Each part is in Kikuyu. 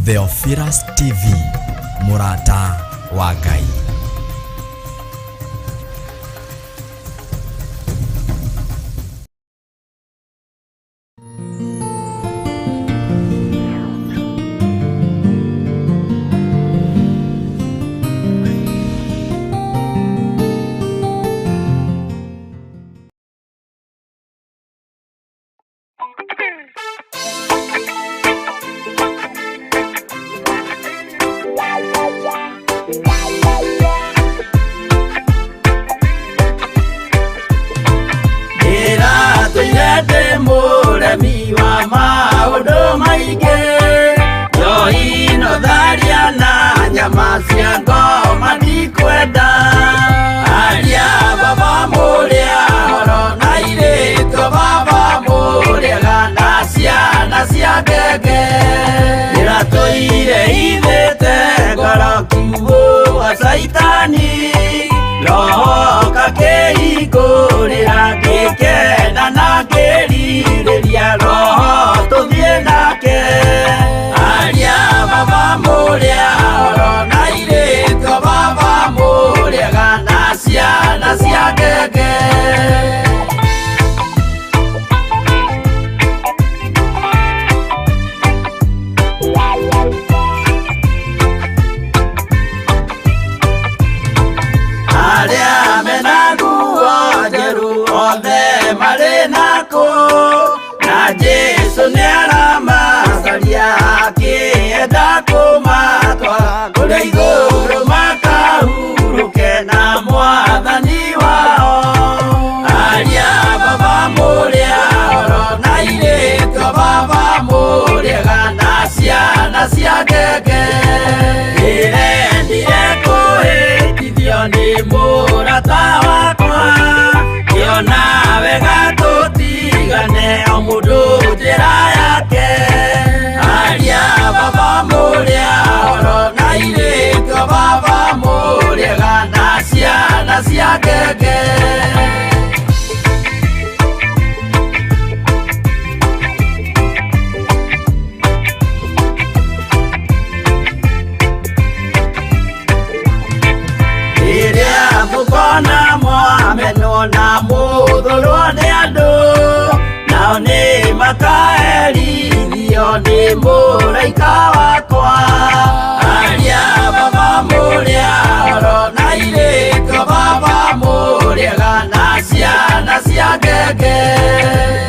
Theophilus TV, mũrata wa Ngai. Ndĩratũire ndĩ mũremi wa maũndũ maingĩ njohi no tharia na nyama cia ngoma ndikwenda aria baba mũrĩa horo na irĩtwo baba mũrĩega na ciana cia ngenge ndĩratũire ithĩte ngoro kiugũ wa caitani roho kakĩhingũrĩra ngĩkena na ngĩrirĩria roho tũthiĩ nake aria baba mũrĩa horo na irĩtwo baba mũrĩega na ciana cia ngenge. Arĩa mena nguo njerũ othe marĩ nakũ na Jesũ nĩaramacaria akĩenda kũmatwara kũrĩa igũrũ makahurũke na mwathani wao aria baba mũrĩa horo na irĩtwo baba mũrĩega na ciana cia ngenge ndĩrendire kũhĩtithio nĩ mũrata wakwa ngĩona wega tũtigane o mũndũ njĩra yake aria baba mũrĩa horo na irĩtwo baba mũrĩega na ciana cia ngenge. Rĩrĩa mũkona mwamenwo na mũthũrwo nĩ andũ nao nĩ makaherithio nĩ mũraika wakwa aria baba mũrĩa horo na irĩtwo baba mũrĩega na ciana cia ngenge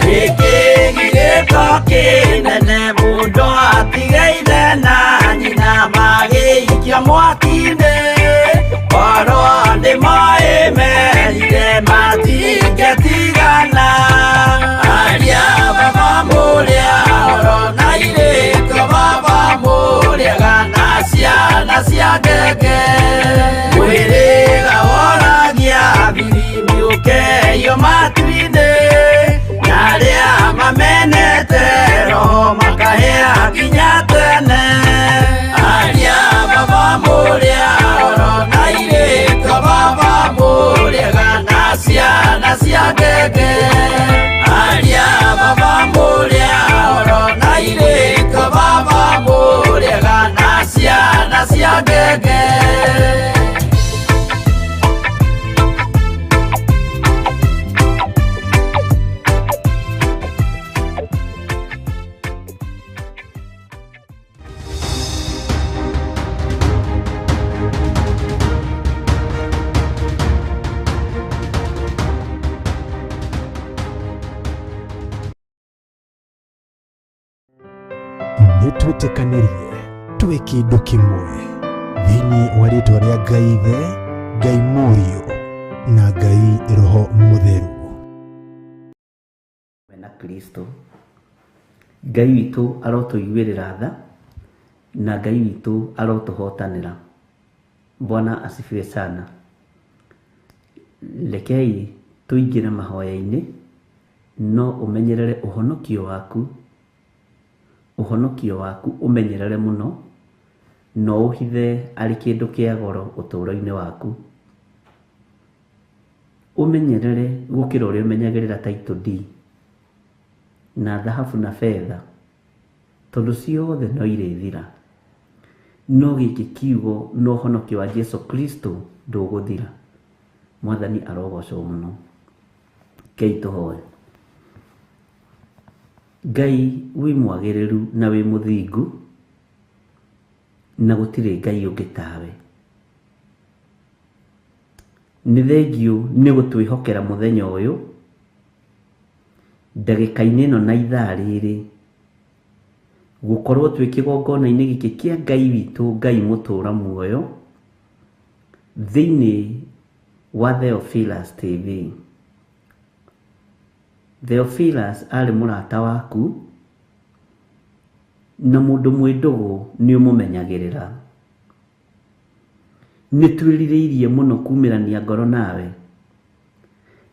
gĩkĩgirĩko kĩnene mũndũ atige ithe na nyina magĩikio mwaki-inĩ korwo nĩ moĩ merire matingĩtigana aria baba mũrĩa horo na irĩtwo baba mũrĩega na ciana cia ngenge mwĩrĩga woragia thiri mĩũkeyo matu-inĩ na arĩa mamenete roho makahĩa nginya tene aria baba mũrĩa horo na irĩtwo baba mũrĩega na ciana cia ngenge aria baba mũrĩa horo na irĩtwo baba mũrĩega na ciana cia ngenge. Nĩ twĩtĩkanĩrie twĩ kĩndũ kĩmwe thĩinĩ wa rĩtwa rĩa Ngai Ithe, Ngai Mũriũ na Ngai Roho Mũtheru. Na Kristo Ngai witũ arotũiguĩrĩra tha na Ngai witũ arotũhotanĩra. Bwana asifiwe sana. Rekei tũingĩre mahoya-inĩ no ũmenyerere ũhonokio waku, ũhonokio waku ũmenyerere mũno no ũhithe arĩ kĩndũ kĩa goro ũtũũro-inĩ waku. Ũmenyerere gũkĩra ũrĩa ũmenyagĩrĩra title deed na thahabu na betha tondũ ciothe no irĩthira. No gĩkĩ kiugo na ũhonokio wa Jesu Kristo ndũgũthira. Mwathani arogocwo mũno. Kei tũhoe. Ngai wĩ mwagĩrĩru na wĩ mũthingu, na gũtirĩ Ngai ũngĩ tawe. Nĩ thengiũ nĩ gũtwĩhokera mũthenya ũyũ, ndagĩka-inĩ ĩno na ithaa rĩrĩ, gũkorwo twĩ kĩgongona-inĩ gĩkĩ kĩa Ngai witũ, Ngai mũtũra muoyo, thĩinĩ wa Theophilus TV. Theophilus arĩ mũrata waku, na mũndũ mwĩ ndũgũ nĩ ũmũmenyagĩrĩra. Nĩ twĩrirĩirie mũno kumĩrania ngoro nawe,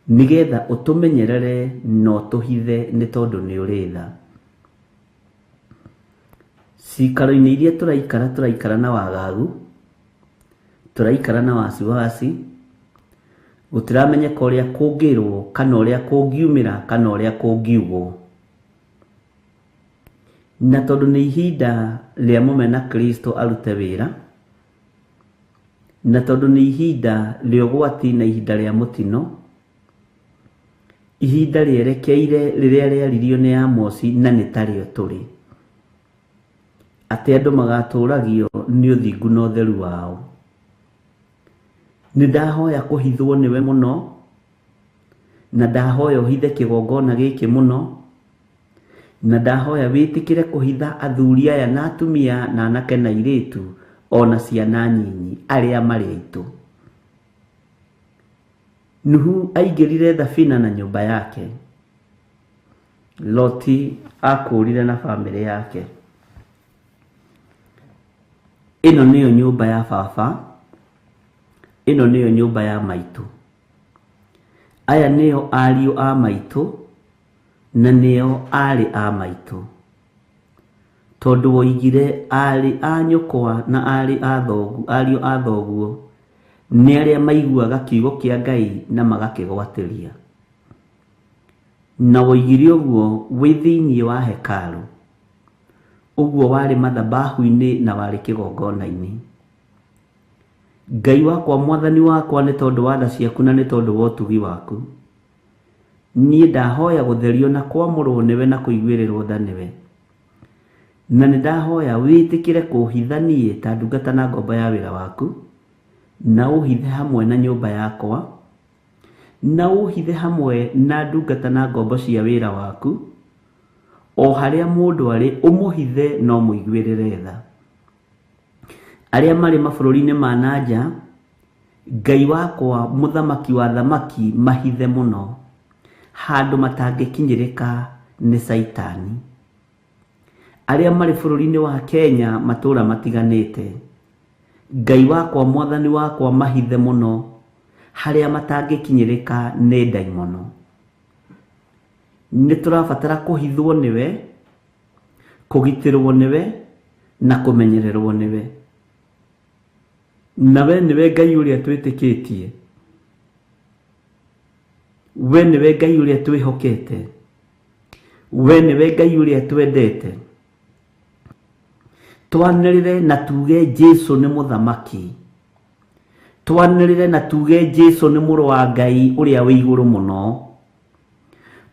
nĩgetha ũtũmenyerere na ũtũhithe nĩ tondũ nĩ ũrĩ tha. Cikaro-inĩ iria tũraikara, tũraikara na wagagu, tũraikara na wasiwasi, gũtiramenyeka ũrĩa kũngĩrwo, kana ũrĩa kũngiumĩra, kana ũrĩa kũngiugwo. Na tondũ nĩ ihinda rĩa mũmena Kristo arute wĩra, na tondũ nĩ ihinda rĩa ũgwati na ihinda rĩa mũtino, ihinda rĩerekeire rĩrĩa rĩaririo nĩ Amosi na nĩ tarĩo tũrĩ, atĩ andũ magatũragio nĩ ũthingu na ũtheru wao. Nĩ ndahoya kũhithwo nĩwe mũno, na ndahoya ũhithe kĩgongona gĩkĩ mũno, na ndahoya wĩtĩkĩre kũhitha athuri aya na atumia na anake na airĩtu ona ciana nyinyi arĩa marĩ aitũ. Nuhu aingĩrire thabina na nyũmba yake, Loti akũrire na bamĩrĩ yake. Ĩno nĩyo nyũmba ya baba, ĩno nĩyo nyũmba ya maitũ. Aya nĩo ariũ a maitũ, na nĩo aarĩ a maitũ. Tondũ woigire aarĩ a nyũkwa na aarĩ a thoguo, ariũ a thoguo nĩ arĩa maiguaga kiugo kĩa Ngai na magakĩgwatĩria. Na woigire ũguo wĩ thĩinĩ wa hekarũ, ũguo warĩ mathabahu-inĩ na warĩ kĩgongona-inĩ. Ngai wakwa, mwathani wakwa, nĩ tondũ wa tha ciaku na nĩ tondũ wa ũtugi waku, niĩ ndahoya gũtherio na kwamũrwo nĩwe na kũiguĩrĩrwo tha nĩwe. Na nĩ ndahoya wĩtĩkĩre kũhitha niĩ ta ndungata na ngombo ya wĩra waku, na ũhithe hamwe na nyũmba yakwa, na ũhithe hamwe na ndungata na ngombo cia wĩra waku, o harĩa mũndũ arĩ ũmũhithe na ũmũiguĩrĩre tha. Arĩa marĩ mabũrũri-inĩ ma na nja, Ngai wakwa mũthamaki wa thamaki mahithe mũno, handũ matangĩkinyĩrĩka nĩ Caitani. Arĩa marĩ bũrũri-inĩ wa Kenya matũũra matiganĩte, Ngai wakwa mwathani wakwa mahithe mũno, harĩa matangĩkinyĩrĩka nĩ ndaimono. Nĩ tũrabatara kũhithwo nĩwe, kũgitĩrwo nĩwe, na kũmenyererwo nĩwe. Na we nĩwe Ngai ũrĩa twĩtĩkĩtie, we nĩwe Ngai ũrĩa twĩhokete, we nĩwe Ngai ũrĩa twendete. Twanĩrĩre na tuge Jesu nĩ mũthamaki, twanĩrĩre na tuge Jesu nĩ mũrũ wa Ngai ũrĩa wĩ igũrũ mũno,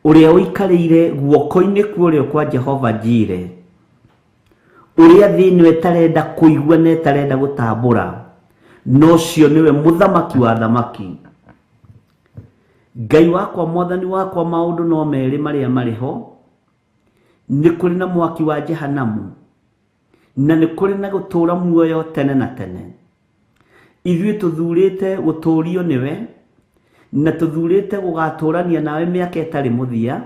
ũrĩa ũikarĩire guoko-inĩ kwa ũrĩo kwa Jehova Jire, ũrĩa thĩ ĩno ĩtarenda kũigua na ĩtarenda gũtambũra, na ũcio nĩwe mũthamaki wa thamaki. Ngai wakwa, mwathani wakwa, maũndũ no merĩ marĩa marĩ ho, nĩ kũrĩ na mwaki wa Jehanamu, na nĩ kũrĩ na gũtũũra muoyo tene na tene. Ithuĩ tũthurĩte gũtũũrio nĩwe, na tũthurĩte gũgatũũrania nawe mĩaka ĩtarĩ mũthia,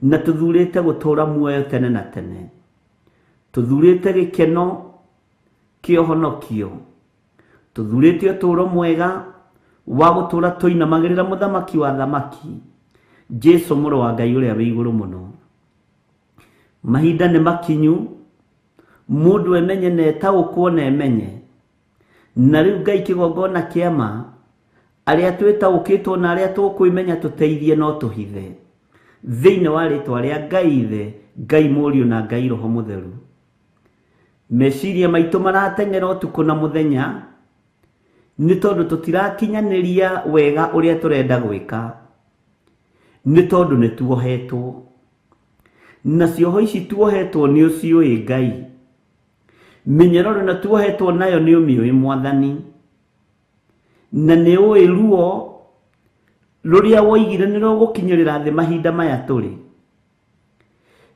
na tũthurĩte gũtũũra muoyo tene na tene. Tũthurĩte gĩkeno kĩa ũhonokio, tũthurĩte ũtũũro mwega wa gũtũũra tũinamagĩrĩra mũthamaki wa thamaki, Jesu mũrũ wa Ngai ũrĩa wĩ igũrũ mũno. Mahinda nĩ makinyu, mũndũ emenye na etaũkwo na emenye. Na rĩu Ngai kĩgongona kĩa ma, arĩa twĩtaũkĩtwo na arĩa tũkwĩmenya tũteithie no tũhithe. Thĩinĩ wa rĩtwa rĩa Ngai Ithe, Ngai Mũriũ na Ngai Roho Mũtheru. Meciria maitũ marateng'era ũtukũ na mũthenya nĩ tondũ tũtirakinyanĩria wega ũrĩa tũrenda gwĩka, nĩ tondũ nĩ tuohetwo. Na cioho ici tuohetwo nĩ ũciũĩ Ngai, mĩnyororo ĩno tuohetwo nayo nĩ ũmĩũĩ Mwathani, na nĩ ũĩ ruo rũrĩa woigire nĩ rũgũkinyĩrĩra thĩ mahinda maya tũrĩ.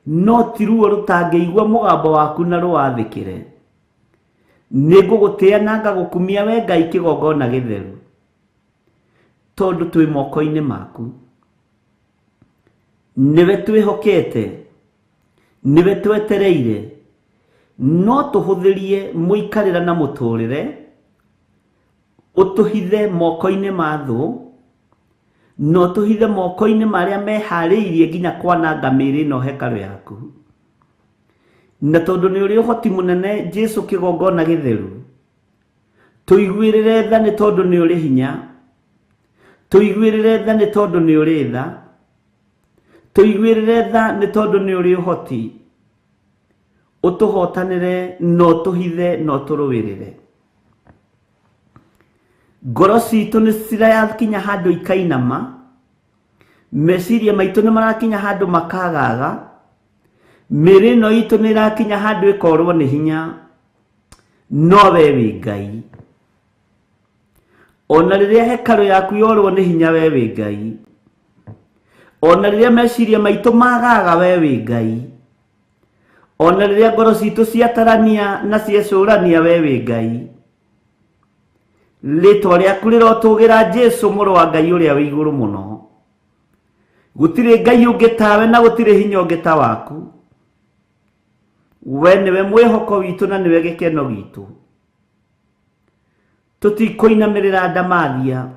No ti ruo rũtangĩigua mũgambo waku na rũwathĩkĩre. Nĩ ngũgũtĩa na ngagũkumia we Ngai kĩgongona gĩtheru, tondũ twĩ moko-inĩ maku. Nĩwe twĩhokete, nĩwe twetereire, no tũhũthĩrie mũikarĩra na mũtũrĩre, ũtũhithe moko-inĩ ma thũ, no tũhithe moko-inĩ marĩa meharĩirie nginya kwananga mĩĩrĩ ĩno hekarũ yaku. Na tondũ nĩ ũrĩ ũhoti mũnene Jesu kĩgongona gĩtheru, tũiguĩrĩre tha nĩ tondũ nĩ ũrĩ hinya, tũiguĩrĩre tha nĩ tondũ nĩ ũrĩ tha, tũiguĩrĩre tha nĩ tondũ nĩ ũrĩ ũhoti, ũtũhotanĩre na ũtũhithe na ũtũrũĩrĩre. Ngoro citũ nĩ cirakinya handũ ikainama, meciria maitũ nĩ marakinya handũ makagaga, mĩĩrĩ ĩno itũ nĩ ĩrakinya handũ ĩkorwo nĩ hinya, no we wĩ Ngai. Ona rĩrĩa hekarũ yaku yorwo nĩ hinya, we wĩ Ngai. Ona rĩrĩa meciria maitũ magaga, we wĩ Ngai. Ona rĩrĩa ngoro citũ ciatarania na ciecũrania, we wĩ Ngai. Rĩtwa rĩaku rĩrotũgĩra Jesu mũrũ wa Ngai ũrĩa wĩ igũrũ mũno. Gũtirĩ Ngai ũngĩ tawe na gũtirĩ hinya ũngĩ ta waku. We nĩwe mwĩhoko witũ na nĩwe gĩkeno gitũ. Tũtikũinamĩrĩra ndamathia,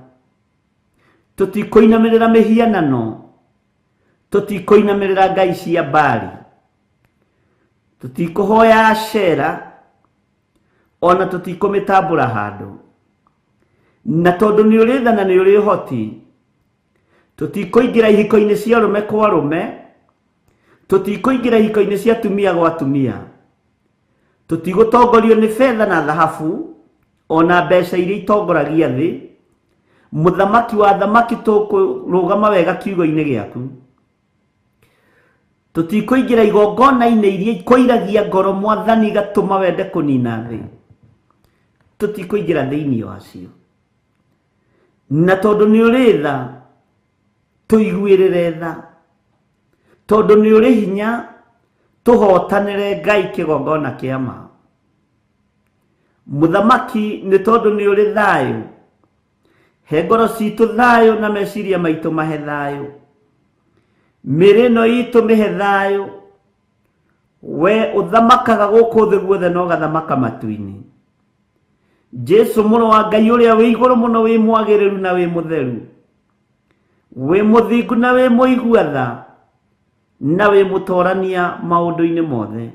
tũtikũinamĩrĩra mĩhianano, tũtikũinamĩrĩra ngai cia Baali, tũtikũhoya Ashera, ona tũtikũmĩtambũra handũ. Na tondũ nĩ ũrĩ tha na nĩ ũrĩ ũhoti, tũtikũingĩra ihiko-inĩ cia arũme kwa arũme, tũtikũingĩra ihiko-inĩ cia atumia gwa atumia, tũtigũtongorio nĩ betha na thahabu ona mbeca iria itongoragia thĩ. Mũthamaki wa thamaki, tũkũrũgama wega kiugo-inĩ gĩaku. Tũtikũingĩra igongona-inĩ iria ikũiragia ngoro Mwathani igatũma wende kũnina thĩ, tũtikũingĩra thĩinĩ wacio. Na tondũ nĩ ũrĩ tha, tũiguĩrĩre tha. Tondũ nĩ ũrĩ hinya, tũhotanĩre Ngai kĩgongona kĩa ma. Mũthamaki, nĩ tondũ nĩ ũrĩ thayũ, he ngoro citũ thayũ na meciria maitũ mahe thayũ, mĩĩrĩ ĩno itũ mĩhe thayũ. We ũthamakaga gũkũ thĩ guothe na ũgathamaka matu-inĩ. Jesu mũrũ wa Ngai ũrĩa wĩ igũrũ mũno, wĩ mwagĩrĩru na wĩ mũtheru, wĩ mũthingu na wĩ mũigua tha, na wĩ mũtorania maũndũ-inĩ mothe.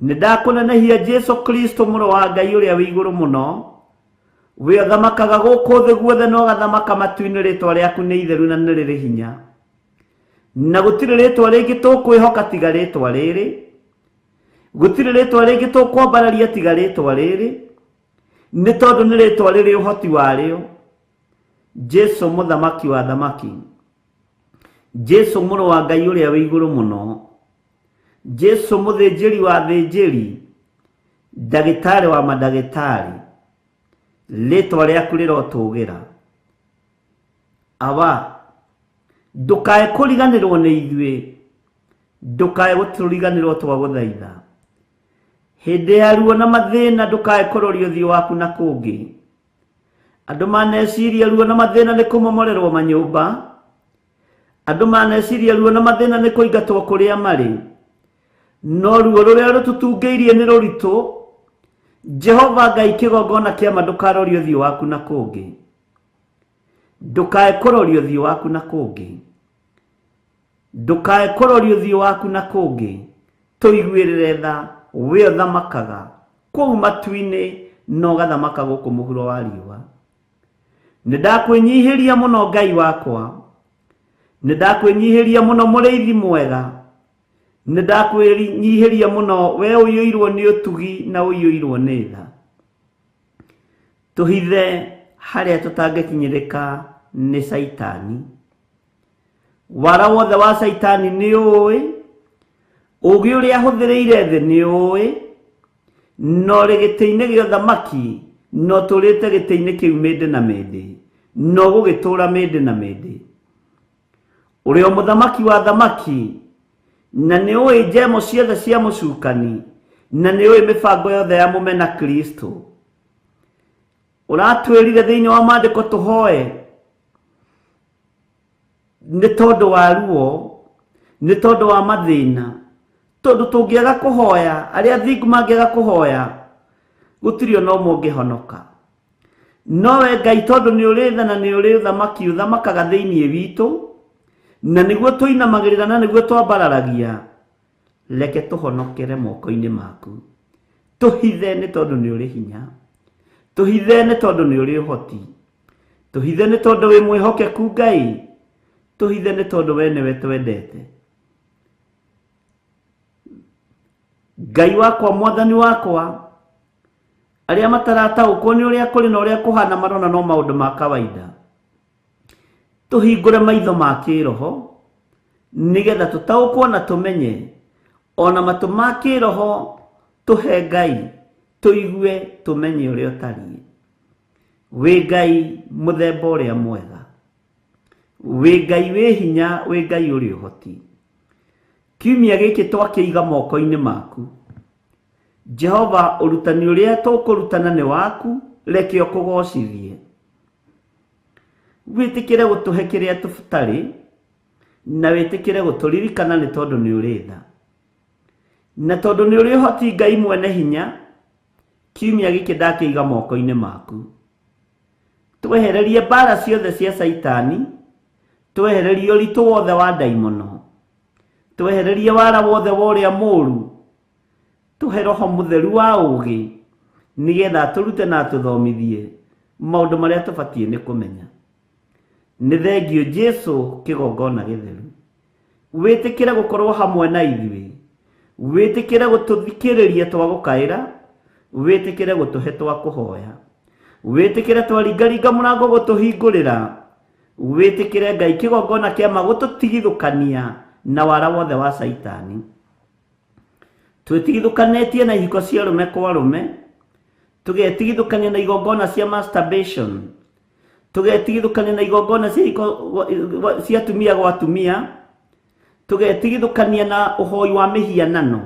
Nĩ ndakũnenehia Jesu Kristo mũrũ wa Ngai ũrĩa wĩ igũrũ mũno, wĩ ũthamakaga gũkũ thĩ guothe na ũgathamaka matu-inĩ. Rĩtwa rĩaku nĩ itheru na nĩ rĩrĩ hinya, na gũtirĩ rĩtwa rĩngĩ tũkwĩhoka tiga rĩtwa rĩrĩ, gũtirĩ rĩtwa rĩngĩ tũkwambararia tiga rĩtwa rĩrĩ, nĩ tondũ nĩ rĩtwa rĩrĩ ũhoti warĩo. Jesu mũthamaki wa thamaki, Jesu mũrũ wa Ngai ũrĩa wĩ igũrũ mũno, Jesu mũthĩnjĩri wa thĩnjĩri, ndagĩtarĩ wa mandagĩtarĩ, rĩtwa rĩaku rĩrotũgĩra. Awa, ndũkae kũriganĩrwo nĩ ithuĩ, ndũkae gũtũriganĩrwo twagũthaitha. Hĩndĩ ya ruo na mathĩna ndũkae kũroria ũthiũ waku na kũngĩ. Andũ maneciria ruo na mathĩna nĩ kũmomorerwo manyũmba, andũ maneciria ruo na mathĩna nĩ kũingatwo kũrĩa marĩ, no ruo rũrĩa rũtũtungĩirie nĩ rũritũ. Jehova Ngai kĩgongona kĩa ma, ndũkarorie ũthiũ waku na kũngĩ, ndũkae kũroria ũthiũ waku na kũngĩ, ndũkae kũroria ũthiũ waku na kũngĩ. Tũiguĩrĩre tha, we ũthamakaga kũu matu-inĩ na ũgathamaka gũkũ mũhuro wa riũa. Nĩ ndakwĩnyihĩria mũno Ngai wakwa, nĩ ndakwĩnyihĩria mũno mũrĩithi mwega, Nĩ ndakwĩnyihĩria mũno we ũiyũirwo nĩ ũtugi na ũiyũirwo nĩ tha. Tũhithe harĩa tũtangĩkinyĩrĩka nĩ Caitani. Wara wothe wa Caitani nĩ ũĩ, ũũgĩ ũrĩa ahũthĩrĩire thĩ nĩ ũĩ, na ũrĩ gĩtĩ-inĩ gĩa ũthamaki na ũtũũrĩte gĩtĩ-inĩ kĩu mĩndĩ na mĩndĩ, na ũgũgĩtũũra mĩndĩ na mĩndĩ. Ũrĩ o mũthamaki wa athamaki, na nĩ ũĩ njemo ciothe cia mũcukani, na nĩ ũĩ mĩbango yothe ya mũmena Kristo. Ũratwĩrire thĩinĩ wa maandĩko tũhoe nĩ tondũ wa ruo, nĩ tondũ wa mathĩna, tondũ tũngĩaga kũhoya, arĩa athingu mangĩaga kũhoya, gũtirĩ ona ũmwe ũngĩhonoka. No we Ngai tondũ nĩ ũrĩ tha na nĩ ũrĩ ũthamaki ũthamakaga thĩinĩ witũ, na nĩguo tũinamagĩrĩra na nĩguo twambararagia, reke tũhonokere moko-inĩ maku. Tũhithe nĩ tondũ nĩ ũrĩ hinya, tũhithe nĩ tondũ nĩ ũrĩ ũhoti, tũhithe nĩ tondũ wĩ mwĩhokeku Ngai, tũhithe nĩ tondũ we nĩwe twendete. Ngai wakwa, mwathani wakwa, arĩa matarataũkwo nĩ ũrĩa kũrĩ na ũrĩa kũhana marona no maũndũ ma kawaida. Tũhingũre maitho ma kĩroho nĩgetha tũtaũkwo na tũmenye, ona matũ ma kĩroho tũhe Ngai tũigue tũmenye ũrĩa ũtariĩ. Wĩ Ngai mũthemba ũrĩa mwega, wĩ Ngai wĩ hinya, wĩ Ngai ũrĩ ũhoti. Kiumia gĩkĩ twakĩiga moko-inĩ maku. Jehova, ũrutani ũrĩa tũkũrutana nĩ waku, reke ũkũgocithie. Wĩtĩkĩre gũtũhe kĩrĩa tũtarĩ, na wĩtĩkĩre gũtũririkana nĩ tondũ nĩ ũrĩ tha. Na tondũ nĩ ũrĩ ũhoti Ngai mwene hinya, kiumia gĩkĩ ndakĩiga moko-inĩ maku. Twehererie mbara ciothe cia Caitani, twehererie ũritũ wothe wa ndaimono, twehererie wara wothe wa ũrĩa mũũru, tũhe roho mũtheru wa ũũgĩ, nĩgetha atũrute na atũthomithie maũndũ marĩa tũbatiĩ nĩ kũmenya. Nĩ thengio Jesu kĩgongona gĩtheru. Wĩtĩkĩre gũkorwo hamwe na ithuĩ, wĩtĩkĩre gũtũthikĩrĩria twagũkaĩra, wĩtĩkĩre gũtũhe twakũhoya, wĩtĩkĩre twaringaringa mũrango gũtũhingũrĩra, wĩtĩkĩre Ngai kĩgongona kĩa ma gũtũtigithũkania na wara wothe wa Caitani. Twĩtigithũkanĩtie na ihiko cia arũme kwa arũme, tũgetigithũkania na igongona cia masturbation, tũgetigithũkania na igongona cia ihiko cia atumia gwa atumia, tũgetigithũkania na ũhoi wa mĩhianano.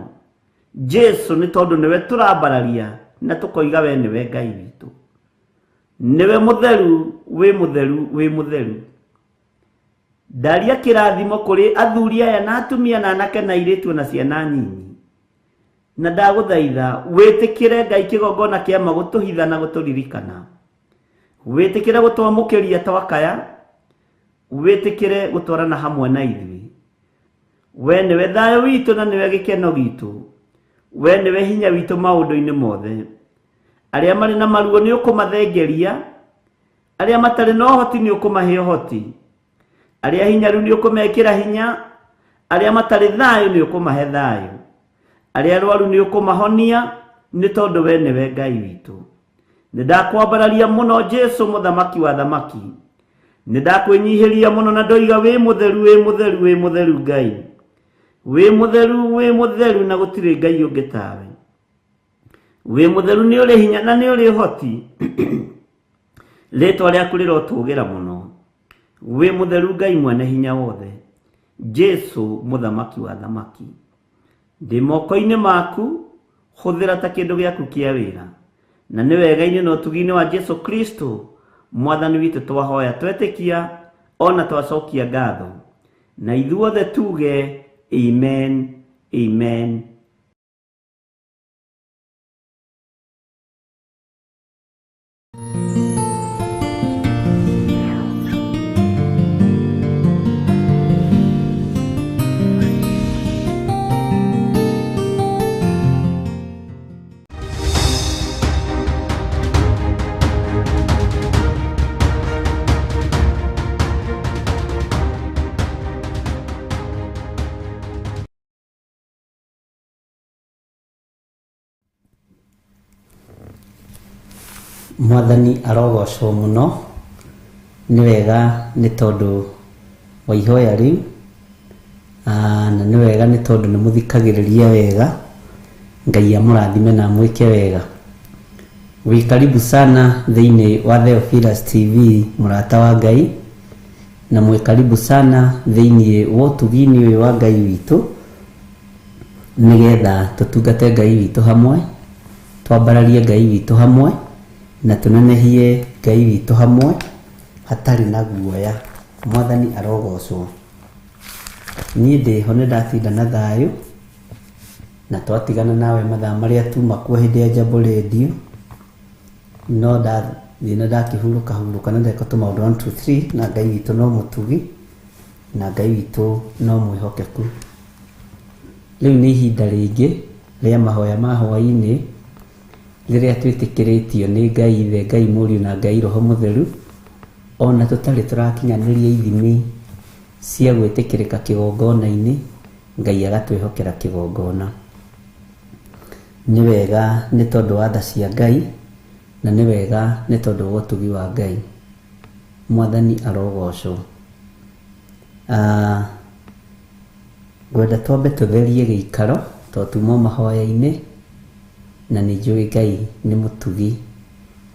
Jesu nĩ tondũ nĩwe tũrambararia na tũkoiga we nĩwe Ngai witũ, nĩwe mũtheru, wĩ mũtheru, wĩ mũtheru. Ndaria kĩrathimo kũrĩ athuri aya na atumia na anake na airĩtu na ciana nyinyi, na ndagũthaitha wĩtĩkĩre Ngai kĩgongona kĩa ma gũtũhitha na gũtũririkana, wĩtĩkĩre gũtwamũkĩria twakaya, wĩtĩkĩre gũtwarana hamwe na ithuĩ. We nĩwe thayũ witũ na nĩwe gĩkeno gitũ, we nĩwe hinya witũ maũndũ-inĩ mothe. Arĩa marĩ na maruo nĩ ũkũmathengeria, arĩa matarĩ na ũhoti nĩ ũkũmahe ũhoti, arĩa hinyaru nĩ ũkũmekĩra hinya, arĩa matarĩ thayũ nĩ ũkũmahe thayũ, arĩa arwaru nĩ ũkũmahonia, nĩ tondũ we nĩwe Ngai witũ. Nĩ ndakwambararia mũno Jesu mũthamaki wa thamaki, nĩ ndakwĩnyihĩria mũno na ndoiga wĩ mũtheru, wĩ mũtheru, wĩ mũtheru Ngai, wĩ mũtheru, wĩ mũtheru, na gũtirĩ Ngai ũngĩ tawe. Wĩ mũtheru nĩ ũrĩ hinya na nĩ ũrĩ ũhoti, rĩtwa rĩaku rĩrotũgĩra mũno. Wĩ mũtheru Ngai mwene hinya wothe, Jesu mũthamaki wa thamaki. Ndĩ moko-inĩ maku, hũthĩra ta kĩndũ gĩaku kĩa wĩra, na nĩ wega-inĩ na ũtugi-inĩ wa Jesu Kristo mwathani witũ twahoya twetĩkia ona twacokia ngatho, na ithuothe tuge amen, amen. Mwathani arogocwo mũno. Nĩ wega nĩ tondũ wa ihoya rĩu, na nĩ wega nĩ tondũ nĩ mũthikagĩrĩria wega. Ngai amũrathime na amwĩke wega. Wĩ karibu sana thĩinĩ wa Theophilus TV, mũrata wa Ngai, na mwĩ karibu sana thĩinĩ wa ũtugi-inĩ ũyũ wa Ngai witũ, nĩgetha tũtungate Ngai witũ hamwe, twambararie Ngai witũ hamwe, na tũnenehie Ngai witũ hamwe hatarĩ na guoya. Mwathani arogocwo. Niĩ ndĩho nĩ ndatinda na thayũ, na twatigana nawe mathaa marĩa tuma kuo hĩndĩ ya Jambo Radio, no ndathiĩ na ndakĩhurũka hurũka na ndeka tũmaũndũ 1 2 3, na Ngai witũ no mũtugi, na Ngai witũ no mwĩhokeku. Rĩu nĩ ihinda rĩngĩ rĩa mahoya ma hwaĩ-inĩ, rĩrĩa twĩtĩkĩrĩtio nĩ Ngai Ithe, Ngai Mũriũ na Ngai Roho Mũtheru, ona tũtarĩ tũrakinyanĩria ithimi cia gwĩtĩkĩrĩka kĩgongona-inĩ, Ngai agatwĩhokera kĩgongona. Nĩ wega nĩ tondũ wa tha cia Ngai, na nĩ wega nĩ tondũ wa ũtugi wa Ngai. Mwathani arogocwo. Ngwenda twambe tũtherie gĩikaro tondũ tuma mahoya-inĩ, na nĩ njũĩ Ngai nĩ mũtugi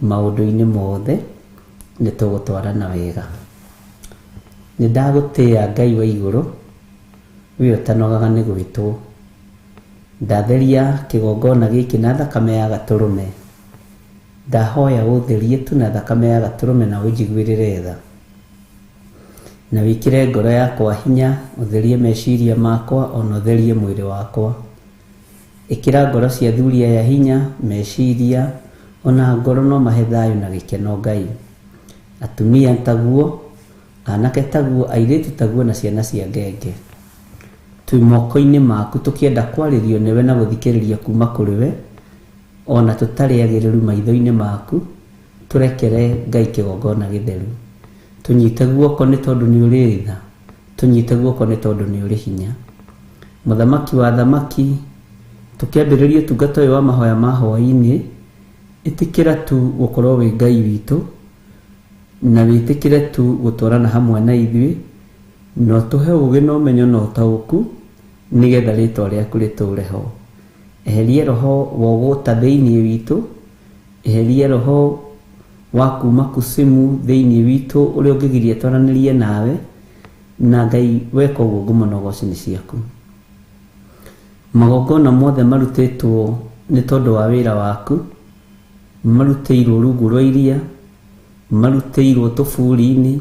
maũndũ-inĩ mothe, nĩ tũgũtwarana wega. Nĩ ndagũtĩĩa Ngai wa igũrũ, we ũtanogaga nĩ gwĩtwo. Ndatheria kĩgongona gĩkĩ na thakame ya gatũrũme. Ndahoya ũtherie tu na thakame ya gatũrũme na ũnjiguĩrĩre tha. Na wĩkĩre ngoro yakwa hinya, ũtherie meciria makwa ona ũtherie mwĩrĩ wakwa. Ĩkĩra ngoro cia athuri aya hinya, meciria ona ngoro no mahe thayũ na gĩkeno Ngai. Atumia taguo, anake taguo, airĩtu taguo na ciana cia ngenge. Twĩ moko-inĩ maku tũkĩenda kwarĩrio nĩwe na gũthikĩrĩria kuma kũrĩ we, ona tũtarĩ agĩrĩru maitho-inĩ maku, tũrekere Ngai kĩgongona gĩtheru. Tũnyite guoko nĩ tondũ nĩ ũrĩ tha, tũnyite guoko nĩ tondũ nĩ ũrĩ hinya. Mũthamaki wa athamaki, tũkĩambĩrĩria ũtungata ũyũ wa mahoya ma hwaĩ-inĩ, ĩtĩkĩra tu gũkorwo wĩ Ngai witũ, na wĩtĩkĩre tu gũtwarana hamwe na ithuĩ, na ũtũhe ũũgĩ na ũmenyo na ũtaũku, nĩgetha rĩtwa rĩaku rĩtũũre ho. Eheria roho wa ũgũta thĩinĩ witũ, eheria roho wa kuma kusimu thĩinĩ witũ ũrĩa ũngĩgiria twaranĩrie nawe, na Ngai weka ũguo ngumo na ũgoci nĩ ciaku. Magongona mothe marutĩtwo nĩ tondũ wa wĩra waku, marutĩirwo rungu rwa iria, marutĩirwo tũburi-inĩ,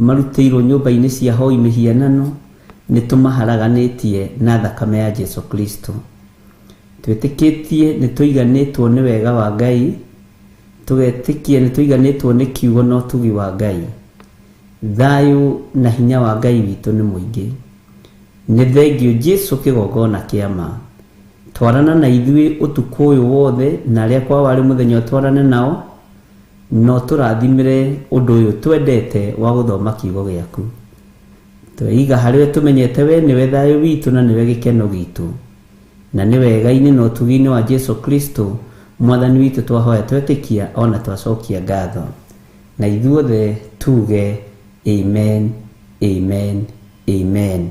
marutĩirwo nyũmba-inĩ cia hoi mĩhianano, nĩ tũmaharaganĩtie na thakame ya Jesu Kristo. Twĩtĩkĩtie nĩ tũiganĩtwo nĩ wega wa Ngai, tũgetĩkia nĩ tũiganĩtwo nĩ kiugo na ũtugi wa Ngai. Thayũ na hinya wa Ngai witũ nĩ mũingĩ. Nĩ thengio Jesu kĩgongona kĩa ma. Twarana na ithuĩ ũtukũ ũyũ wothe, na arĩa kwa warĩ mũthenya ũtwarane nao, no tũrathimĩre ũndũ ũyũ twendete wa gũthoma kiugo gĩaku. Tweiga harĩwe tũmenyete we nĩwe thayũ witũ na nĩwe gĩkeno gitũ. Na nĩ wega-inĩ na ũtugi-inĩ wa Jesu Kristo Mwathani witũ twahoya twetĩkia ona twacokia ngatho. Na ithuothe tuge amen, amen, amen.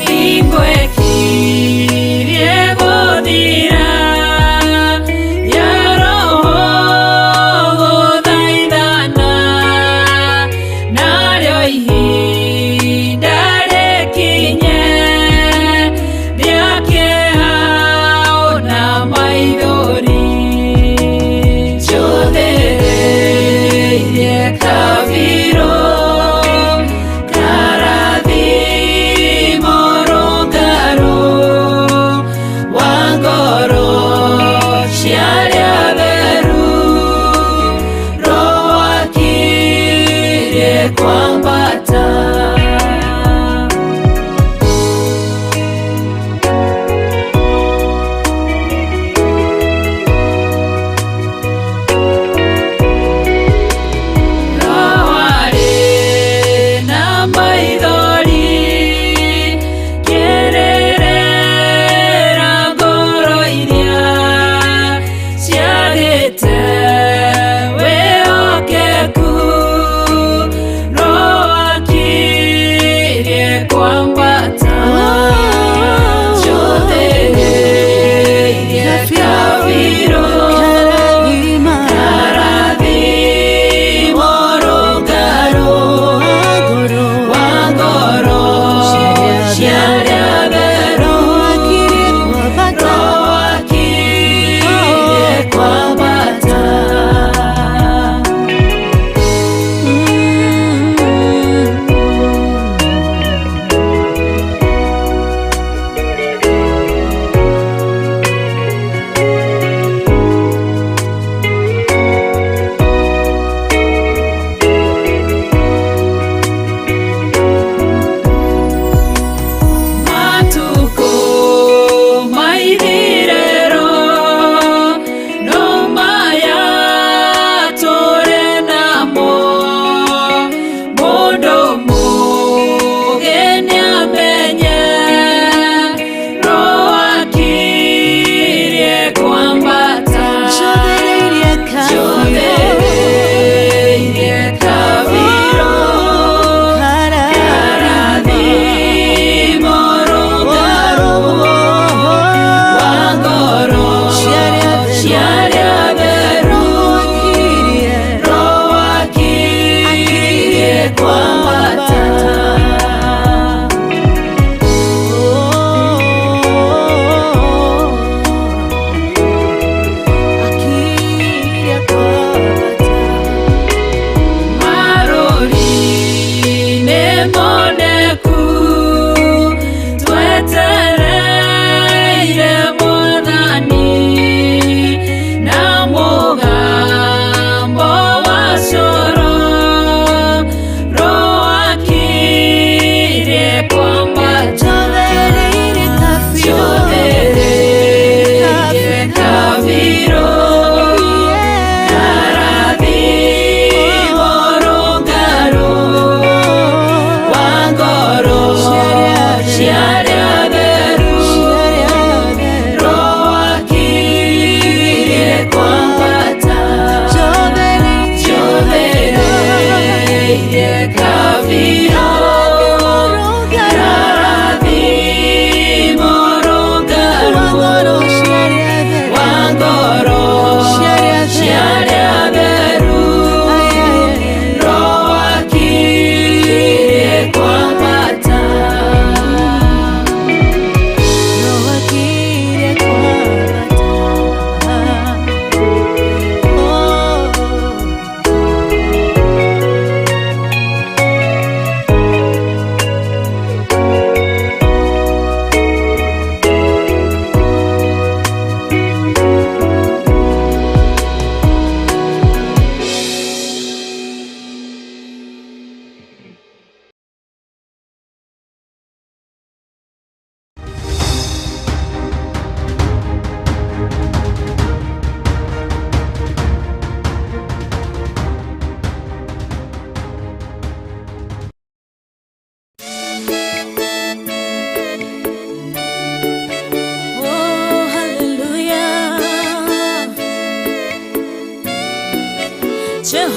Hingo ĩkirie gũthira.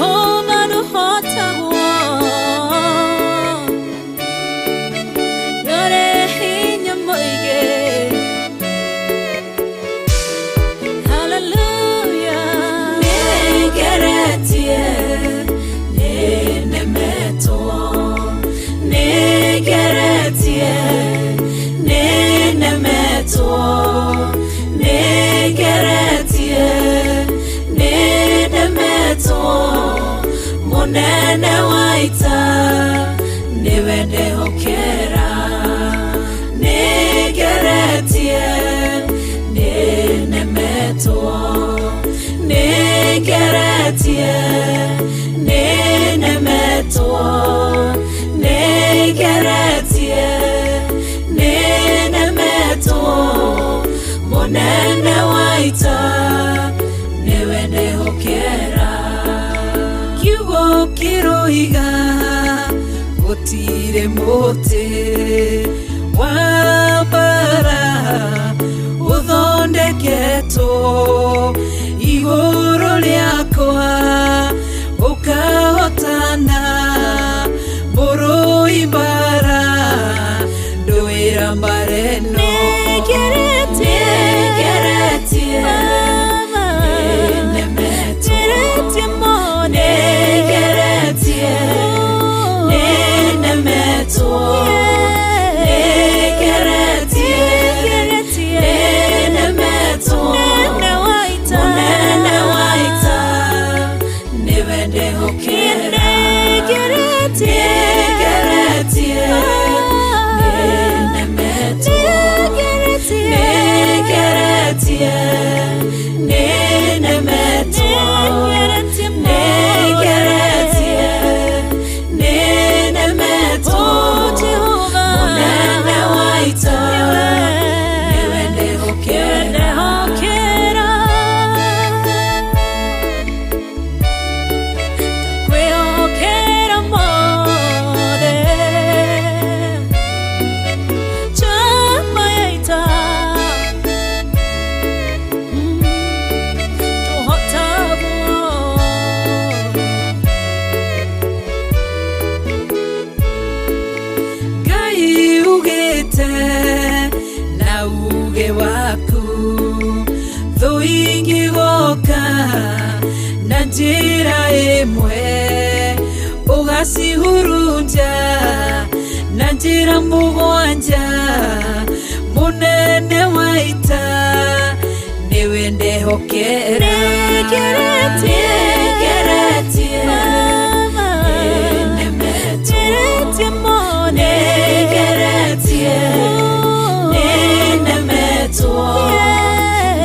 Jehova ndũhotagwo, ndũrĩ hinya mũingĩ. Hallelujah. Nĩngeretie, nĩnemetwo, nĩngeretie, nĩnemetwo, nĩngeretie, nĩnemetwo, mũnene wa ita nĩwe ndehokera. Nĩngeretie, nĩnemetwo, nĩngeretie, nĩnemetwo, nĩngeretie, nĩnemetwo, mũnene wa ita nĩwe ndehokera. Kiugo kĩroiga gũtirĩ mũtĩ wa mbara ũthondeketwo igũrũ rĩakwa ũkahotana, mũrũi mbara ndũĩra mbara ĩno. Nĩngeretie, Nĩngeretie, Baba, nĩnemetwo, ngeretie mũno. Nĩngeretie, nĩnemetwo, nĩngeretie, Nĩngeretie, nĩnemetwo, mũnene wa ita. Mũnene wa ita nĩwe ndehokera. Nĩngeretie, Nĩngeretie, nĩnemetwo, nĩngeretie, nĩngeretie, nĩnemetwo, nĩngeretie mũno. Nĩngeretie, nĩnemetwo, Oh, Jehova, mũnene wa ita nĩwe ndehokera. Ndehokera. Ndakwĩhokera mothe. Njamba ya ita. Ndũhotagwo. Ngai ugĩte na uge waku thũ ingĩgoka na njĩra ĩmwe ũgacihurunja na njĩra mũgwanja, mũnene wa ita nĩwe ndehokera. Nĩngeretie, Nĩngeretie, Baba, nĩnemetwo, ngeretie mũno. Nĩngeretie, nĩnemetwo,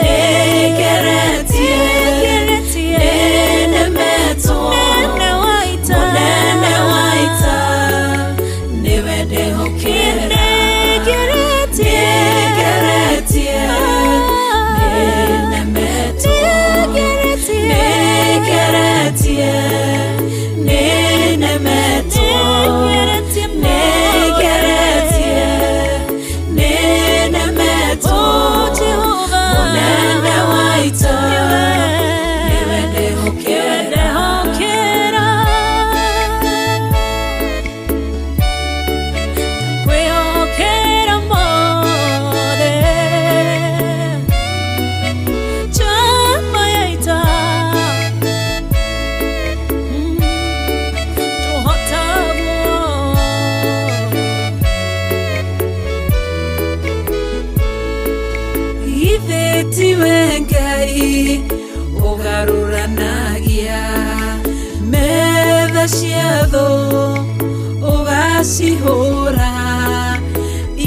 nĩngeretie, Nĩngeretie, nĩnemetwo, mũnene wa ita. Mũnene wa ita nĩwe ndehokera. Nĩngeretie, Nĩngeretie, nĩnemetwo, nĩngeretie, nĩngeretie, nĩnemetwo, nĩngeretie mũno. Nĩngeretie, nĩnemetwo, Oh, Jehova, mũnene wa ita nĩwe ndehokera. Ndehokera. Ndakwĩhokera mothe. Njamba ya ita. Ndũhotagwo. Githĩ tiwe Ngai ũgarũranagia metha cia thũ ũgacihũra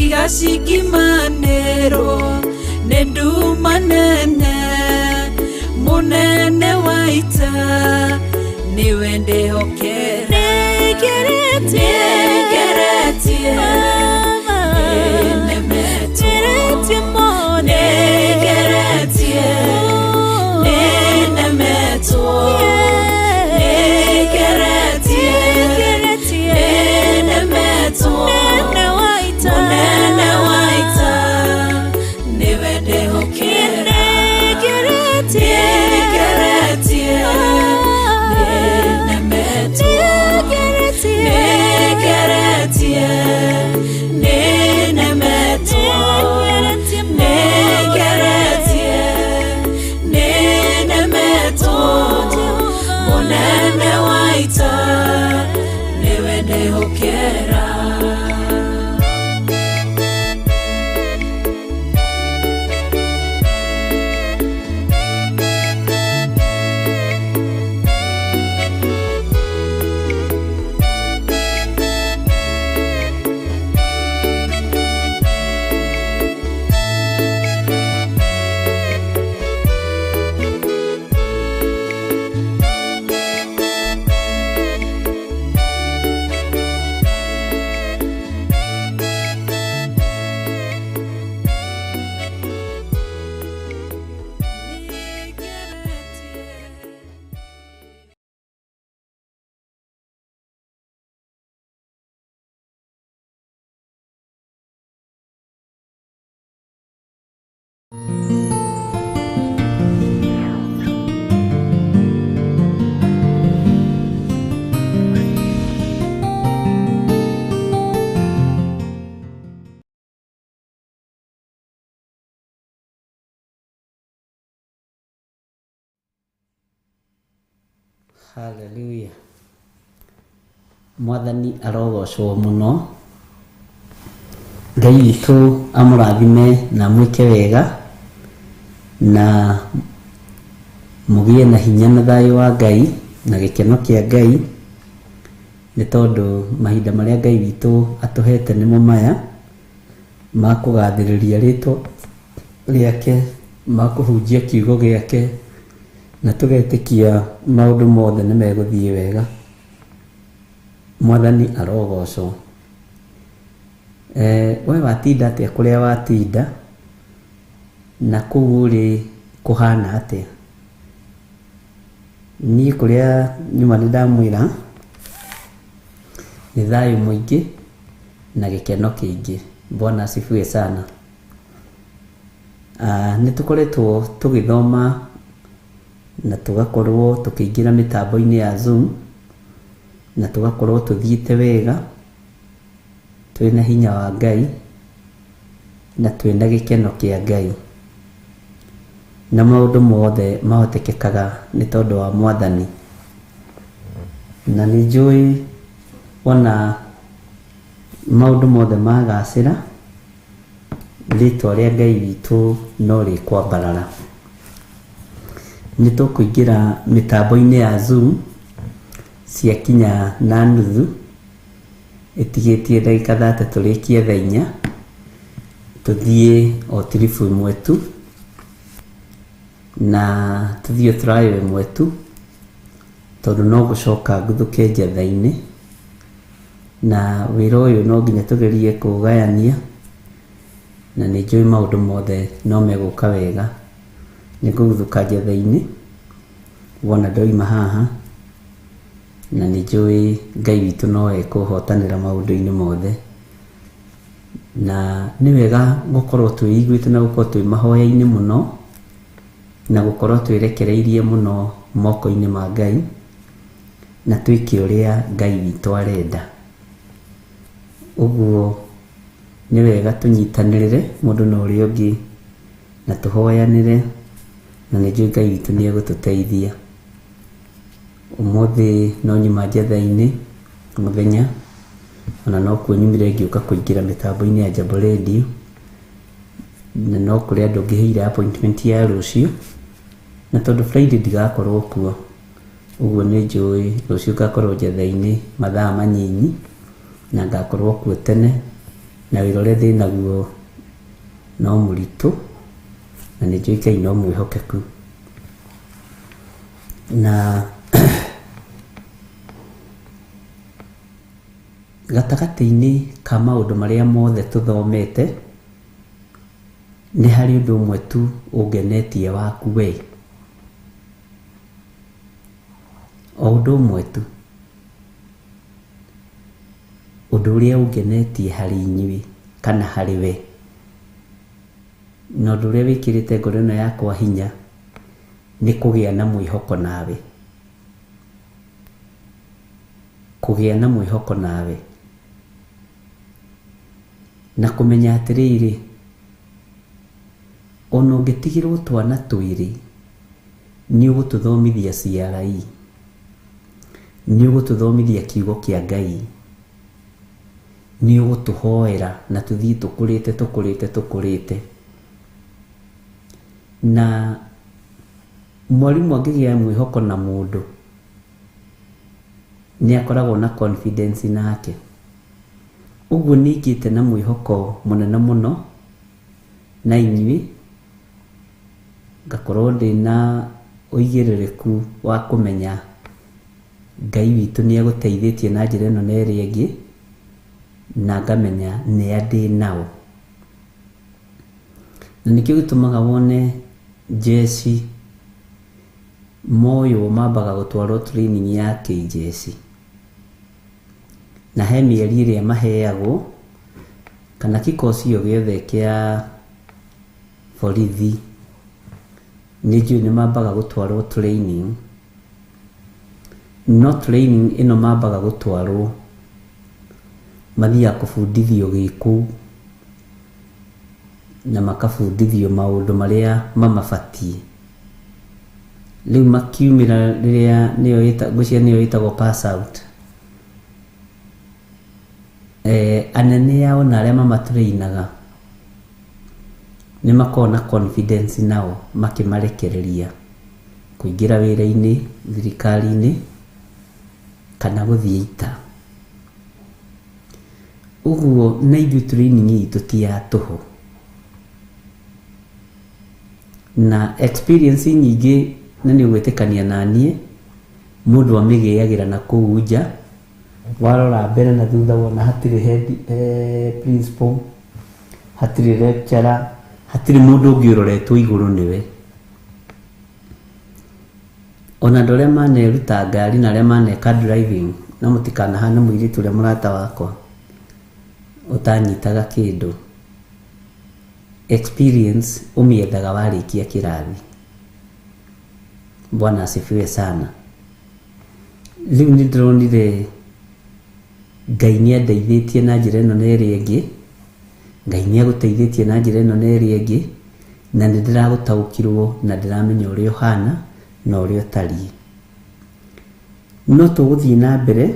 igacikimanĩrwo nĩ nduma nene, mũnene wa ita nĩwe ndehokera. Nĩngeretie, Nĩngeretie, Baba, nĩnemetwo, ngeretie mũno. Nĩngeretie, nĩnemetwo, nĩngeretie, Nĩngeretie, nĩnemetwo, mũnene wa ita. Mũnene wa ita nĩwe ndehokera. Nĩngeretie, Nĩngeretie, Hallelujah. Mwathani arogocwo mũno. Ngai witũ amũrathime na amwĩke wega na mũgĩe na hinya na thayũ wa Ngai na gĩkeno kĩa Ngai, nĩ tondũ mahinda marĩa Ngai witũ atũhete nĩmo maya ma kũgathĩrĩria rĩtwa rĩake, ma kũhunjia kiugo gĩake, na tũgetĩkia maũndũ mothe nĩ megũthiĩ wega. Mwathani arogocwo. We watinda atĩa kũrĩa watinda, na kũu ũrĩ kũhana atĩa? Niĩ kũrĩa nyuma nĩ ndamwĩra nĩ thayũ mũingĩ na gĩkeno kĩingĩ. Bwana asifiwe sana. Nĩ tũkoretwo tũgĩthoma na tũgakorwo tũkĩingĩra mĩtambo-inĩ ya Zoom na tũgakorwo tũthiĩte wega, twĩna hinya wa Ngai na twĩna gĩkeno kĩa Ngai, na maũndũ mothe mahotekekaga nĩ tondũ wa Mwathani. Na nĩ njũĩ ona maũndũ mothe magacĩra, rĩtwa rĩa Ngai witũ no rĩkwambarara. Nĩ tũkũingĩra mĩtambo-inĩ ya Zoom ciakinya na nuthu, ĩtigĩtie ndagĩka 30 tũrĩkie thaa 4, tũthiĩ o tiribu ĩmwe tu, na tũthiĩ o trial ĩmwe tu, tondũ no gũcoka nguthũke njetha-inĩ, na wĩra ũyũ no nginya tũgerie kũũgayania, na nĩ njũĩ maũndũ mothe no megũka wega. Nĩ ngũguthũka njetha-inĩ wona ndoima haha, na nĩ njũĩ Ngai witũ no ekũhotanĩra maũndũ-inĩ mothe. Na nĩ wega gũkorwo twĩiguĩte na gũkorwo twĩ mahoya-inĩ mũno, na gũkorwo twĩrekereirie mũno moko-inĩ ma Ngai, na twĩke ũrĩa Ngai witũ arenda. Ũguo nĩ wega tũnyitanĩrĩre mũndũ na ũrĩa ũngĩ, na tũhoyanĩre, na nĩ njũĩ Ngai witũ nĩ egũtũteithia. Ũmũthĩ no nyuma njetha-inĩ mũthenya, ona no kuo nyumire ngĩũka kũingĩra mĩtambo-inĩ ya Jambo Radio, na no kũrĩ andũ ngĩheire appointment ya rũciũ, na tondũ Friday ndigakorwo kuo, ũguo nĩ njũĩ rũciũ ngakorwo njetha-inĩ mathaa manyinyi, na ngakorwo kuo tene, na wĩra ũrĩa ndĩ naguo no mũritũ, na nĩ njũĩ Ngai no mwĩhokeku. Na gatagatĩ-inĩ ka maũndũ marĩa mothe tũthomete, nĩ harĩ ũndũ ũmwe tu ũngenetie waku we. O ũndũ ũmwe tu. Ũndũ ũrĩa ũngenetie harĩ inyuĩ kana harĩ we, na ũndũ ũrĩa wĩkĩrĩte ngoro ĩno yakwa hinya, nĩ kũgĩa na mwĩhoko nawe. Kũgĩa na mwĩhoko nawe. Na kũmenya atĩrĩrĩ, ona ũngĩtigĩrwo twana twĩrĩ, nĩ ũgũtũthomithia CRE, nĩ ũgũtũthomithia kiugo kĩa Ngai, nĩ ũgũtũhoera na tũthiĩ tũkũrĩte tũkũrĩte tũkũrĩte. Na mwarimũ angĩgĩa mwĩhoko na mũndũ, nĩ akoragwo na confidence nake. Ũguo nĩ ingĩte na mwĩhoko mũnene mũno na inyuĩ, ngakorwo ndĩna ũigĩrĩrĩku wa kũmenya Ngai witũ nĩ agũteithĩtie na njĩra ĩno na ĩrĩa ĩngĩ, na ngamenya nĩ a ndĩ nao. Na nĩkĩo gĩtũmaga wone jeshi moywo mambaga gũtwarwo training ya kĩjeshi, na he mĩeri ĩrĩa maheagwo, kana kikosi o gĩothe kĩa borithi, nĩ njũĩ nĩ mambaga gũtwarwo training. No training ĩno mambaga gũtwarwo, mathiaga kũbundithio gĩkũu, na makabundithio maũndũ marĩa mamabatiĩ. Rĩu makiumĩra rĩrĩa nĩyo ngwĩciria nĩyo ĩtagwo pass out. Anene ao na arĩa mamatũrĩinaga nĩ makoragwo na confidence nao makĩmarekereria kũingĩra wĩra-inĩ thirikari-inĩ kana gũthiĩ ita. Ũguo na ithuĩ training itũ ti ya tũhũ. Na experience nyingĩ na nĩ ũgwĩtĩkania na niĩ mũndũ amĩgĩagĩra na kũu nja, warora mbere na thutha wona hatirĩ head, principal, hatirĩ lecturer, hatirĩ mũndũ ũngĩ ũroretwo igũrũ nĩwe. Ona andũ arĩa maneruta ngari na arĩa maneka driving, no mũtikanahane mũirĩtu ũrĩa mũrata wakwa ũtanyitaga kĩndũ. Experience ũmĩethaga warĩkia kĩrathi. Bwana asifiwe sana. Rĩu nĩ ndĩronire Ngai nĩ andeithĩtie na njĩra ĩno na ĩrĩa ĩngĩ, Ngai nĩ agũteithĩtie na njĩra ĩno na ĩrĩa ĩngĩ, na nĩ ndĩragũtaũkĩrwo na ndĩramenya ũrĩa ũhana na ũrĩa ũtariĩ. No tũgũthiĩ na mbere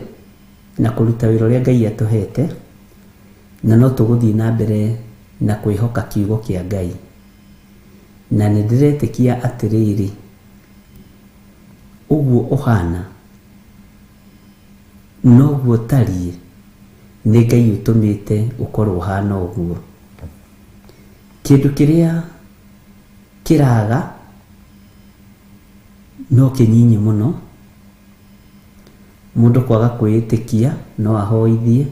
na kũruta wĩra ũrĩa Ngai atũhete, na no tũgũthiĩ na mbere na kwĩhoka kiugo kĩa Ngai. Na nĩ ndĩretĩkia atĩrĩrĩ, ũguo ũhana noguo ũtariĩ, nĩ Ngai ũtũmĩte ũkorwo ũhana ũguo. Kĩndũ kĩrĩa kĩraga no kĩnyinyi mũno. Mũndũ kwaga kwĩĩtĩkia no ahoithie,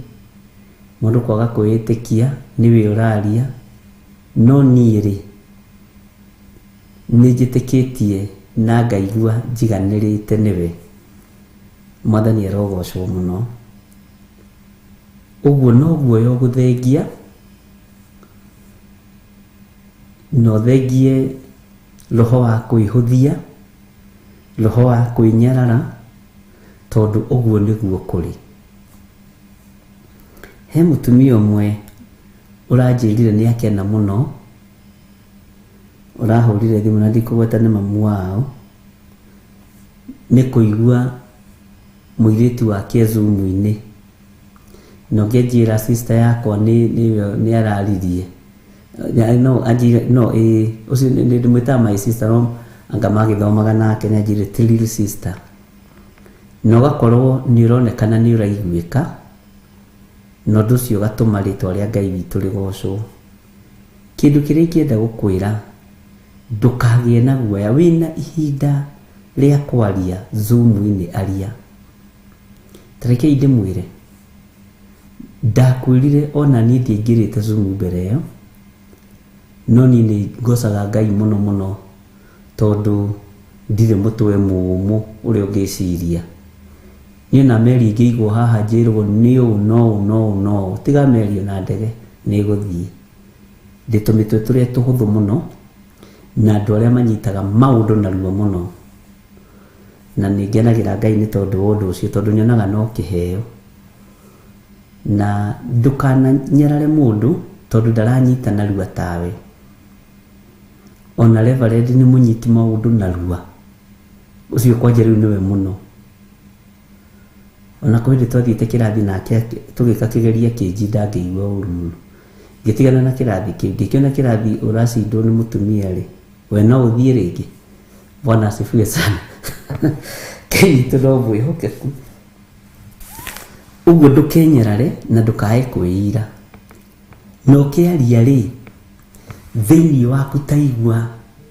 mũndũ kwaga kwĩĩtĩkia nĩwe ũraria, no niĩ rĩ nĩ njĩtĩkĩtie na ngaigua njiganĩrĩte nĩwe. Mwathani arogocwo mũno. Ũguo noguo yo gũthengia, na ũthengie roho wa kwĩhũthia, roho wa kwĩnyarara, tondũ ũguo nĩguo kũrĩ. He mũtumia ũmwe ũranjĩrire nĩ akena mũno, ũrahũrire thimũ na ndikũgweta nĩ mamu wao, nĩ kũigua mũirĩtu wake Zoom-inĩ. Na ũngĩ anjĩra sister yakwa nĩ araririe. No anjĩra no ĩĩ ũcio nĩ ndĩmwĩtaga my sister, no anga magĩthomaga nake nĩ anjĩrire ti real sister. Na ũgakorwo nĩ ũronekana nĩ ũraiguĩka, na ũndũ ũcio ũgatũma rĩtwa rĩa Ngai witũ rĩgocwo. Kĩndũ kĩrĩa ingĩenda gũkwĩra, ndũkagĩe na guoya, wĩna ihinda rĩa kwaria Zoom-inĩ aria. Ta rekei ndĩmwĩre, ndakwĩrire ona niĩ ndiaingĩrĩte Zoom mbere ĩyo, no niĩ nĩ ngocaga Ngai mũno mũno tondũ ndirĩ mũtwe mũũmũ ũrĩa ũngĩciria. Niĩ na meri ingĩigwo haha njĩrwo nĩ ũũ no ũũ no ũũ no ũũ, tiga meri ona ndege nĩ ĩgũthiĩ. Ndĩ tũmĩtwe tũrĩa tũhũthũ mũno na andũ arĩa manyitaga maũndũ narua mũno. Na nĩ ngenagĩra Ngai nĩ tondũ wa ũndũ ũcio, tondũ nyonaga no kĩheo. Na ndũkananyarare mũndũ tondũ ndaranyita narua tawe. Ona Reverend nĩ mũnyiti maũndũ narua, ũcio kwanja rĩu nĩwe mũno. Ona kwĩ hĩndĩ twathiĩte kĩrathi nake tũgĩka kĩgeria kĩnjinda ngĩigua ũru mũno. Ngĩtigana na kĩrathi kĩu, ngĩkĩona kĩrathi ũracindwo nĩ mũtumia rĩ, we no ũthiĩ rĩngĩ. Bwana asifiwe sana. Ngai witũ no mwĩhokeku. Ũguo ndũkenyarare na ndũkae kwĩira. Na ũkĩaria rĩ, thĩinĩ waku taigua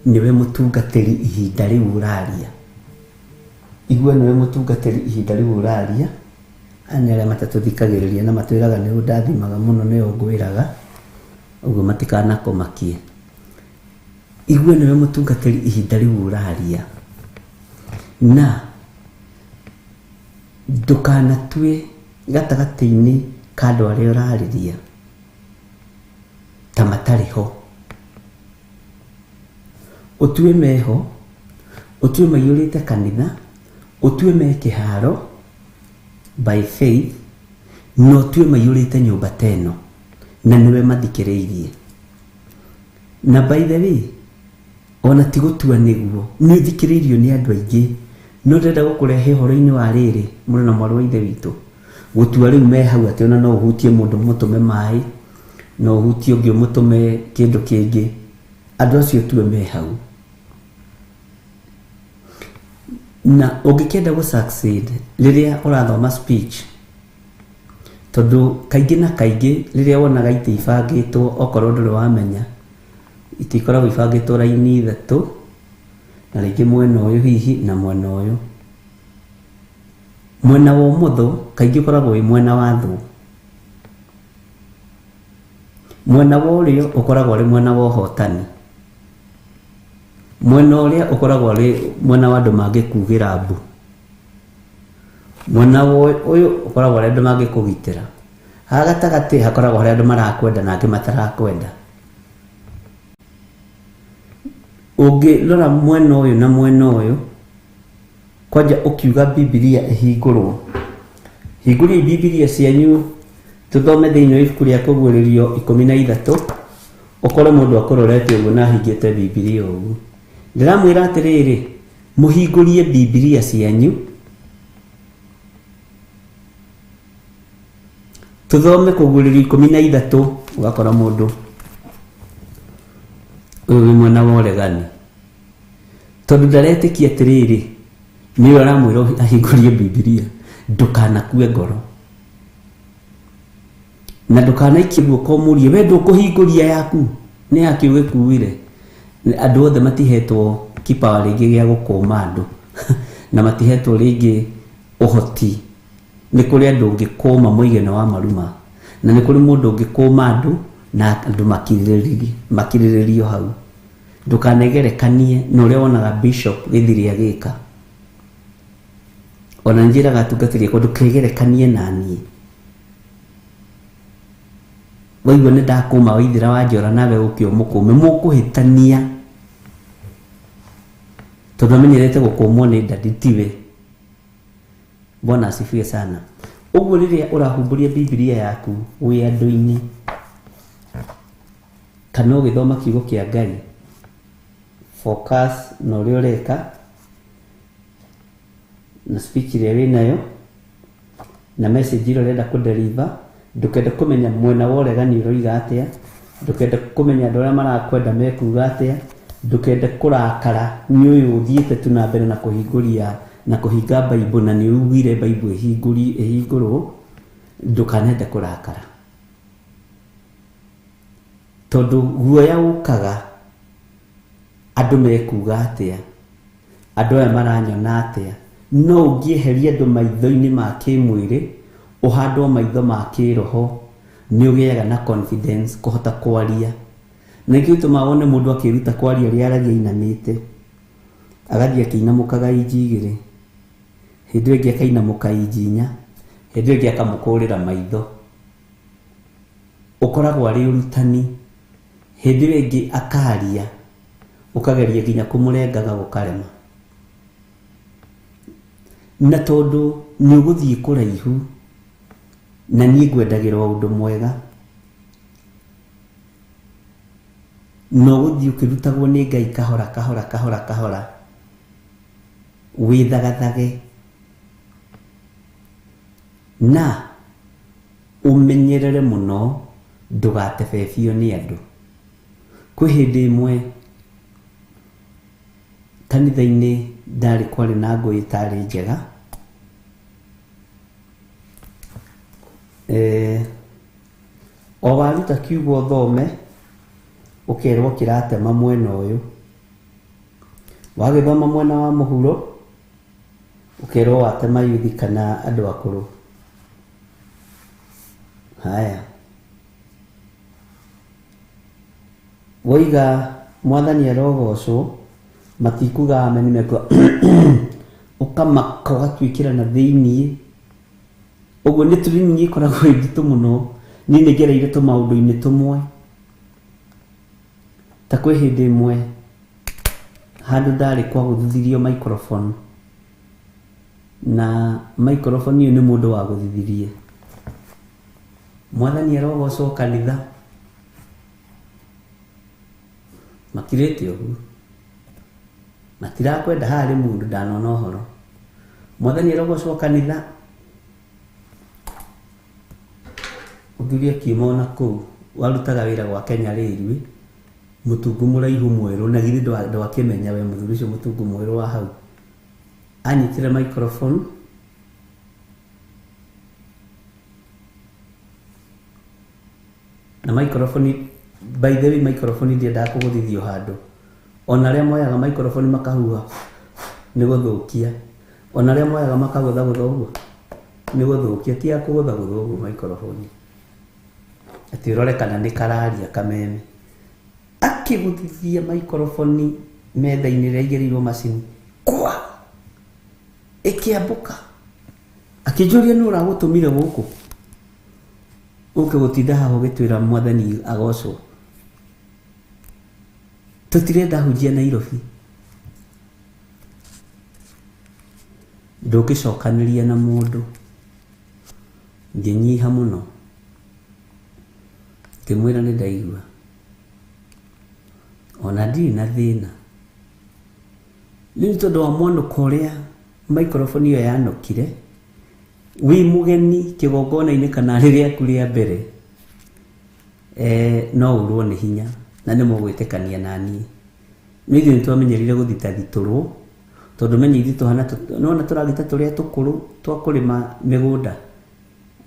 nĩwe mũtungatĩri ihinda rĩu ũraria. Igua nĩwe mũtungatĩri ihinda rĩu ũraria. Aya nĩ arĩa matatũthikagĩrĩria na matwĩraga nĩ ũndathimaga mũno nĩo ngwĩraga, ũguo matikanakũmakie. Igua nĩwe mũtungatĩri ihinda rĩu ũraria. Na ndũkanatue gatagatĩ-inĩ ka andũ arĩa ũrarĩria ta matarĩ ho. Ũtue meho, ũtue maiyũrĩte kanitha, ũtue me kĩharo by faith, na ũtue maiyũrĩte nyũmba ta ĩno na nĩwe mathikĩrĩirie. Na by the way, Ona ti gũtua nĩguo nĩ ũthikĩrĩirio nĩ andũ aingĩ no ndĩrenda gũkũrehe ũhoro-inĩ wa rĩrĩ mũrũ na mwarĩ wa ithe witũ gũtua rĩu me hau atĩ ona no ũhutie mũndũ ũmũtũme maĩ no ũhutie ũngĩ ũmũtũme kĩndũ kĩngĩ andũ acio tue me hau na ũngĩkĩenda gũ succeed rĩrĩa ũrathoma speech tondũ kaingĩ na kaingĩ rĩrĩa wonaga itĩ ibangĩtwo okorwo ndũrĩ wamenya itĩ ikoragwo ibangĩtwo raini ithatũ na rĩngĩ mwena ũyũ hihi na mwena ũyũ mwena wa ũmotho kaingĩ ũkoragwo wĩ mwena wa thũ mwena wa ũrĩo ũkoragwo ũrĩ mwena wa ũhotani mwena ũrĩa ũkoragwo ũrĩ mwena wa andũ mangĩkugĩra mbu mwena ũyũ ũkoragwo ũrĩ andũ mangĩkũgitĩra haha gatagatĩ hakoragwo harĩ andũ marakwenda na angĩ matarakwenda ũngĩrora mwena ũyũ na mwena ũyũ kwanja ũkiuga Bibilia ĩhingũrwo hingũriai Bibilia cianyu tũthome thĩinĩ wa ibuku rĩa Kũguũrĩrio 13 ũkore mũndũ akũrorete ũguo na ahingĩte Bibilia ũguo ndĩramwĩra atĩrĩrĩ mũhingũrie Bibilia cianyu tũthome Kũguũrĩrio 13 ũgakora mũndũ ũyũ wĩ mwena wa ũregani tondũ ndaretĩkia atĩrĩrĩ nĩwe aramwĩra ahingũrie Bibilia ndũkanakue ngoro na ndũkanaikie guoko ũmũrie we ndũkũhingũria yaku nĩ yakĩ ũgĩkuire andũ othe matihetwo kipawa rĩngĩ gĩa gũkũma andũ na matihetwo rĩngĩ ũhoti nĩ kũrĩ andũ ũngĩkũma mũigana wa maruma na nĩ kũrĩ mũndũ ũngĩkũma andũ na andũ makirĩrĩrio hau ndũkanegerekanie na ũrĩa wonaga Bishop Gĩthiri agĩka ona njĩraga atungatĩri akwa ndũkegerekanie na niĩ waigua nĩ ndakũma waithĩra wa njora nawe ũke ũmũkũme mũkũhĩtania tondũ amenyerete gũkũmwo nĩ ndadi tiwe Bwana asifiwe sana ũguo rĩrĩa ũrahumbũria Bibilia yaku wĩ andũ-inĩ kana ũgĩthoma kiugo kĩa Ngai focus na ũrĩa ũreka na speech ĩrĩa wĩnayo na message ĩrĩa ũrenda kũ-deliver ndũkende kũmenya mwena wa ũregani ũroiga atĩa ndũkende kũmenya andũ arĩa marakwenda mekuga atĩa ndũkende kũrakara nĩ ũyũ ũthiĩte tu na mbere na kũhingũria na kũhinga Bible na nĩ ugire Bible ĩhingũrwo ndũkanende kũrakara tondũ guoya ũkaga andũ mekuga atĩa andũ aya maranyona atĩa no ũngĩeheria andũ maitho-inĩ ma kĩmwĩrĩ ũhandwo maitho ma kĩroho nĩ ũgĩaga na confidence kũhota kwaria na nĩkĩo gĩtũmaga wone mũndũ akĩruta kwaria ũrĩa aragia ainamĩte agathiĩ akĩinamũkaga inji igĩrĩ hĩndĩ ĩyo ĩngĩ akainamũka inji inya hĩndĩ ĩyo ĩngĩ akamũkũrĩra maitho ũkoragwo arĩ ũrutani hĩndĩ ĩyo ĩngĩ akaria ũkageria nginya kũmũrengaga gũkarema na tondũ nĩ ũgũthiĩ kũraihu na niĩ ngwendagĩra ũndũ mwega no ũgũthiĩ ũkĩrutagwo nĩ Ngai kahora kahora kahora kahora wĩthagathage na ũmenyerere mũno ndũgatebebio nĩ andũ kwĩ hĩndĩ ĩmwe kanitha-inĩ ndarĩ kwarĩ na ngũĩ ĩtarĩ njega o waruta kiugo ũthome ũkerwo kĩratema mwena ũyũ wagĩthoma mwena wa mũhuro ũkerwo watema yuthi kana andũ akũrũ haya woiga mwathani arogocwo matikuga ameni mekuga ũkamaka ũgatuĩkĩra na thĩiniĩ ũguo nĩ training ĩkoragwo ĩ nditũ mũno niĩ nĩ ngereire tũmaũndũ-inĩ tũmwe ta kwĩ hĩndĩ ĩmwe handũ ndarĩ kwa gũthuthirio microphone na microphone ĩyo nĩ mũndũ wa gũthuthirie mwathani arogocwo kanitha makirĩte ũguo Matirakwenda haha rĩ mũndũ ndanona ũhoro. Mwathani arogocwo kanitha. Mũthuri akiuma ona kũu warutaga wĩra gwa Kenya Railway, mũtungu mũraihu mwerũ, na githĩ ndwakĩmenya we mũthuri ũcio mũtungu mwerũ wa hau. Anyitire microphone na microphone, by the way, microphone ndiendaga kũgũthithio handũ. Ona arĩa moyaga microphone makahuha nĩ gũthũkia, ona arĩa moyaga makagũthagũtha ũguo nĩ gũthũkia, ti ya kũgũthagũtha ũguo microphone, atĩ ũrore kana nĩ kararia kameme. Akĩgũthithia microphone metha-inĩ ĩrĩa ĩigĩrĩirwo macini, kwa ĩkĩambũka. Akĩnjũria nũ ũragũtũmire gũkũ ũke gũtinda haha ũgĩtwĩra mwathani agocwo. Tũtirenda hunjia Nairobi. Ndũngĩcokanĩria na mũndũ. Ngĩnyiha mũno, ngĩmwĩra nĩ ndaigua ona ndirĩ na thĩna. Rĩu tondũ wa mwanũko ũrĩa microphone ĩyo yanũkire, wĩ mũgeni kĩgongona-inĩ kana rĩrĩa rĩa mbere, no ũrwo nĩ hinya na nĩ mũgwĩtĩkania na niĩ. Nĩ ithuĩ nĩ twamenyerire gũthitathitũrwo, tondũ menye ithuĩ tũhana nĩwona tũragita tũrĩa tũkũrũ twa kũrĩma mĩgũnda,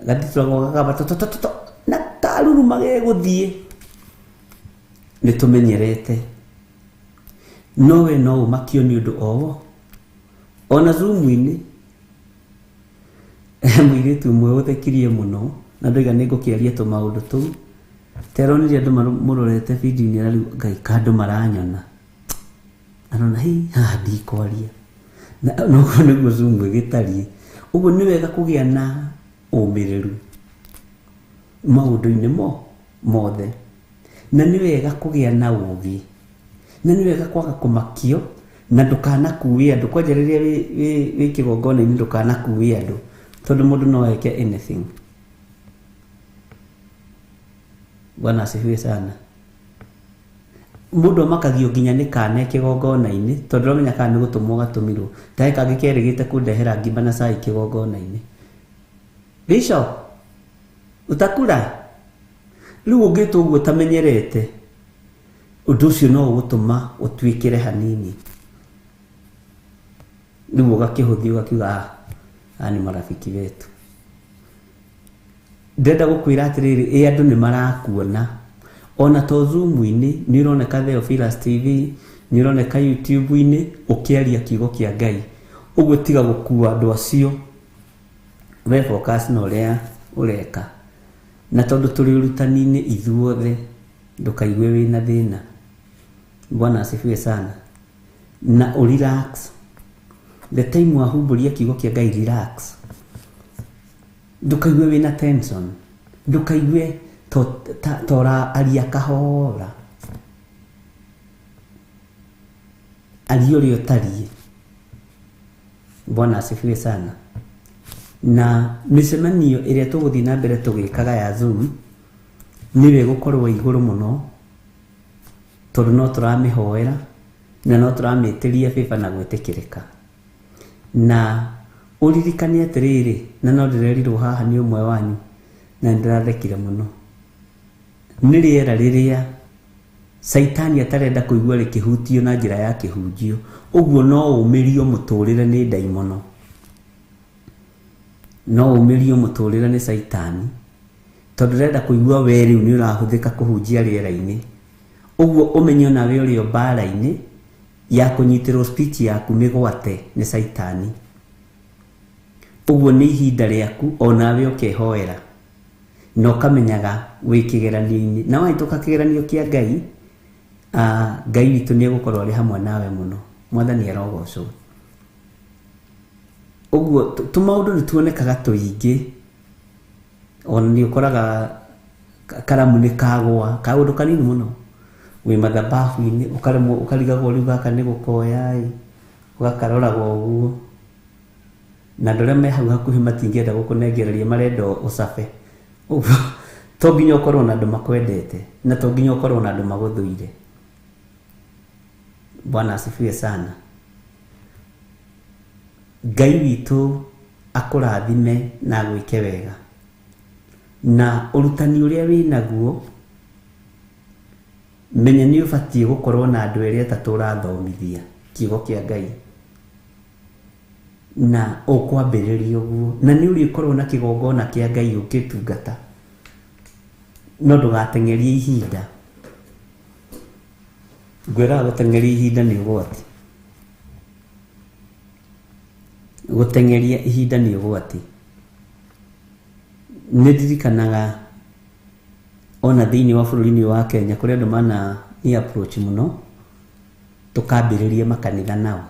gathitũragwo gakamba tũtũtũtũ na karuruma gegũthiĩ, nĩ tũmenyerete. No we no ũmakio nĩ ũndũ o ona Zoom-inĩ mũirĩtu ũmwe ũthekirie mũno na ndoiga nĩ ngũkĩaria tũmaũndũ tũu, teronire andũ mũrorete video-inĩ arariu Ngai ka andũ maranyona, arona hi haha ndikwaria. Na noguo nĩguo Zoom ĩgĩtariĩ. Ũguo nĩ wega kũgĩa na ũmĩrĩru maũndũ-inĩ mothe, na nĩ wega kũgĩa na ũũgĩ, na nĩ wega kwaga kũmakio, na ndũkanakue andũ. Kwanja rĩrĩa wĩ kĩgongona-inĩ ndũkanakue andũ, tondũ mũndũ no eke anything. Bwana asifiwe sana. Mũndũ amakagio nginya nĩ kana kĩgongona-inĩ, tondũ ndũramenya kana nĩ gũtũmwo gatũmirwo. Ta he kangĩ kerĩgĩte kũndehera ngima na cai kĩgongona-inĩ. Bishop, utakula? Rĩu ũngĩtwo ũguo ũtamenyerete, ũndũ ũcio no ũgũtũma ũtuĩkĩre hanini. Rĩu ũgakĩhũthia ũgakiuga, aya nĩ marafiki wetu. Ndĩrenda gũkwĩra atĩrĩrĩ, ĩ andũ nĩ marakuona. Ona to Zoom-inĩ nĩ ũroneka Theophilus TV, nĩ ũroneka YouTube-inĩ ũkĩaria kiugo kĩa Ngai. Ũguo tiga gũkua andũ acio, we focus na ũrĩa ũreka. Na tondũ tũrĩ ũrutani-inĩ ithuothe, ndũkaigue wĩna thĩna. Bwana asifiwe sana. Na ũrelax. The time wahumbũria kiugo kĩa Ngai, relax. Ndũkaigue wĩna tension. Ndũkaigue tora aria kahora. Aria ũrĩa ũtariĩ. Bwana asifiwe sana. Na mĩcemanio ĩrĩa tũgũthiĩ na mbere tũgĩkaga ya Zoom nĩwe ĩgũkorwo igũrũ mũno, tondũ no tũramĩhoera na no tũramĩtĩria favor na gwĩtĩkĩrĩka. Na ũririkane atĩrĩrĩ, na no ndĩrerirwo haha nĩ ũmwe wanyu na nĩndĩrathekire mũno, nĩ rĩera rĩrĩa Caitani atarenda kũigua rĩkĩhutio na njĩra ya kĩhunjio. Ũguo no ũmĩrio mũtũrĩre nĩ ndaimono, no ũmĩrio mũtũrĩre nĩ Caitani, tondũ ndĩrenda kũigua we rĩu nĩ ũrahũthĩka kũhunjia rĩera-inĩ. Ũguo ũmenye onawe ũrĩ o mbara-inĩ ya kũnyitĩrwo speech yaku mĩgwate nĩ Caitani. Ũguo nĩ ihinda rĩaku onawe ũkehoera na ũkamenyaga wĩ kĩgeranio-inĩ. Na wahĩtũka kĩgeranio kĩa Ngai, Ngai witũ nĩ egũkorwo arĩ hamwe nawe mũno. Mwathani arogocwo. Ũguo tũmaũndũ nĩ tuonekaga tũingĩ, ona nĩ ũkoraga karamu nĩ kagwa, kaũndũ kanini mũno, wĩ mathabahu-inĩ ũkaremwo, ũkarigagwo rĩu gaka nĩ gũkoya ĩ, ũgakaroraga ũguo, na andũ arĩa me hau hakuhĩ matingĩenda gũkũnengereria, marenda ũcabe. Ũguo to nginya ũkorwo na andũ makwendete, na to nginya ũkorwo na andũ magũthũire. Bwana asifiwe sana. Ngai witũ akũrathime na agwĩke wega. Na ũrutani ũrĩa wĩnaguo, menya nĩ ũbatiĩ gũkorwo na andũ erĩ atatũ ũrathomithia kiugo kĩa Ngai. Na ũkwambĩrĩria ũguo, na nĩ ũrĩkorwo na kĩgongona kĩa Ngai ũkĩtungata. No ndũgateng'erie ihinda. Ngwĩraga gũteng'eria ihinda nĩ ũgwati. Gũteng'eria ihinda nĩ ũgwati. Nĩ ndirikanaga ona thĩinĩ wa bũrũri-inĩ wa Kenya kũrĩ andũ mana ni approach mũno tũkambĩrĩrie makanitha nao.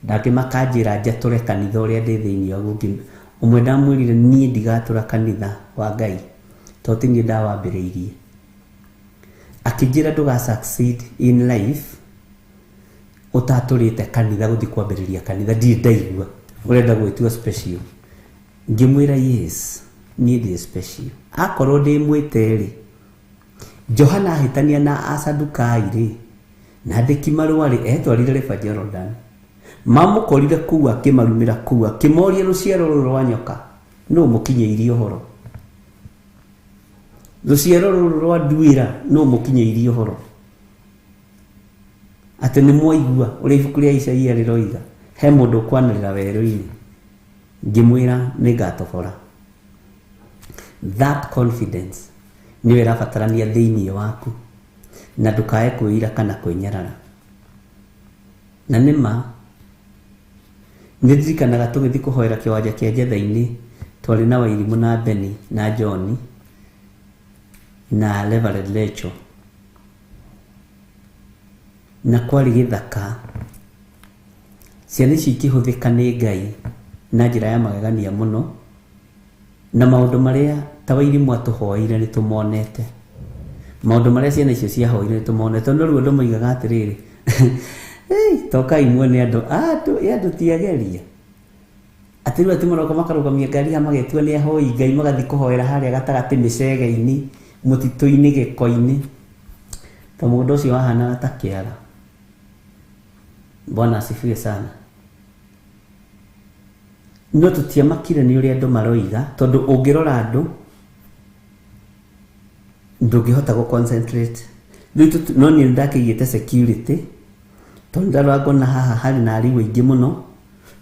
Ndake makanjĩra njatũre kanitha ũrĩa ndĩ thĩinĩ waguo. Ũmwe ndamwĩrire niĩ ndigatũra kanitha wa Ngai tondũ ti niĩ ndawambĩrĩirie. Akĩnjĩra ndũga succeed in life ũtatũrĩte kanitha gũthiĩ kwambĩrĩria kanitha ndirĩ ndaigua ũrenda gwĩtua special. Ngĩmwĩra yes, niĩ ndĩ special. Akorwo ndĩ mwĩte rĩ, Johana ahĩtania na Asadukai rĩ, na andĩki marũa rĩ, etwarire River Jordan. Mamũkorire kũu akĩmarumĩra kũu akĩmoria rũciaro rũrũ rwa nyoka nũ mũkinyĩirie ũhoro. Rũciaro rũrũ rwa nduĩra nũ mũkinyĩirie ũhoro. Atĩ nĩ mwaigua ũrĩa ibuku rĩa Isaia rĩroiga he mũndũ ũkwanĩrĩra werũ-inĩ. Ngĩmwĩra nĩngatobora. That confidence nĩyo ĩrabatarania thĩinĩ waku na ndũkae kwĩira kana kwĩnyarara. Na nĩma nĩ ndirikanaga tũgĩthiĩ kũhoera kĩwanja kĩa Njetha-inĩ twarĩ na Wairimũ na Beni na John na Reverend Rachel. Na kwarĩ gĩthaka. Ciana ici ikĩhũthĩka nĩ Ngai na njĩra ya magegania mũno, na maũndũ marĩa ta Wairimũ atũhoeire nĩ tũmonete. Maũndũ marĩa ciana icio ciahoire nĩ tũmonete. Tondũ rĩu andũ moigaga atĩrĩrĩ, tokai muone andũ, andũ ti ageria. Atĩ rĩu atĩ maroka makarũgamia ngari haha magetua nĩ ahoi Ngai magathiĩ kũhoera harĩa gatagatĩ mĩcege-inĩ, mũtitũ-inĩ, gĩko-inĩ. Ta mũgũnda ũcio wahanaga ta kĩara. Bwana asifiwe sana. No tũtiamakire nĩ ũrĩa andũ maroiga, tondũ ũngĩrora andũ ndũngĩhota gũ concentrate. Rĩu no niĩ nĩndakĩigĩte security, tondũ ndarora ngona haha harĩ na arimũ aingĩ mũno,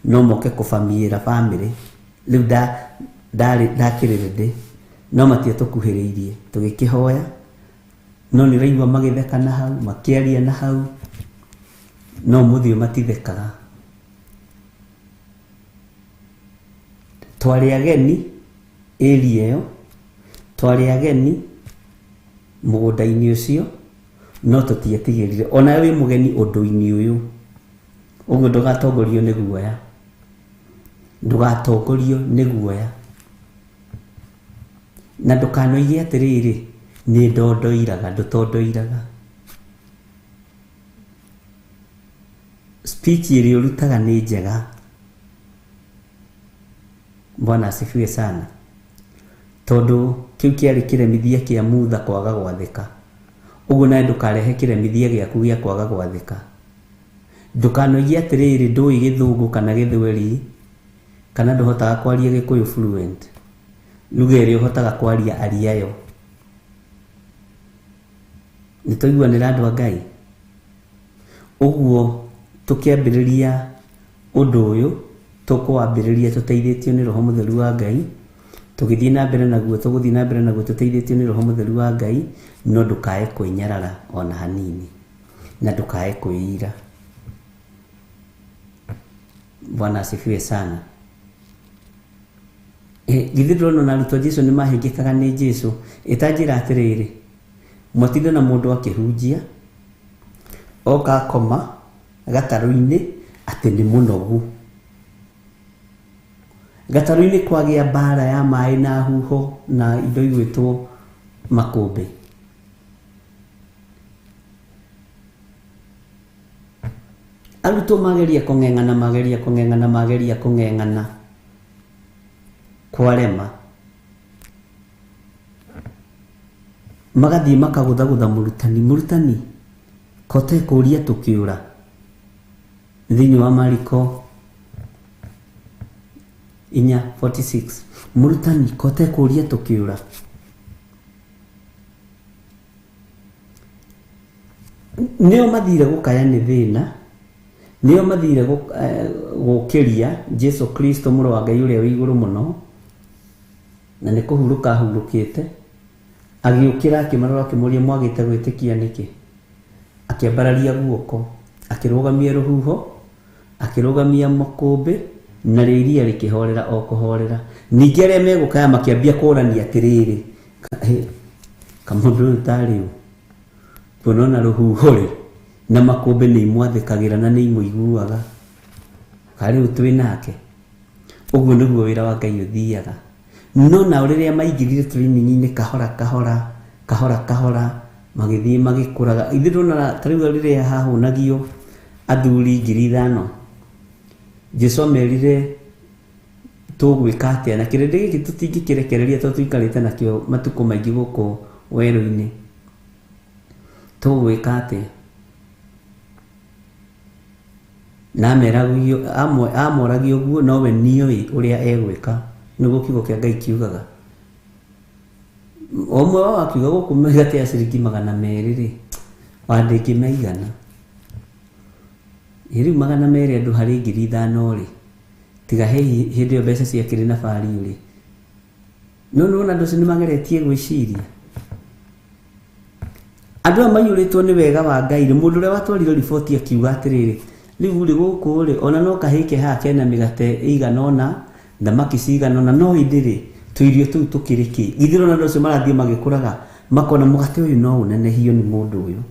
no moke kũbamiĩra bamĩrĩ. Rĩu ndakĩrĩ ready, no matiatũkuhĩrĩirie. Tũgĩkĩhoya, no nĩ ũraigua magĩtheka na hau, makĩaria na hau, no mũthĩ ũyũ matithekaga. Twarĩ ageni area ĩyo, twarĩ ageni mũgũnda-inĩ ũcio, no tũtietigĩrire. Ona wĩ mũgeni ũndũ-inĩ ũyũ, ũguo ndũgatongorio nĩ guoya. Ndũgatongorio nĩ guoya. Na ndũkanoige atĩrĩrĩ, nĩ ndondoiraga, ndũtondoiraga. Speech ĩrĩa ũrutaga nĩ njega. Bwana asifiwe sana. Tondũ kĩu kĩarĩ kĩremithia kĩa Mutha kwaga gwathĩka. Ũguo nawe ndũkarehe kĩremithia gĩaku gĩa kwaga gwathĩka. Ndũkanoige atĩrĩrĩ ndũĩ gĩthũngũ kana gĩthweri, kana ndũhotaga kwaria gĩkũyũ fluent. Lugha ĩrĩa ũhotaga kwaria aria yo. Nĩ twaiguanĩra andũ a Ngai? Ũguo tũkĩambĩrĩria ũndũ ũyũ, tũkũwambĩrĩria tũteithĩtio nĩ Roho Mũtheru wa Ngai, tũgĩthiĩ na mbere naguo, tũgũthiĩ na mbere naguo tũteithĩtio nĩ Roho Mũtheru wa Ngai, no ndũkae kwĩnyarara ona hanini, na ndũkae kwĩira. Bwana asifiwe sana. Githĩ ndũrona ona arutwo a Jesũ nĩ mahĩngĩkaga nĩ Jesũ? Ĩtanjĩra atĩrĩrĩ, mwatinda na mũndũ akĩhunjia, oka akoma gatarũ-inĩ atĩ nĩ mũnogu. Gatarũ-inĩ kwagĩa mbara ya maĩ na huho na indo igwĩtwo makũmbĩ. Arutwo mageria kũng'eng'ana, mageria kũng'eng'ana, mageria kũng'eng'ana, kwarema. Magathiĩ makagũthagũtha mũrutani, mũrutani, kote kũria tũkĩũra. Thĩinĩ wa Mariko 4:46. Mũrutani kote kũria tũkĩũra. Nĩo mathire gũkaya nĩ thĩna, nĩo mathire gũkĩria Jesu Kristo mũrũ wa Ngai ũrĩa wĩ igũrũ mũno, na nĩ kũhurũka ahurũkĩte. Agĩũkĩra akĩmarora akĩmũria mwagĩte gwĩtĩkia nĩkĩ? Akĩambararia guoko, akĩrũgamia rũhuho, akĩrũgamia makũmbĩ, narĩo iria rĩkĩhorera o kũhorera. Ningĩ arĩa megũkaya makĩambia kũrania atĩrĩrĩ, kamũndũ ũyũ tarĩ ũ? Kuona ona rũhuho rĩ na makũmbĩ nĩ imwathĩkagĩra na nĩ imũiguaga. Karĩ twĩ nake. Ũguo nĩguo wĩra wa Ngai ũthiaga. No nao rĩrĩa maingĩrire training-inĩ kahora kahora kahora kahora magĩthiĩ magĩkũraga. Ithuĩ ndũronaga ta rĩu rĩrĩa hahũnagio athuri 5,000, Jesu amerire tũgwĩka atĩa na kĩrĩndĩ gĩkĩ tũtingĩkĩrekereria tondũ tũikarĩte nakĩo matukũ maingĩ gũkũ werũ-inĩ. Tũgwĩka atĩa? Na amoragio ũguo nowe nĩoĩ ũrĩa egwĩka. Nĩguo kiugo kĩa Ngai kiugaga. Ũmwe wao akiuga gũkũ mĩgate ya ciringi 200 rĩ, wandĩngĩmaigana. Rĩu 200 andũ harĩ 5,000 rĩ, tiga hĩndĩ ĩyo mbeca ciakĩrĩ na bari rĩ. No nĩwona andũ acio nĩmageretie gwĩciria. Andũ aya maiyũrĩtwo nĩ wega wa Ngai rĩ, mũndũ ũrĩa watwarire riboti akiuga atĩrĩrĩ, rĩu rĩ gũkũ rĩ, ona no kahĩke haha kena mĩgate ĩigana ũna, thamaki cigana ũna, no ĩndĩ rĩ, tũirio tũu tũkĩrĩ kĩ? Githĩ ũrona andũ acio marathiĩ magĩkũraga, makona mũgate ũyũ no ũnenehio nĩ mũndũ ũyũ.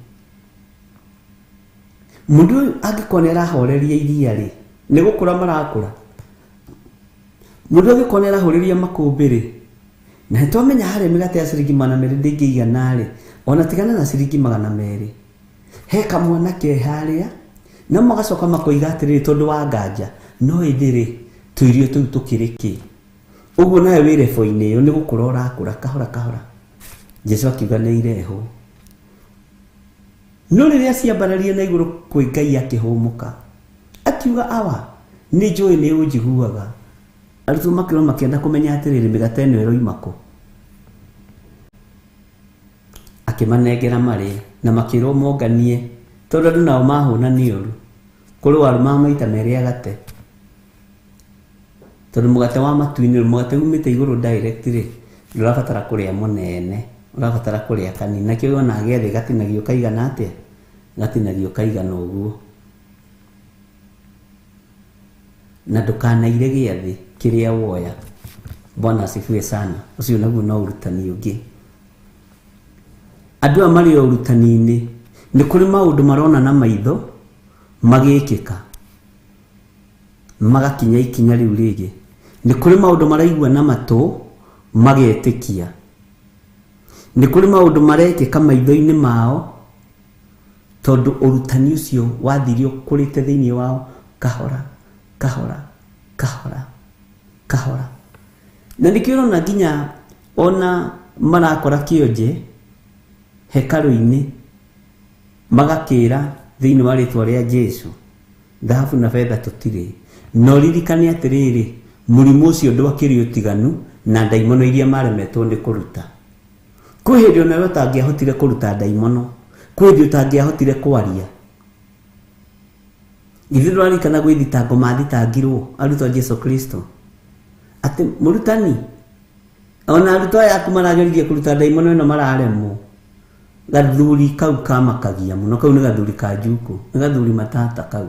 Mũndũ ũyũ angĩkorwo nĩ arahoreria iria rĩ, nĩ gũkũra marakũra. Mũndũ angĩkorwo nĩ arahoreria makũmbĩ rĩ, na nĩtwamenya harĩa mĩgate ya ciringi 200 ndĩngĩigana rĩ, ona tigana na ciringi 200. He kamwana ke harĩa, no magacoka makoiga atĩrĩrĩ tondũ wa nganja, no ĩndĩ rĩ, tũirio tũu tũkĩrĩ kĩ? Ũguo nawe wĩ rebo-inĩ ĩyo nĩ gũkũra ũrakũra kahora kahora. Jesu akiuga nĩ irehwo. No rĩrĩa ciambararia na igũrũ kwĩ Ngai akĩhũmũka, akiuga awa, nĩ njũĩ nĩ ũnjiguaga. Arutwo makĩrwo makĩenda kũmenya atĩrĩrĩ mĩgate ĩno ĩroima kũ. Akĩmanengera marĩe na makĩrwo monganie tondũ andũ nao mahũna nĩ ũru. Kũrĩ waru maita merĩ agate. Tondũ mũgate wa matu-inĩ, mũgate umĩte igũrũ direct rĩ, ndũrabatara kũrĩa mũnene, ũrabatara kũrĩa kanini. Nakĩo wona gĩathĩ gatinagio kaigana atĩa? Gatinagio kaigana ũguo. Na ndũkanaire gĩathĩ kĩrĩa woya. Bwana asifiwe sana. Ũcio naguo no ũrutani ũngĩ. Andũ aya marĩ o ũrutani-inĩ, nĩ kũrĩ maũndũ marona na maitho magĩkĩka, magakinya ikinya rĩu rĩngĩ. Nĩ kũrĩ maũndũ maraigua na matũ magetĩkia. Nĩ kũrĩ maũndũ marekĩka maitho-inĩ mao tondũ ũrutani ũcio wathire ũkũrĩte thĩinĩ wao kahora kahora kahora kahora. Na nĩkĩo ũrona nginya ona marakora kĩonje hekarũ-inĩ magakĩra thĩinĩ wa rĩtwa rĩa Jesu, thahabu na betha tũtirĩ. No ririkane atĩrĩrĩ, mũrimũ ũcio ndwakĩrĩ ũtiganu na ndaimono iria maremetwo nĩ kũruta. Kwĩ hĩndĩ onawe ũtangĩahotire kũruta ndaimono, kwĩ hĩndĩ ũtangĩahotire kwaria. Githĩ ndũraririkana gwĩ thitango mathitangirwo arutwo a Jesu Kristo atĩ mũrutani, ona arutwo aya aku marageririe kũruta ndaimono ĩno mararemwo. Gathuri kau kamakagia mũno, kau nĩ gathuri ka njuku, nĩ gathuri matata kau.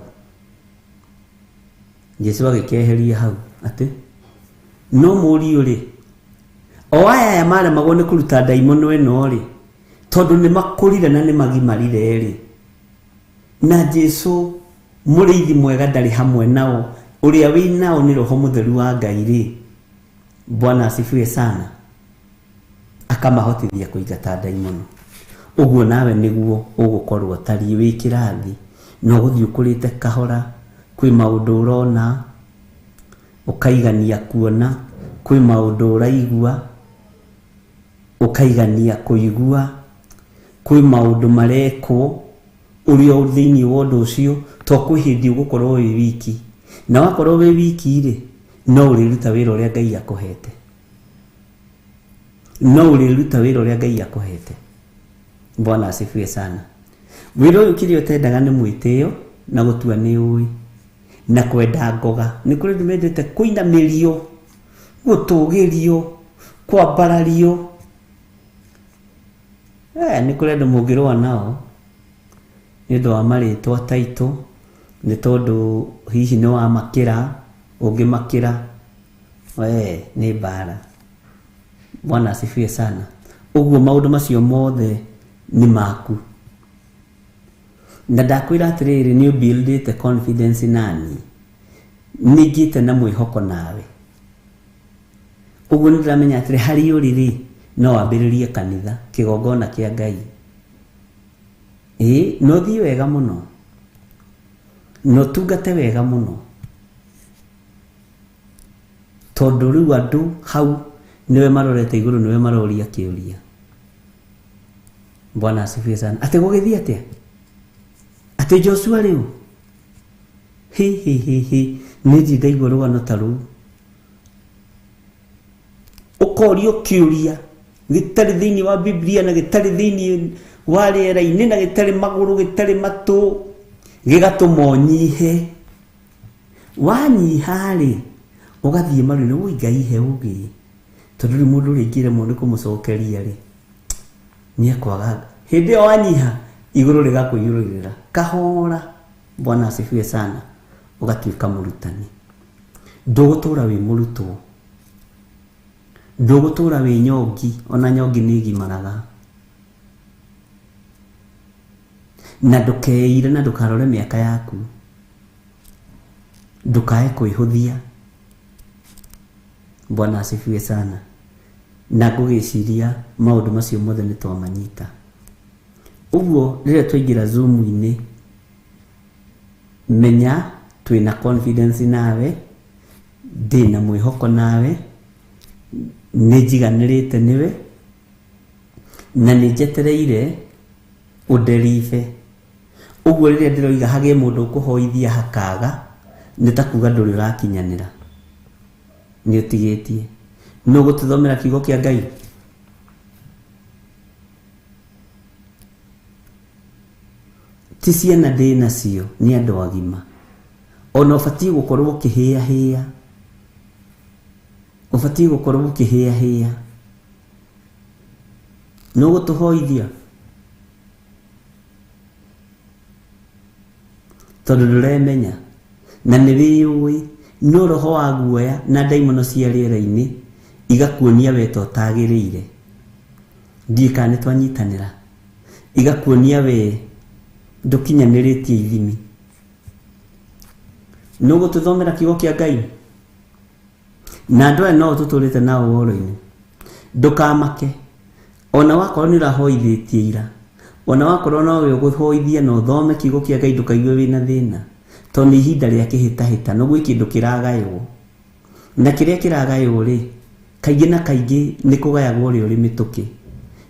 Jesu agĩkeheria hau atĩ no mũriũ rĩ, o aya aya maremagwo nĩ kũruta ndaimono ĩno rĩ, tondũ nĩ makũrire na nĩ magimarire rĩ, na Jesu mũrĩithi mwega ndarĩ hamwe nao, ũrĩa wĩ nao nĩ Roho Mũtheru wa Ngai rĩ, Bwana asifiwe sana, akamahotithia kũingata ndaimono. Ũguo nawe nĩguo ũgũkorwo ũtariĩ wĩ kĩrathi, no ũgũthiĩ ũkũrĩte kahora, kwĩ maũndũ ũrona ũkaigania kuona, kwĩ maũndũ ũraigua ũkaigania kũigua, kwĩ maũndũ marekwo ũrĩa thĩinĩ wa ũndũ ũcio, to kwĩ hĩndĩ ũgũkorwo wĩ wiki. Na wakorwo wĩ wiki rĩ, No ũrĩruta wĩra ũrĩa Ngai akũhete. No ũrĩruta wĩra ũrĩa Ngai akũhete. Bwana asifiwe sana. Wĩra ũyũ kĩrĩa ũtendaga nĩ mwĩtĩo na gũtua nĩ ũĩ na kwenda ngoga. Nĩ kũrĩ andũ mendete kũinamĩrio, gũtũgĩrio, kwambarario. Nĩ kũrĩ andũ mũngĩrũa nao nĩ ũndũ wa marĩtwa taitũ, nĩ tondũ hihi nĩ wamakĩra, ũngĩmakĩra, nĩ mbara. Bwana asifiwe sana. Ũguo maũndũ macio mothe nĩ maku. Na ndakwĩra atĩrĩrĩ, nĩ ũbuildĩte confidence nani, nĩ ngĩte na mwĩhoko nawe. Ũguo nĩ ndĩramenya atĩrĩ, harĩ ũrĩ rĩ, no wambĩrĩrie kanitha, kĩgongona kĩa Ngai. Ĩĩ, no ũthiĩ wega mũno, na ũtungate wega mũno, tondũ rĩu andũ hau nĩwe marorete igũrũ, nĩwe maroria kĩũria. Bwana asifiwe sana. Atĩ gũgĩthiĩ atĩa? Atĩ Joshua rĩu? Hi hi hi hi, nĩ ndirĩ ndaigua rũgano ta rũu. Ũkorio kĩũria gĩtarĩ thĩinĩ wa Biblia na gĩtarĩ thĩinĩ wa rĩera-inĩ na gĩtarĩ magũrũ, gĩtarĩ matũ, gĩgatũma ũnyihe. Wanyiha rĩ, ũgathiĩ marũĩ-inĩ, woi Ngai he ũgĩ. Tondũ rĩu mũndũ ũrĩa ingĩremwo nĩ kũmũcokeria rĩ, nĩ ekwaga. Hĩndĩ ĩyo wanyiha, igũrũ rĩgakũiyũrĩrĩra kahora. Bwana asifiwe sana. Ũgatuĩka mũrutani. Ndũgũtũra wĩ mũrutwo, ndũgũtũra wĩ nyongi, ona nyongi nĩ ĩgimaraga. Na ndũkeire na ndũkarore mĩaka yaku, ndũkae kwĩhũthia. Bwana asifiwe sana. Na ngũgĩciria maũndũ macio mothe nĩ twamanyita. Ũguo rĩrĩa twaingĩra Zoom-inĩ, menya twĩna confidence nawe, ndĩna mwĩhoko nawe, nĩ njiganĩrĩte nĩwe, na nĩ njetereire ũnderibe. Ũguo rĩrĩa ndĩroiga hagĩe mũndũ ũkũhoithia hakaga, nĩ ta kuga ndũrĩ ũrakinyanĩra, nĩ ũtigĩtie. Nũ ũgũtũthomera kiugo kĩa Ngai? Ti ciana ndĩ nacio, nĩ andũ agima. Ona ũbatiĩ gũkorwo ũkĩhĩahĩa, ũbatiĩ gũkorwo ũkĩhĩahĩa. Nũ ũgũtũhoithia? Tondũ ndũremenya na nĩ wĩyũĩ, no roho wa guoya na ndaimono cia rĩera-inĩ igakuonia we ta ũtagĩrĩire. Ndiũĩ kana nĩ twanyitanĩra. Igakuonia we ndũkinyanĩrĩtie ithimi. Nũ ũgũtũthomera kiugo kĩa Ngai? Na andũ aya no tũtũrĩte nao ũhoro-inĩ. Ndũkamake, ona wakorwo nĩ ũrahoithĩtie ira, ona wakorwo nowe ũgũhoithia na ũthome kiugo kĩa Ngai, ndũkaigue wĩna thĩna, tondũ nĩ ihinda rĩa kĩhĩtahĩtano, gwĩ kĩndũ kĩragaywo. Na kĩrĩa kĩragaywo rĩ, kaingĩ na kaingĩ nĩ kũgayagwo ũrĩa ũrĩ mĩtũkĩ.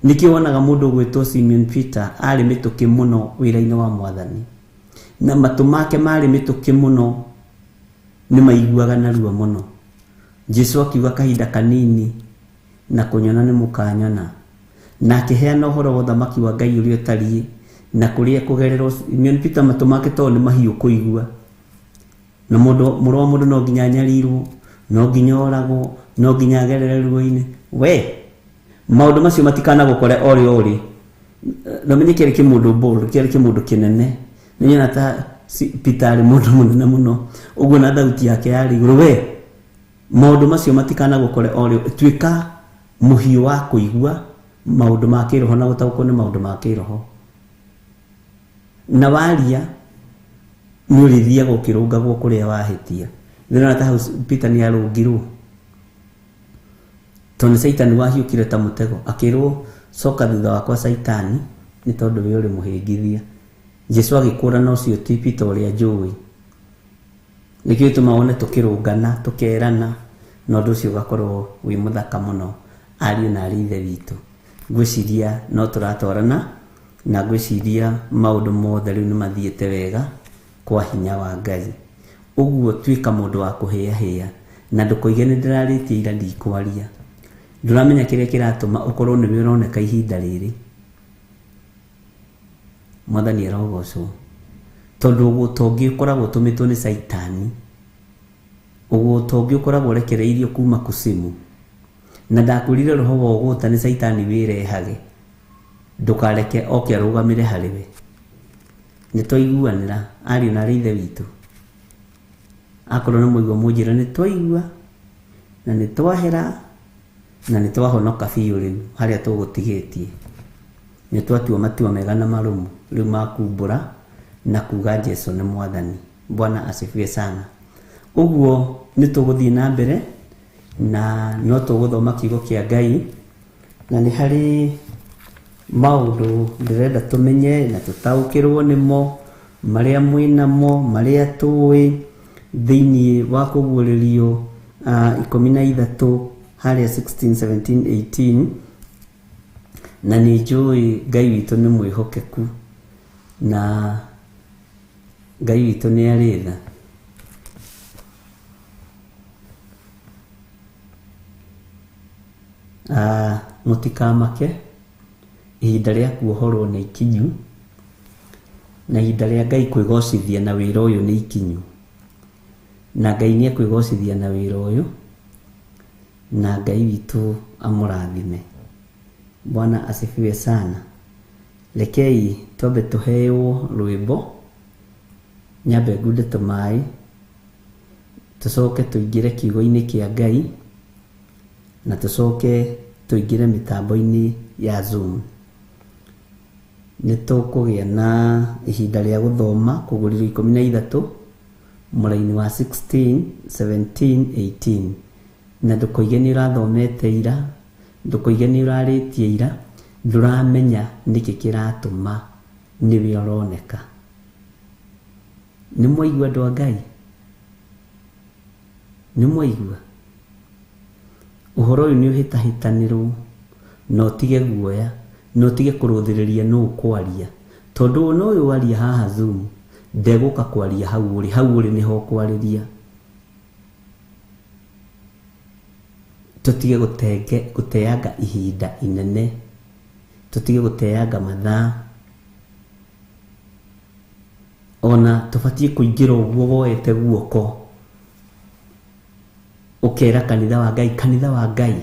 Nĩkĩo wonaga mũndũ ũgwĩtwo Simeon Peter arĩ mĩtũkĩ mũno wĩra-inĩ wa Mwathani, na matũ make marĩ mĩtũkĩ mũno, nĩ maiguaga narua mũno. Jesu akiuga kahinda kanini na kũnyona nĩ mũkanyona, na akĩheana ũhoro wa ũthamaki wa Ngai ũrĩa ũtariĩ na kũrĩa kũgererwo. Simeon Peter matũ make tondũ nĩ mahiũ kũigua, na mũndũ mũrũ wa mũndũ no nginya anyarirwo, no nginya oragwo, no nginya agerere ruo-inĩ. We maũndũ macio matikanagũkore o rĩ o rĩ. Na menye kĩarĩ kĩmũndũ bold, kĩarĩ kĩmũndũ kĩnene. Nĩ nyona ta Peter arĩ mũndũ mũnene mũno, ũguo na thauti yake yarĩ igũrũ. We maũndũ macio matikanagũkore o rĩ, tuĩka mũhiũ wa kũigua maũndũ ma kĩroho na gũtaũkwo nĩ maũndũ ma kĩroho. Na waria nĩ ũrĩthiaga ũkĩrũngagwo kũrĩa wahĩtia. Ndĩrona ta hau Peter nĩ arũngirwo, tondũ nĩ Caitani wahiũkire ta mũtego, akĩrwo coka thutha wakwa Caitani, nĩ tondũ we ũrĩ mũhĩngithia. Jesu agĩkũrana ũcio ti Peter ũrĩa njũĩ. Nĩkĩo gĩtũmaga wone tũkĩrũngana, tũkerana, na ũndũ ũcio ũgakorwo wĩ mũthaka mũno, ariũ na arĩ ithe witũ. Ngwĩciria no tũratwarana, na ngwĩciria maũndũ mothe rĩu nĩ mathiĩte wega kwa hinya wa Ngai. Ũguo tuĩka mũndũ wa kũhĩahĩa. Na ndũkoige nĩ ndĩrarĩtie ira ndikwaria. Ndũramenya kĩrĩa kĩratũma ũkorwo nĩwe ũroneka ihinda rĩrĩ. Mwathani arogocwo. Tondũ ũgũta ũngĩ ũkoragwo ũtũmĩtwo nĩ Caitani. Ũgũta ũngĩ ũkoragwo ũrekereirio kuma kusimu. Na ndakwĩrire roho wa ũgũta nĩ Caitani wĩrehage. Ndũkareke oke arũgamĩre harĩwe. Nĩ twaiguanĩra ariũ na arĩ ithe witũ. Akorwo nĩ mwaigua mũnjĩre nĩ twaigua na nĩ twahera na nĩ twahonoka biũ rĩu harĩa tũgũtigĩtie. Nĩ twatua matua mega na marũmu rĩu ma kumbũra na kuga Jesu nĩ mwathani. Bwana asifiwe sana. Ũguo nĩ tũgũthiĩ na mbere na no tũgũthoma kiugo kĩa Ngai, na nĩ harĩ maũndũ ndĩrenda tũmenye na tũtaũkĩrwo nĩmo, marĩa mwĩnamo, marĩa tũĩ thĩinĩ wa kũguũrĩrio 13 harĩa 16 17 18. Na nĩ njũĩ Ngai witũ nĩ mwĩhokeku na Ngai witũ nĩ arĩ tha. Mũtikamake, ihinda rĩa kuohorwo nĩ ikinyu, na ihinda rĩa Ngai kwĩgocithia na wĩra ũyũ nĩ ikinyu. Na Ngai nĩ ekwĩgocithia na wĩra ũyũ, na Ngai witũ amũrathime. Bwana asifiwe sana. Rekei twambe tũheo rwĩmbo, nyambe ngunde tũmaĩ, tũcoke tũingĩre kiugo-inĩ kĩa Ngai, na tũcoke tũingĩre mĩtambo-inĩ ya Zoom. Nĩ tũkũgĩa na ihinda rĩa gũthoma kũgũrĩrwo 13 mũraini wa 16 17 18. Na ndũkoige nĩ ũrathomete ira, ndũkoige nĩ ũrarĩtie ira, ndũramenya nĩkĩ kĩratũma nĩwe ũroneka. Nĩ mwaigua andũ a Ngai? Nĩ mwaigua? Ũhoro ũyũ nĩ ũhĩtahĩtanĩrwo, na ũtige guoya, na ũtige kũrũthĩrĩria nũ ũkwaria. Tondũ ona ũyũ waria haha Zoom, ndegũka kwaria hau ũrĩ, hau ũrĩ nĩho ũkwarĩria. Tũtige gũteanga ihinda inene, tũtige gũteanga mathaa. Ona tũbatiĩ kũingĩra ũguo woete guoko, ũkera kanitha wa Ngai, kanitha wa Ngai,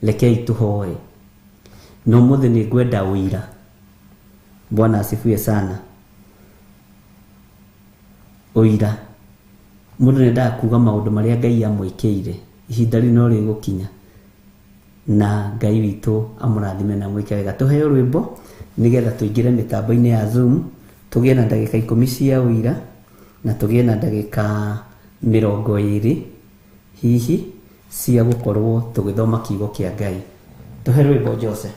rekei tũhoe. Na ũmũthĩ nĩ ngwenda ũira. Bwana asifiwe sana. Ũira. Mũndũ nĩ endaga kuga maũndũ marĩa Ngai amwĩkĩire. Ihinda rĩu no rĩgũkinya. Na Ngai witũ amũrathime na amwĩke wega. Tũheo rwĩmbo nĩgetha tũingĩre mĩtambo-inĩ ya Zoom, tũgĩe na ndagĩka 10 cia ũira, na tũgĩe na ndagĩka 20 hihi cia gũkorwo tũgĩthoma kiugo kĩa Ngai. Tũhe rwĩmbo Jose.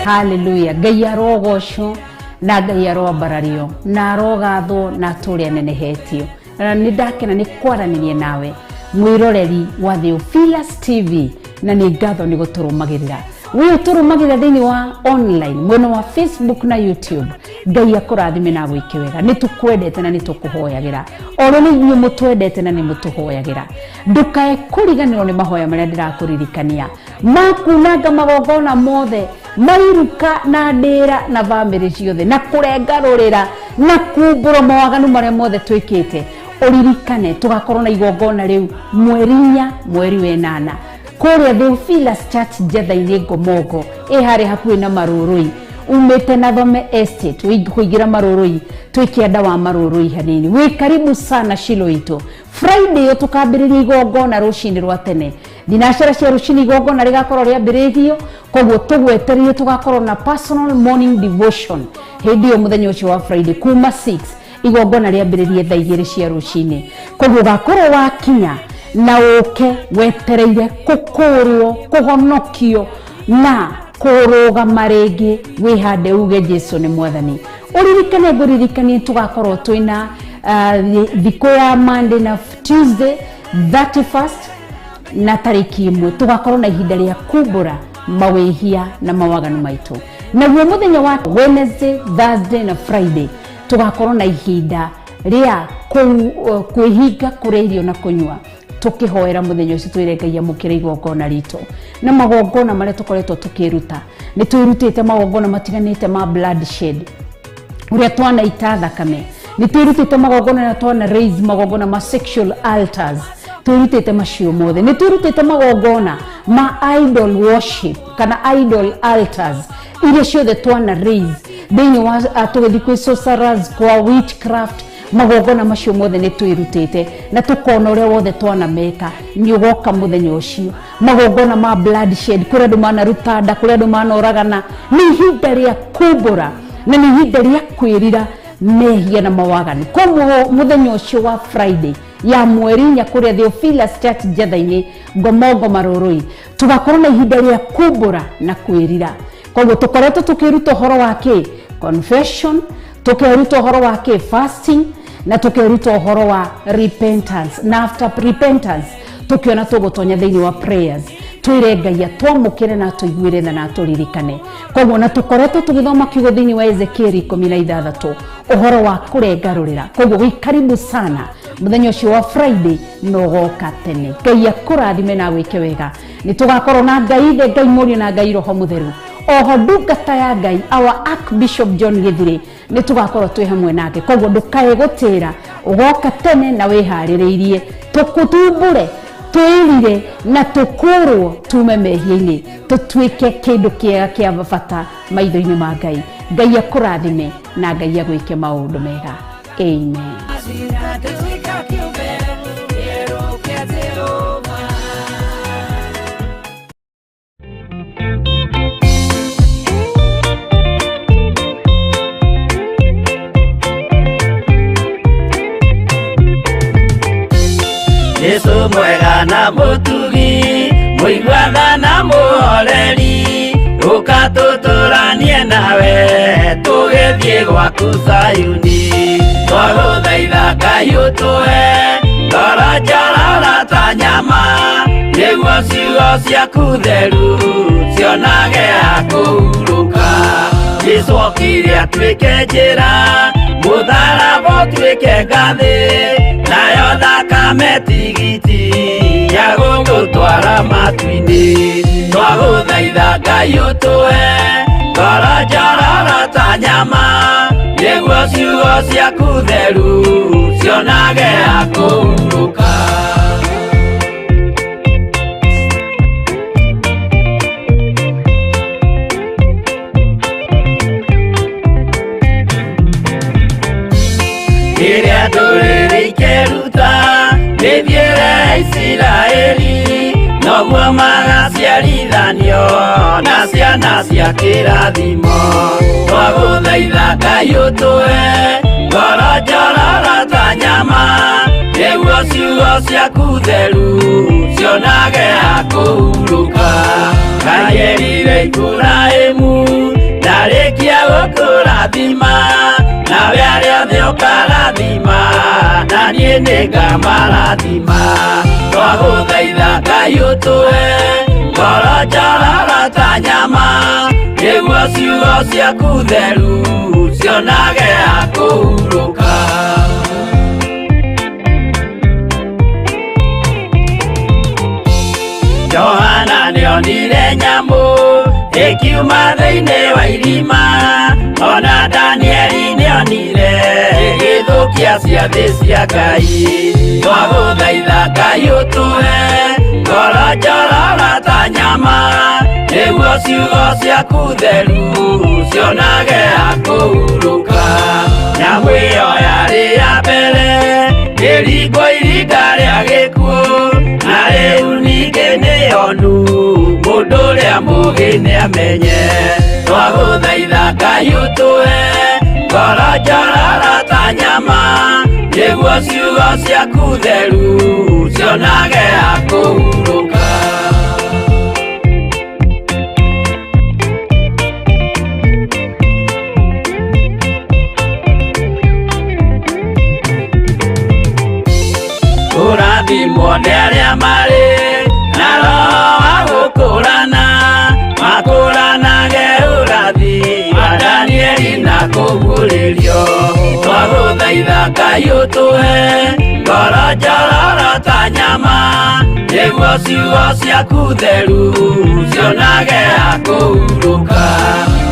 Hallelujah. Ngai arogocwo na Ngai aroambarario na arogathwo na atũũre anenehetio. Na nĩ ndakena nĩ kwaranĩria nawe mwĩroreri wa Theophilus TV, na nĩ ngatho nĩ gũtũrũmagĩrĩra. We ũtũrũmagĩrĩra thĩinĩ wa online mwena wa Facebook na YouTube. Ngai akũrathime na agwĩke wega. Nĩ tũkwendete na nĩ tũkũhoyagĩra. Oro nĩ inyuĩ mũtwendete na nĩ mũtũhoyagĩra. Ndũkae kũriganĩrwo nĩ mahoya marĩa ndĩrakũririkania makunanga magongona mothe mairuka na ndĩra na bamĩrĩ ciothe, na kũrengarũrĩra na kumbũra mawaganu marĩa mothe twĩkĩte. Ũririkane tũgakorwo na igongona rĩu mweri 4 mweri wa 8 kũrĩa Theophilus Church Njetha-inĩ Ngomongo, ĩ harĩa hakuhĩ na Marũrũi, umĩte na Thome Estate kũingĩra Marũrũi, twĩ kĩanda wa Marũrũi hanini. Wĩ karibu sana Shilo itũ. Friday ĩyo tũkambĩrĩria igongona rũcinĩ rwa tene thinacara cia rũcinĩ, igongona rĩgakorwo rĩambĩrĩirio, koguo tũgwetereire tũgakorwo na personal morning devotion hĩndĩ ĩyo mũthenya ũcio wa Friday kuma 6 igongona rĩambĩrĩrie thaa 2 cia rũcinĩ. Koguo ũgakorwo wakinya na ũke wetereire kũkũrwo, kũhonokio na Kũrũgama rĩngĩ wĩhande uge Jesu nĩ mwathani. Ũririkane ngũririkanie tũgakorwo twĩna thikũ ya Monday na Tuesday 31st na tarĩki 1 tũgakorwo na ihinda rĩa kumbũra mawĩhia na mawaganu maitũ. Naguo mũthenya wa Wednesday, Thursday na Friday tũgakorwo na ihinda rĩa kwĩhinga kũrĩa irio na kũnyua, tũkĩhoera mũthenya ũcio twĩre Ngai amũkĩre igongona ritũ na magongona marĩa tũkoretwo tũkĩruta. Nĩ twĩrutĩte magongona matiganĩte ma bloodshed, ũrĩa twanaita thakame. Nĩ twĩrutĩte magongona na twana raise magongona ma sexual altars, twĩrutĩte macio mothe. Nĩ twĩrutĩte magongona ma idol worship kana idol altars iria ciothe twana raise thĩinĩ wa tũgĩthiĩ kwĩ sorcerers, kwa witchcraft. Magongona macio mothe nĩ twĩrutĩte na tũkona ũrĩa wothe twanameka. Nĩ ũgoka mũthenya ũcio magongona ma bloodshed, kũrĩa andũ manaruta nda, kũrĩa andũ manoragana. Nĩ ihinda rĩa kumbũra na nĩ ihinda rĩa kwĩrira mehia na mawaganu. Koguo mũthenya ũcio wa Friday ya mweri 4 kũrĩa Theophilus Church Njetha-inĩ Ngomongo Marũrũi, tũgakorwo na ihinda rĩa kumbũra na kwĩrira. Koguo tũkoretwo tũkĩruta ũhoro wa kĩ confession, tũkeruta ũhoro wa kĩ fasting, na tũkeruta ũhoro wa repentance. Na after repentance tũkĩona tũgũtonya thĩinĩ wa prayers, twĩre Ngai atwamũkĩre na atũiguĩre tha na atũririkane. Koguo na tũkoretwo tũgĩthoma kiugo thĩinĩ wa Ezekieli 16 ũhoro wa kũrengarũrĩra. Koguo wĩ karibu sana mũthenya ũcio wa Friday no ũgoka tene. Ngai akũrathime na agwĩke wega. Nĩ tũgakorwo na Ngai Ithe, Ngai Mũriũ na Ngai Roho Mũtheru. Oho ndungata ya Ngai our Archbishop John Githire nĩ tũgakorwo twĩ hamwe nake. Koguo ndũkae gũtĩra, ũgoka tene na wĩharĩrĩirie tũkũtumbũre, twĩrire na tũkũrwo tume mehia-inĩ, tũtuĩke kĩndũ kĩega kĩa bata maitho-inĩ ma Ngai. Ngai akũrathime na Ngai agwĩke maũndũ mega. Amen. Jesu mwega na mũtugi, mũiguana na mũhoreri, ũka tũtũranie nawe tũgĩthiĩ gwaku Zayuni. Twagũthaitha Ngai ũtũhe ngoro njororo ta nyama, nĩguo ciugo ciaku theru cionage ha kũhurũka. Jesu okire atuĩke njĩra, mũtharaba ũtuĩke ngathĩ, nayo thakame tigiti ya gũgũtwara matu-inĩ. Twagũthaitha Ngai ũtũhe ngoro njororo ta nyama, nĩguo ciugo ciaku theru cionage ha kũhurũka. Rĩrĩa ndũrĩrĩ ikeruta mĩthiĩre ya Isiraeli, noguo magaciarithanio na ciana cia kĩrathimo. Twagũthaitha Ngai ũtũhe ngoro njororo ta nyama, nĩguo ciugo ciaku theru cionage ha kũhurũka. Ngai erire Iburahĩmu ndarĩkia gũkũrathima, nawe arĩa othe ũkarathima, na niĩ nĩngamarathima. Twagũthaitha Ngai ũtũhe ngoro njororo ta nyama, nĩguo ciugo ciaku theru cionage ha kũhurũka. Johana nĩonire nyamũ ĩkiuma thĩinĩ wa irima, ona Danieli nĩonire ĩgĩthũkia ciathĩ cia Ngai. Twagũthaitha Ngai ũtũhe ngoro njororo ta nyama, nĩguo ciugo ciaku theru cionage ha kũhurũka. Nyamũ ĩyo yarĩ ya mbere ĩringwo iringa rĩa gĩkuũ, na rĩu ningĩ nĩyonu mũndũ ũrĩa mũũgĩ nĩamenye. Twagũthaitha Ngai ũtũhe ngoro njororo ta nyama, nĩguo ciugo ciaku theru cionage ha kũhurũka. Arĩa marĩ na roho wa gũkũrana makũranage ũrathi wa Danieli na kũguũrĩrio. Twagũthaitha Ngai ũtũhe ngoro njororo ta nyama, nĩguo ciugo ciaku theru cionage ha kũhurũka.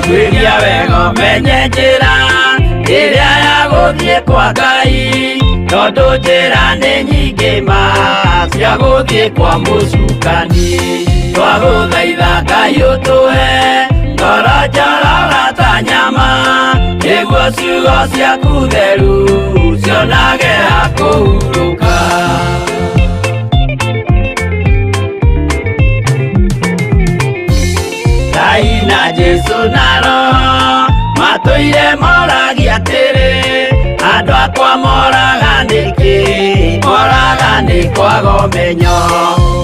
Tuĩria wega ũmenye njĩra ĩrĩa ya gũthiĩ kwa Ngai, tondũ njĩra nĩ nyingĩ ma cia gũthiĩ kwa mũcukani. Twagũthaitha Ngai ũtũhe ngoro njororo ta nyama, nĩguo ciugo ciaku theru cionage ha kũhurũka. Ngai na Jesũ na Roho matũire moragia atĩrĩ, andũ akwa moraga nĩkĩ? Moraga nĩ kwaga ũmenyo.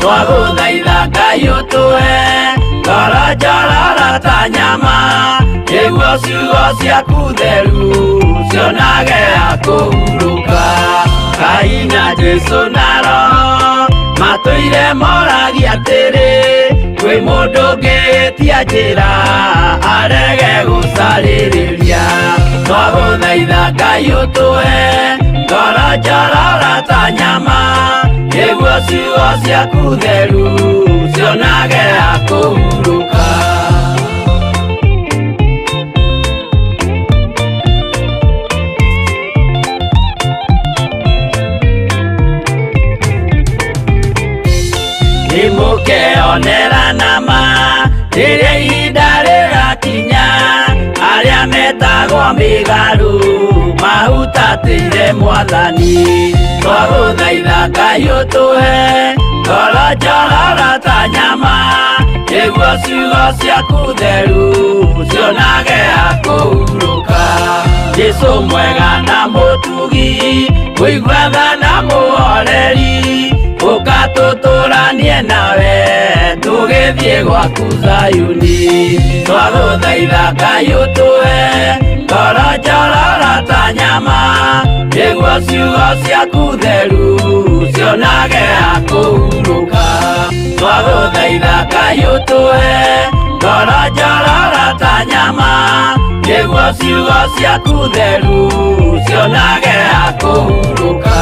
Twagũthaitha Ngai ũtũhe ngoro njororo ta nyama, nĩguo ciugo ciaku theru cionage ha kũhurũka. Ngai na Jesũ na Roho matũire moragia atĩrĩ, kwĩ mũndũ ũngĩtia njĩra arege gũcarĩrĩria. Twagũthaitha Ngai ũtũhe ngoro njororo ta nyama, nĩguo ciugo ciaku theru cionage ha kũhurũka. Nĩmũkeonera nama rĩrĩa ihinda rĩgakinya, arĩa metagwo mĩgarũ mahutatĩire Mwathani. Twagũthaitha Ngai ũtũhe ngoro njororo ta nyama, nĩguo ciugo ciaku theru cionage ha kũhurũka. Jesũ mwega na mũtugi, mũigua tha na mũhoreri, ũka tũtũranie nawe tũgĩthiĩ gwaku Zayuni. Twagũthaitha Ngai ũtũhe ngoro njororo ta nyama, nĩguo ciugo ciaku theru cionage ha kũhurũka. Twagũthaitha Ngai ũtũhe ngoro njororo ta nyama, nĩguo ciugo ciaku theru cionage ha kũhurũka.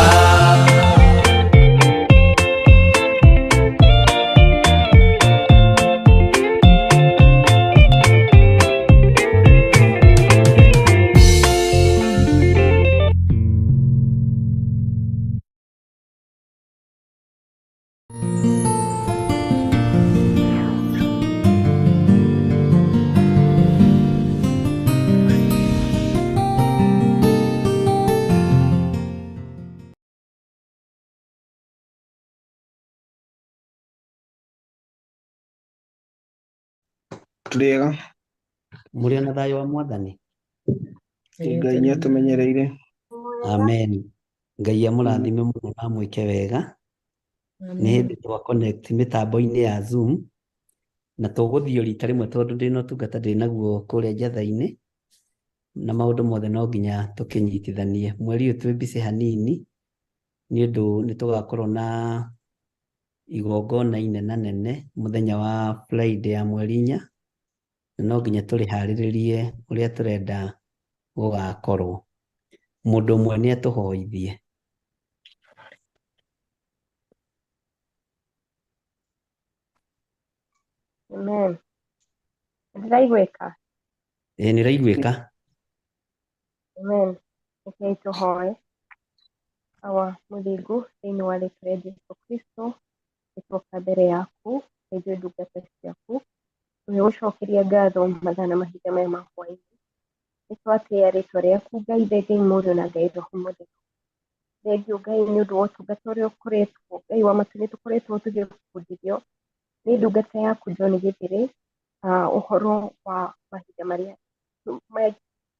Tũrĩega. Mũrĩ ona thayũ wa Mwathani. Ngai nĩ atũmenyereire. Amen. Ngai amũrathime mũno na amwĩke wega. Nĩ hĩndĩ twa connect mĩtambo-inĩ ya Zoom na tũgũthiĩ rita rĩmwe tondũ ndĩna ũtungata ndĩnaguo kũrĩa njatha-inĩ na maũndũ mothe no nginya tũkĩnyitithanie. Mweri ũyũ twĩ busy hanini nĩ ũndũ nĩ tũgakorwo na igongona inenanene mũthenya wa Friday ya mweri 4, na no nginya tũrĩharĩrĩrie ũrĩa tũrenda gũgakorwo. Mũndũ ũmwe nĩ atũhoithie. Amen. Ndĩraiguĩka? Ĩĩ nĩ ũraiguĩka. Amen. Rekei tũhoe. Awa mũthingu, thĩinĩ wa rĩtwa rĩa Jesũ Kristo, nĩtwoka mbere yaku, ithuĩ ndungata ciaku, tũgĩgũcokeria ngatho mathaa na mahinda maya ma hwaĩ-inĩ. Nĩtwatĩĩa rĩtwa rĩaku Ngai Ithe, Ngai Mũriũ na Ngai Roho Mũtheru. Thengiũ Ngai nĩ ũndũ wa ũtungata ũrĩa ũkoretwo, Ngai wa matu, nĩtũkoretwo tũgĩbundithio nĩ ndungata yaku John Gĩthĩrĩ, ũhoro wa mahinda marĩa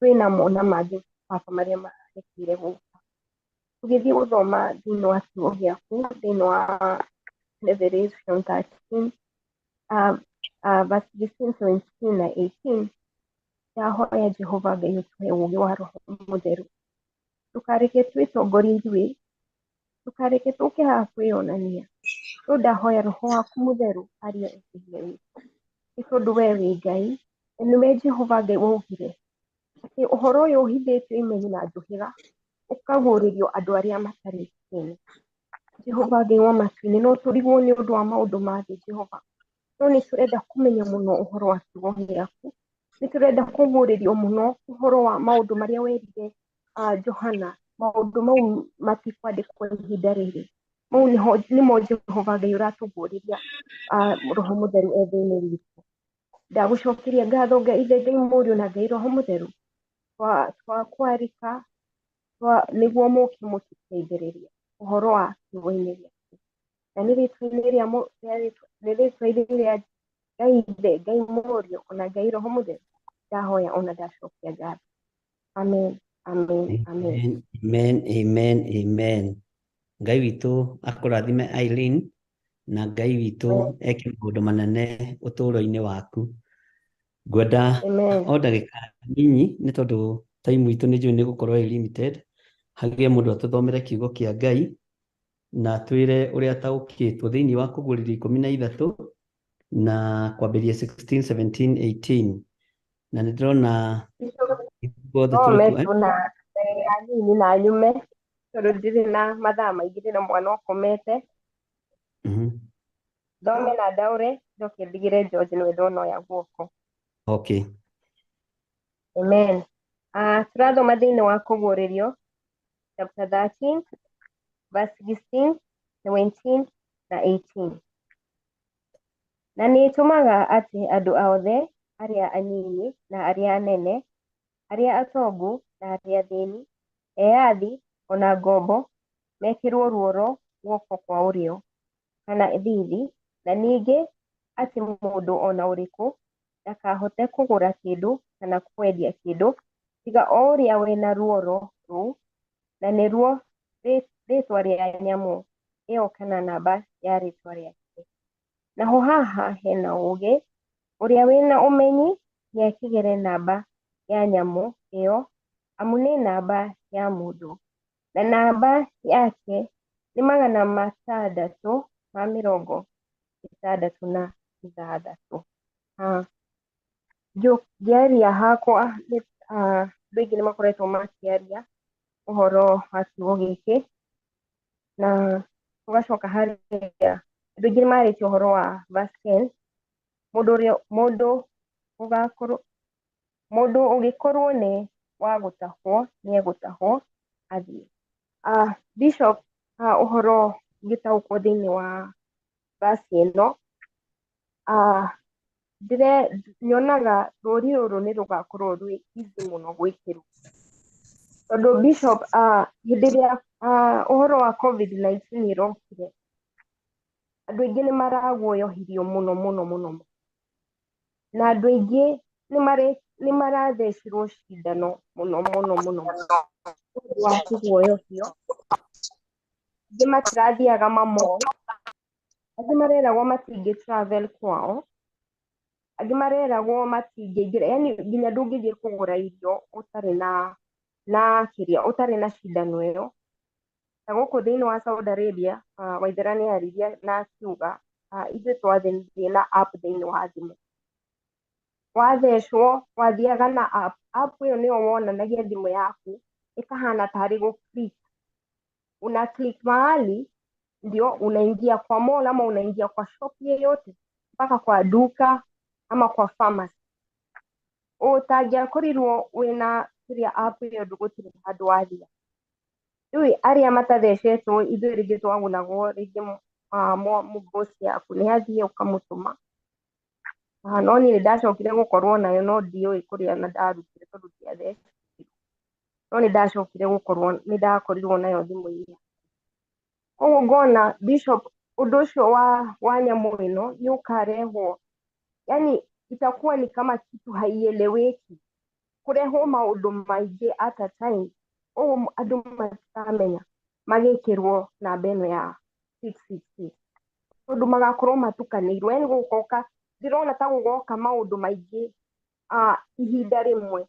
twĩnamo na mangĩ baba marĩa marekeire gũka. Tũgĩthiĩ gũthoma thĩinĩ wa kiugo gĩaku, thĩinĩ wa Revelation 13, verse 16, 17 na 18, ndahoya Jehova Ngai ũtũhe ũũgĩ wa Roho Mũtheru. Ndũkareke twĩtongorie ithuĩ, ndũkareke tũke haha kwĩyonania, Rĩu ndahoya roho waku mũtheru arie thĩinĩ witũ, nĩ tondũ we wĩ Ngai na nĩwe Jehova Ngai waugire atĩ ũhoro ũyũ ũhithĩtio imenyi na njũhĩga ũkaguũrĩrio andũ arĩa matarĩ kĩene. Jehova Ngai wa matu-inĩ, no tũrigwo nĩ ũndũ wa maũndũ ma thĩ Jehova, no nĩ tũrenda kũmenya mũno ũhoro wa kiugo gĩaku, nĩ tũrenda kũguũrĩrio mũno ũhoro wa maũndũ marĩa werire Johana, maũndũ mau matikwandĩkwo ihinda rĩrĩ, mau nĩmo Jehova Ngai ũratũguũrĩria Roho Mũtheru e thĩinĩ witũ. Ndagũcokeria ngatho Ngai Ithe, Ngai Mũriũ na Ngai Roho Mũtheru, twakwarĩka nĩguo mũke mũtũteithĩrĩrie ũhoro wa kiugo-inĩ gĩaku, na nĩ rĩtwa-inĩ rĩa Ngai Ithe, Ngai Mũriũ ona Ngai Roho Mũtheru ndahoya ona ndacokia ngatho. Amen, amen, amen. Amen, amen, amen. Ngai witũ akũrathime Eileen, na Ngai witũ eke maũndũ manene ũtũũro-inĩ waku. Ngwenda o ndagĩka nyinyi nĩ tondũ time itũ nĩ njũĩ nĩ gũkorwo ĩ limited, hagĩe mũndũ atũthomere kiugo kĩa Ngai na twĩre ũrĩa ataũkĩtwo thĩinĩ wa kũguũrĩrio 13 na kwambĩrĩria 16, 17, 18, na nĩ ndĩrona ithuothe tũrĩ kuo. Thome tu na ndagĩka nini na nyume tondũ ndirĩ na mathaa maingĩ, ndĩna mwana ũkomete. Thome na ndaũre njoke ndigĩre George nĩwe ndona oya guoko. Okay. Amen. Tũrathoma thĩinĩ wa kũguũrĩrio chapter 13 verse 16, 17 na 18. Na nĩ ĩtũmaga atĩ andũ othe arĩa anyinyi na arĩa anene, arĩa atongu na arĩa athĩni, eyathi ona ngombo, mekĩrwo ruoro guoko kwa ũrĩo kana thiithi, na ningĩ atĩ mũndũ ona ũrĩkũ ndakahote kũgũra kĩndũ kana kwendia kĩndũ tiga o ũrĩa wĩna ruoro rũu, na nĩruo rĩtwa rĩa nyamũ ĩyo kana namba ya rĩtwa rĩake. Naho haha hena ũũgĩ, ũrĩa wĩna ũmenyi nĩakĩgere namba ya nyamũ ĩyo, amu nĩ namba ya mũndũ, na namba yake nĩ 666. Ngĩaria hakwa andũ aingĩ nĩ makoretwo makĩaria ũhoro wa kiugo gĩkĩ, na tũgacoka harĩa andũ aingĩ nĩ marĩtie ũhoro wa verse 10, mũndũ ũgĩkorwo nĩ wa gũtahwo nĩ egũtahwo athiĩ. Bishop, ũhoro ngĩtaũkwo thĩinĩ wa verse ĩno, nyonaga rũri rũrũ nĩ rũgakorwo rwĩ easy mũno gwĩkĩrwo, tondũ Bishop, hĩndĩ ĩrĩa ũhoro wa COVID-19 ĩrokire, andũ aingĩ nĩ maraguoyohirio mũno mũno mũno, na andũ aingĩ nĩ marathecirwo cindano mũno mũno mũno ũndũ wa kũguoyohio. Angĩ matirathiaga mamo, angĩ mareragwo matingĩ travel kwao, angĩ mareragwo matingĩingĩra, yani nginya ndũngĩthiĩ kũgũra irio ũtarĩ na kĩrĩa, ũtarĩ na cindano ĩyo. Na gũkũ thĩinĩ wa Saudi Arabia, Waithera nĩ aririe na akiuga ithuĩ twathiĩ na app thĩinĩ wa thimũ, wathecwo wathiaga na app, app ĩyo nĩyo wonanagia thimũ yaku ĩkahana tarĩ gũ click, una click mahali ndio unaingia kwa mall ama unaingia kwa shop yeyote mpaka kwa duka ama kwa pharmacy. Ũtangĩakorirwo wĩna kĩrĩa app ĩyo ndũgũtirĩ handũ wathia. Rĩu arĩa matathecetwo ithuĩ rĩngĩ twagunagwo rĩngĩ mũbosi yaku nĩ athiĩ ũkamũtũma. No niĩ nĩ ndacokire gũkorwo nayo no ndiũĩ kũrĩa na ndarutire tondũ ndiathecirwo, no nĩ ndacokire gũkorwo nĩ ndakorirwo nayo thimũ-inĩ. Koguo ngona Bishop, ũndũ ũcio wa nyamũ ĩno nĩ ũkarehwo, yani itakuwa ni kama kitu haieleweki, kũrehwo maũndũ maingĩ at a time, ũguo andũ matikamenya magĩkĩrwo namba ĩno ya 666, tondũ magakorwo matukanĩirwo, yani gũgoka, ndĩrona ta gũgoka maũndũ maingĩ ihinda rĩmwe,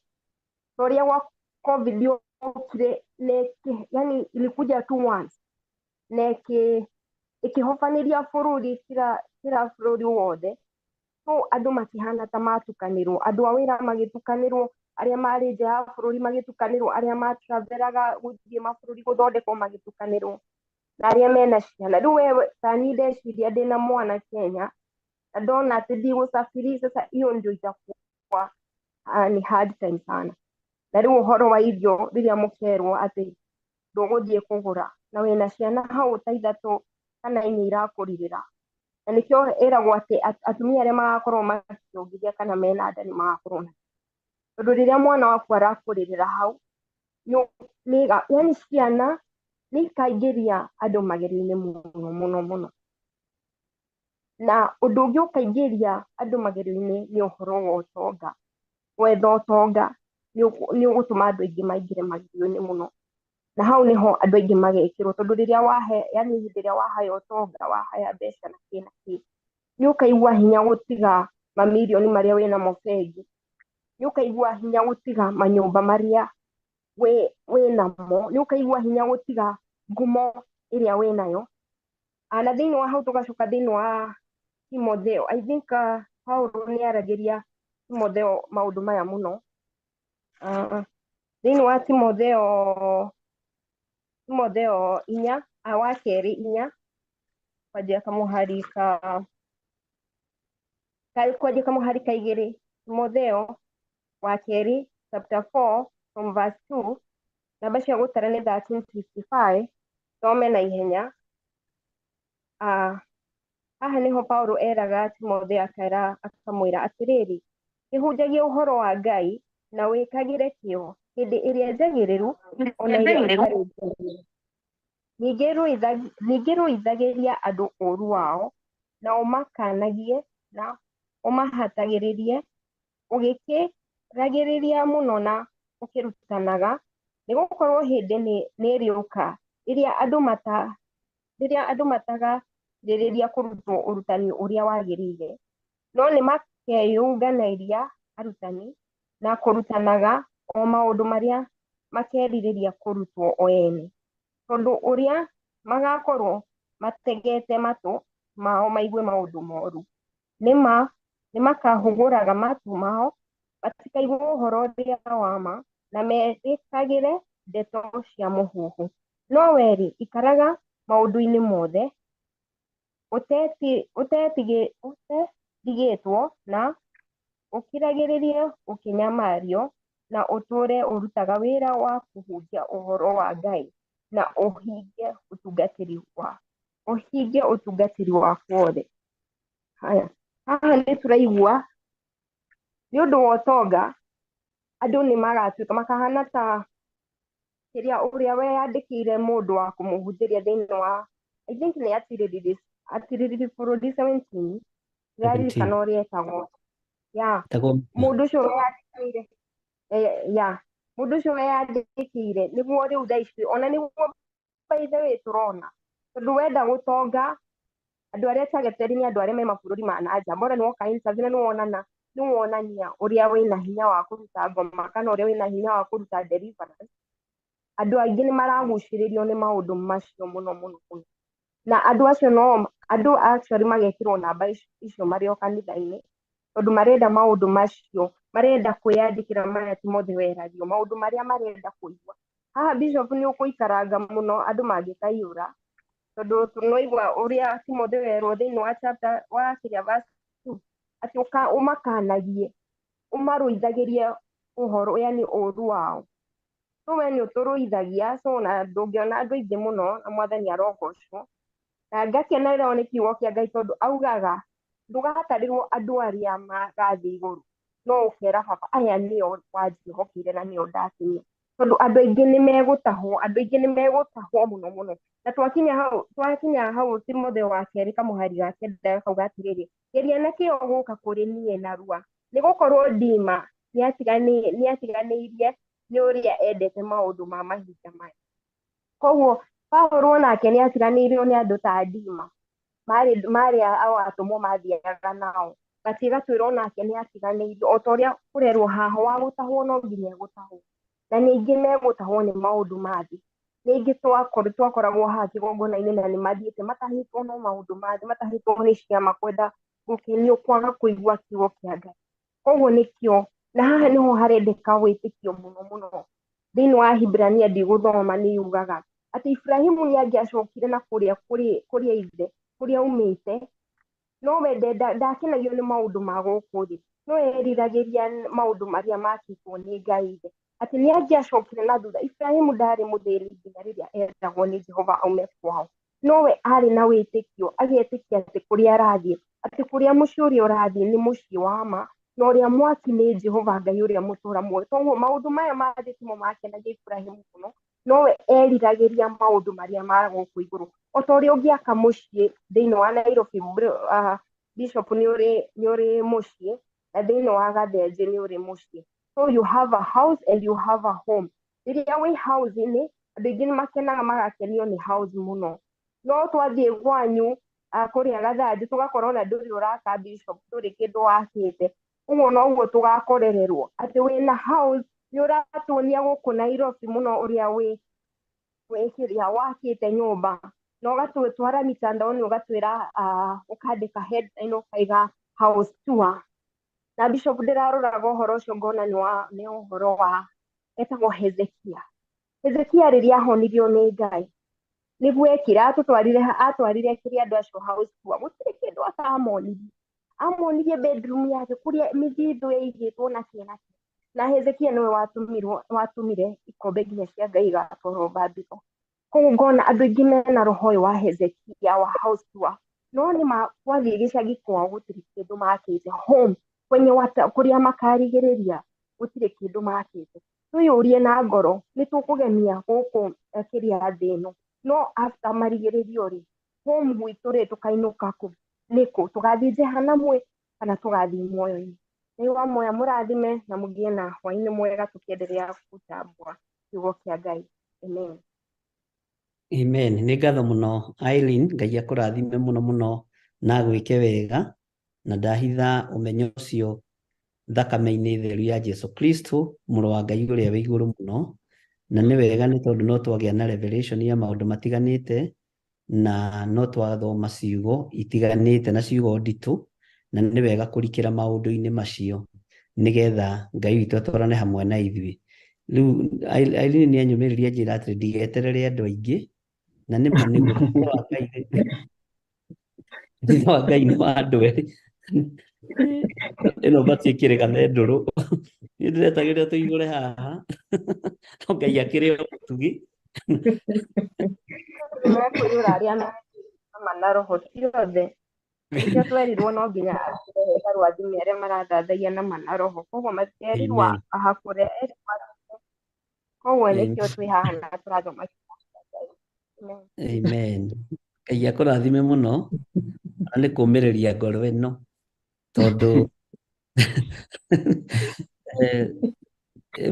ta ũrĩa gwa COVID yokire, yani ilikuja tu once na Ĩkĩhobanĩria bũrũri kila bũrũri wothe. So andũ makĩhana ta matukanĩrwo, andũ a wĩra magĩtukanĩrwo, arĩa marĩ nja ya bũrũri magĩtukanĩrwo, arĩa matravelaga gũthiĩ mabũrũri gũthondekwo magĩtukanĩrwo, na arĩa mena ciana. Rĩu wewe ta niĩ ndeciria ndĩna mwana Kenya na ndona atĩ ndigũcabiri, sasa hiyo ndio itakuwa ni hard time sana. Na rĩu ũhoro wa irio rĩrĩa mũkerwo atĩ ndũgũthiĩ kũgũra na wĩna ciana hau ta ithatũ kana inya irakũrirĩra, na nĩkĩo ĩragwo atĩ atumia arĩa magakorwo makĩongithia kana mena nda nĩ magakorwo na, tondũ rĩrĩa mwana waku arakũrĩrĩra hau yani ciana nĩ ikaingĩria andũ magerio-inĩ mũno mũno mũno. Na ũndũ ũngĩ ũkaingĩria andũ magerio-inĩ nĩ ũhoro wa ũtonga. Gwetha ũtonga nĩ ũgũtũma andũ aingĩ maingĩre magerio-inĩ mũno, na hau nĩho andũ aingĩ magekĩrwo, tondũ rĩrĩa wahe, yani hĩndĩ ĩrĩa wahaya ũtonga, wahaya mbeca na kĩ na kĩ, nĩ ũkaigua hinya gũtiga mamirioni marĩa wĩnamo bengi, nĩ ũkaigua hinya gũtiga manyũmba marĩa wĩnamo, nĩ ũkaigua hinya gũtiga ngumo ĩrĩa wĩnayo. Na thĩinĩ wa hau tũgacoka thĩinĩ wa Timotheo, I think Paulo nĩ aragĩria Timotheo maũndũ maya mũno. Thĩinĩ wa Timotheo 4, wa kerĩ 4, kwanjia kamũhari ka kwanjia kamũhari ka 2, Timotheo wa kerĩ chapter 4 from verse 2, namba cia gũtara nĩ 1355, thome na ihenya. Haha nĩho Paulo eraga Timotheo akamwĩra atĩrĩrĩ, kĩhunjagia ũhoro wa Ngai na wĩkagĩre kĩyo hĩndĩ ĩrĩa njagĩrĩru ona ĩrĩa ĩtarĩ njagĩrĩru. Ningĩ rũithagĩria andũ ũũru wao na ũmakanagie na ũmahatagĩrĩrie, ũgĩkĩragĩrĩria mũno na ũkĩrutanaga, nĩgũkorwo hĩndĩ nĩĩrĩũka rĩrĩa andũ matagakirĩrĩria kũrutwo ũrutani ũrĩa wagĩrĩire, no nĩmakeyũnganĩria arutani na kũrutanaga o maũndũ marĩa makerirĩria kũrutwo o ene, tondũ ũrĩa magakorwo mategete matũ mao maigue maũndũ moru. Nĩmakahũgũraga matũ mao matikaigua ũhoro ũrĩa wa ma, na metĩkagĩre ndeto cia mũhuhu. No we-rĩ, ikaraga maũndũ-inĩ mothe ũtetigĩtwo na ũkiragĩrĩrie ũkĩnyamario, na ũtũũre ũrutaga wĩra wa kũhunjia ũhoro wa Ngai, na ũhingie ũtungatĩri waku wothe. Haya, haha nĩ tũraigua nĩ ũndũ wa ũtonga andũ nĩ magatuĩka makahana ta kĩrĩa ũrĩa weyandĩkĩire mũndũ wa kũmũhunjĩria thĩinĩ wa, I think nĩ atirĩrĩri bũrũri 17, ndĩraririkana ũrĩa etagwo. Ya, mũndũ ũcio weyandĩkĩire, ya, mũndũ ũcio weyandĩkĩire nĩguo rĩu thaa ici ona nĩguo by the way tũrona, tondũ wenda gũtonga andũ arĩa targeted nĩ andũ arĩa me mabũrũri ma na nja, bora nĩ woka interview na nĩwonana nĩwonania ũrĩa wĩna hinya wa kũruta ngoma kana ũrĩa wĩna hinya wa kũruta deliverance. Andũ aingĩ nĩ maragucĩrĩrio nĩ maũndũ macio mũno mũno mũno, na andũ acio no andũ actually magekĩrwo namba icio marĩ o kanitha-inĩ, tondũ marenda maũndũ macio, marenda kwĩyandĩkĩra marĩa Timotheo eragio, maũndũ marĩa marenda kũigua. Haha Bishop nĩ ũkũikaranga mũno andũ mangĩkaiyũra, tondũ tũnoigua ũrĩa Timotheo erwo thĩinĩ wa chapter wa kĩrĩa verse 2, atĩ ũmakanagie, ũmarũithagĩrie ũhoro, yani ũũru wao. So we nĩ ũtũrũithagia, so na ndũngĩona andũ aingĩ mũno, na Mwathani arogocwo. Na ngakenererwo nĩ kiugo kĩa Ngai tondũ augaga ndũgatarĩrwo andũ arĩa magathiĩ igũrũ, no ũkera baba aya nĩo wanjĩhokeire na nĩo ndakinyia, tondũ andũ aingĩ nĩ megũtahwo, andũ aingĩ nĩ megũtahwo mũno mũno. Na twakinya hau Timotheo wa kerĩ kamũhari ga kenda gakauga atĩrĩrĩ, geria na kĩyo gũka kũrĩ niĩ narua, nĩgũkorwo Dima nĩatiganĩirie nĩ ũrĩa endete maũndũ ma mahinda maya. Koguo Paulo onake nĩatiganĩirio nĩ andũ ta Dima, marĩ ao atũmwo mathiaga nao, gatigatwĩra onake nĩatiganĩirio, o ta ũrĩa kũrerwo haha wa gũtahwo no nginya egũtahwo, na nĩ aingĩ megũtahwo nĩ maũndũ ma thĩ, nĩ Nĩ aingĩ twakoragwo haha kĩgongona-inĩ na nĩ mathiĩte matahĩtwo no maũndũ ma thĩ, matahĩtwo nĩ ciama, kwenda gũkenio, kwaga kũigua kiugo kĩa Ngai. Koguo nĩkĩo, na haha nĩho harendeka wĩtĩkio mũno mũno. Thĩinĩ wa Hibrania ndigũthoma nĩ yugaga atĩ Ibrahimu nĩ angĩacokire na kũrĩa kũrĩa ithe, kũrĩa aumĩte, no we ndakenagio nĩ maũndũ ma gũkũ thĩ, no eriragĩria maũndũ marĩa makĩtwo nĩ Ngai ithe, atĩ nĩ angĩacokire na thutha. Ibrahimu ndarĩ mũthĩni nginya rĩrĩa eragwo nĩ Jehova aume kwao, no we arĩ na wĩtĩkio, agetĩkia atĩ kũrĩa arathiĩ, atĩ kũrĩa mũciĩ ũrĩa ũrathiĩ nĩ mũciĩ wa ma, na ũrĩa mwaki nĩ Jehova Ngai ũrĩa mũtũra muoyo. Koguo maũndũ maya ma thĩ timo makenagia Ibrahimu mũno, no we eriragĩria maũndũ marĩa ma gũkũ igũrũ. O ta ũrĩa ũngĩaka mũciĩ thĩinĩ wa Nairobi, Bishop nĩ ũrĩ mũciĩ, na thĩinĩ wa Gathenjĩ nĩ ũrĩ mũciĩ. So you have a house and you have a home. Rĩrĩa wĩ house-inĩ, andũ aingĩ nĩ makenaga magakenio nĩ house mũno. No twathiĩ kwanyu kũrĩa Gathanjĩ tũgakorwo na ndũrĩ ũraka Bishop, ndũrĩ kĩndũ wakĩte. Ũguo noguo tũgakorererwo atĩ wĩna house nĩ ũratuonia gũkũ Nairobi mũno ũrĩa wĩ kĩrĩa wakĩte nyũmba, na ũgatwara mitandaoni ũgatwĩra ũkandĩka headline ũkaiga house tour. Na Bishop ndĩraroraga ũhoro ũcio ngona nĩ ũhoro wa etagwo Hezekia. Hezekia rĩrĩa ahonirio nĩ Ngai nĩguo ekire, atwarire kĩrĩa andũ acio house tour, gũtirĩ kĩndũ atamonirie. Amonirie bedroom yake kũrĩa mĩthithũ yaigĩtwo na kĩ na kĩ. Na Hezekia nĩwe watũmire ikombe nginya cia Ngai igatwarwo Babylon. Koguo ngona andũ aingĩ mena roho ũyũ wa Hezekia wa house tour, no nĩ twathiĩ gĩcagi kwao gũtirĩ kĩndũ makĩte, home kwenye kũrĩa makarigĩrĩria gũtirĩ kĩndũ makĩte. Twĩyũrie na ngoro nĩ tũkũgemia gũkũ kĩrĩa thĩ ĩno, no after marigĩrĩrio rĩ, home gwitũ rĩ tũkainũka kũ? Nĩkũ? Tũgathiĩ Jehanamu kana tũgathiĩ muoyo-inĩ? Ngai wa muoyo mũrathime na mũgĩe na hwaĩ-inĩ mwega tũkĩenderea gũtambũra kiugo kĩa Ngai. Amen. Amen. Nĩ ngatho mũno Eileen, Ngai akũrathime mũno mũno na agwĩke wega, na ndahitha ũmenyo ũcio thakame-inĩ theru ya Jesu Kristo, mũrũ wa Ngai ũrĩa wĩ igũrũ mũno. Na nĩ wega nĩ tondũ no twagĩa na revelation ya maũndũ matiganĩte, na no twathoma ciugo itiganĩte na ciugo nditũ, na nĩ wega kũrikĩra maũndũ-inĩ macio nĩgetha Ngai witũ atwarane hamwe na ithuĩ. Rĩu Eileen nĩ anyũmĩrĩria njĩra atĩrĩ ndigeterere andũ aingĩ, na nĩ ma nĩguo thutha wa Ngai nĩ wa andũ erĩ. Ĩno batiĩ ĩkĩrĩ gathendũrũ. Niĩ ndĩretagĩrĩra tũihũre haha, no Ngai akĩrĩ o mũtugi. Mekũiyũra arĩa mena roho ciothe. Nĩkĩo twerirwo no nginya hekarũ athime arĩa marathathaia na mana roho. Koguo matierirwo ahakũre, koguo nĩkĩo twĩ haha na tũrathoma kiugo kĩa Ngai. Amen. Amen. Ngai akũrathime mũno na nĩ kũũmĩrĩria ngoro ĩno, tondũ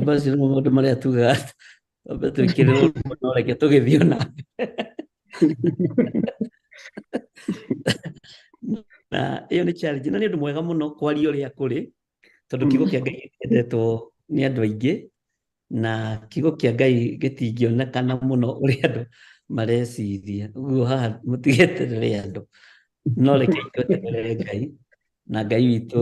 macio nĩmo maũndũ marĩa tugaga twambe twĩkĩrĩrwo no reke tũgĩthiĩ ona mbere. Na ĩyo nĩ challenge, na nĩ ũndũ mwega mũno kwaria ũrĩa kũrĩ, tondũ kiugo kĩa Ngai gĩtiendetwo nĩ andũ aingĩ, na kiugo kĩa Ngai gĩtingĩonekana mũno ũrĩa andũ mareciria. Ũguo haha mũtigeterere andũ, no reke tweterere Ngai, na Ngai witũ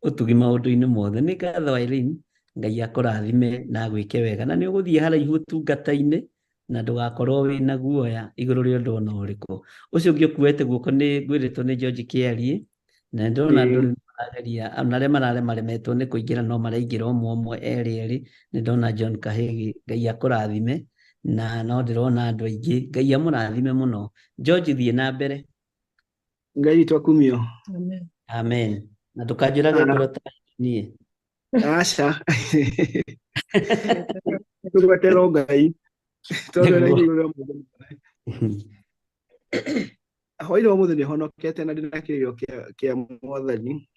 ũtugi maũndũ-inĩ mothe. Nĩ ngatho Irene, Ngai akũrathime na agwĩke wega, na nĩ ũgũthiĩ haraihu ũtungata-inĩ, na ndũgakorwo wĩna guoya igũrũ rĩa ũndũ ona ũrĩkũ. Ũcio ũngĩ ũkuĩte guoko nĩ ngwĩrĩtwo nĩ George Kĩarie, na ndĩrona andũ rĩu marageria, ona arĩa mararemaremetwo nĩ kũingĩra no maraingĩra ũmwe ũmwe, erĩ erĩ. Nĩ ndona John Kahĩgi, Ngai akũrathime, na no ndĩrona andũ aingĩ, Ngai amũrathime mũno. George, thiĩ na mbere. Ngai witũ akumio. Amen. Amen. Na ndũkanjũrage ngoro ta niĩ. Aca. Tũgweterwo Ngai. Tondũ nĩ igũrũ rĩa mũndũ. Hwaĩ-inĩ wa ũmũthĩ nĩ honokete na ndĩna kĩrĩro kĩa Mwathani.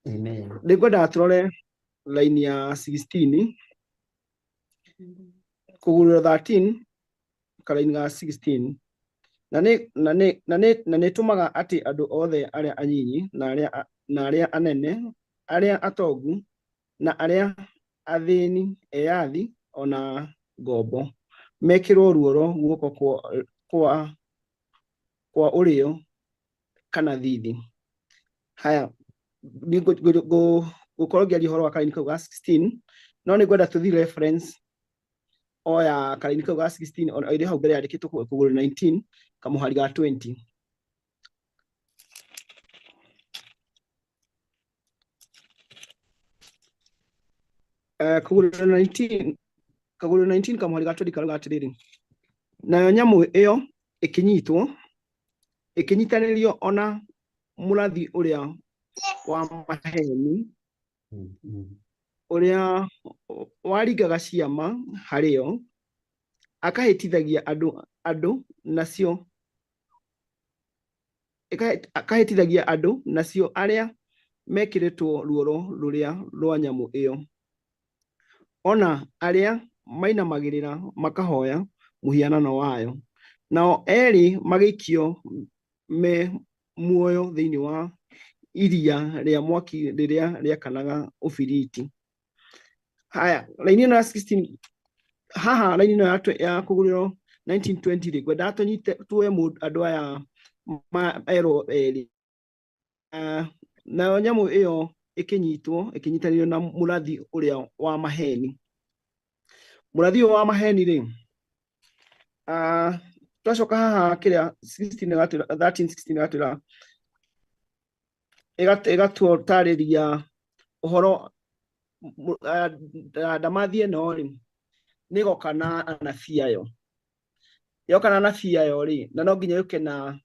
Amen. Nĩngwendaga tũrore line ya 16 kũgurũra 13 karaini ga 16 na nĩ na nĩ na nĩ na nĩ tũmaga atĩ andũ othe arĩa anyinyi na arĩa na arĩa anene, arĩa atongu na arĩa athĩni, eyathi ona ngombo, Mekĩrwo ruoro guoko kwa ũrĩo kana thithi. Haya, ngũkorwo ngĩaria ũhoro wa karaini kau ga 16, no nĩ ngwenda tũthiĩ reference o ya karaini kau ga 16 ona ĩrĩ hau mbere yandĩkĩtwo kũgũrũ 19 kamũhari ga 20. Kũgũrũ 19, kagũrũ 19 kamũhari ga 20 karauga atĩrĩrĩ, nayo nyamũ ĩyo ĩkĩnyitwo ĩkĩnyitanĩrio ona mũrathi ũrĩa wa maheni ũrĩa waringaga ciama harĩ yo, akahĩtithagia andũ nacio akahĩtithagia andũ nacio arĩa mekĩrĩtwo ruoro rũrĩa rwa nyamũ ĩyo, ona arĩa mainamagĩrĩra makahoya mũhianano wayo. Nao erĩ magĩikio me muoyo thĩinĩ wa iria rĩa mwaki rĩrĩa rĩakanaga ũbiriti. Haya, raini ĩno ya 16 haha, raini ĩno ya kũgũrĩrwo 1920 rĩ, ngwendaga tũnyite tuoe andũ aya erwo erĩ. Nayo nyamũ ĩyo ĩkĩnyitwo ĩkĩnyitanĩrio na mũrathi ũrĩa wa maheni. Mũrathi ũyũ wa maheni rĩ, twacoka haha kĩrĩa 16 ĩgatwĩra, 13 16 ĩgatwĩra, ĩgatũtarĩria ũhoro ndamathi ĩno rĩ nĩ ĩgoka na anabii ayo. Yoka na anabii ayo rĩ, na no nginya yũke na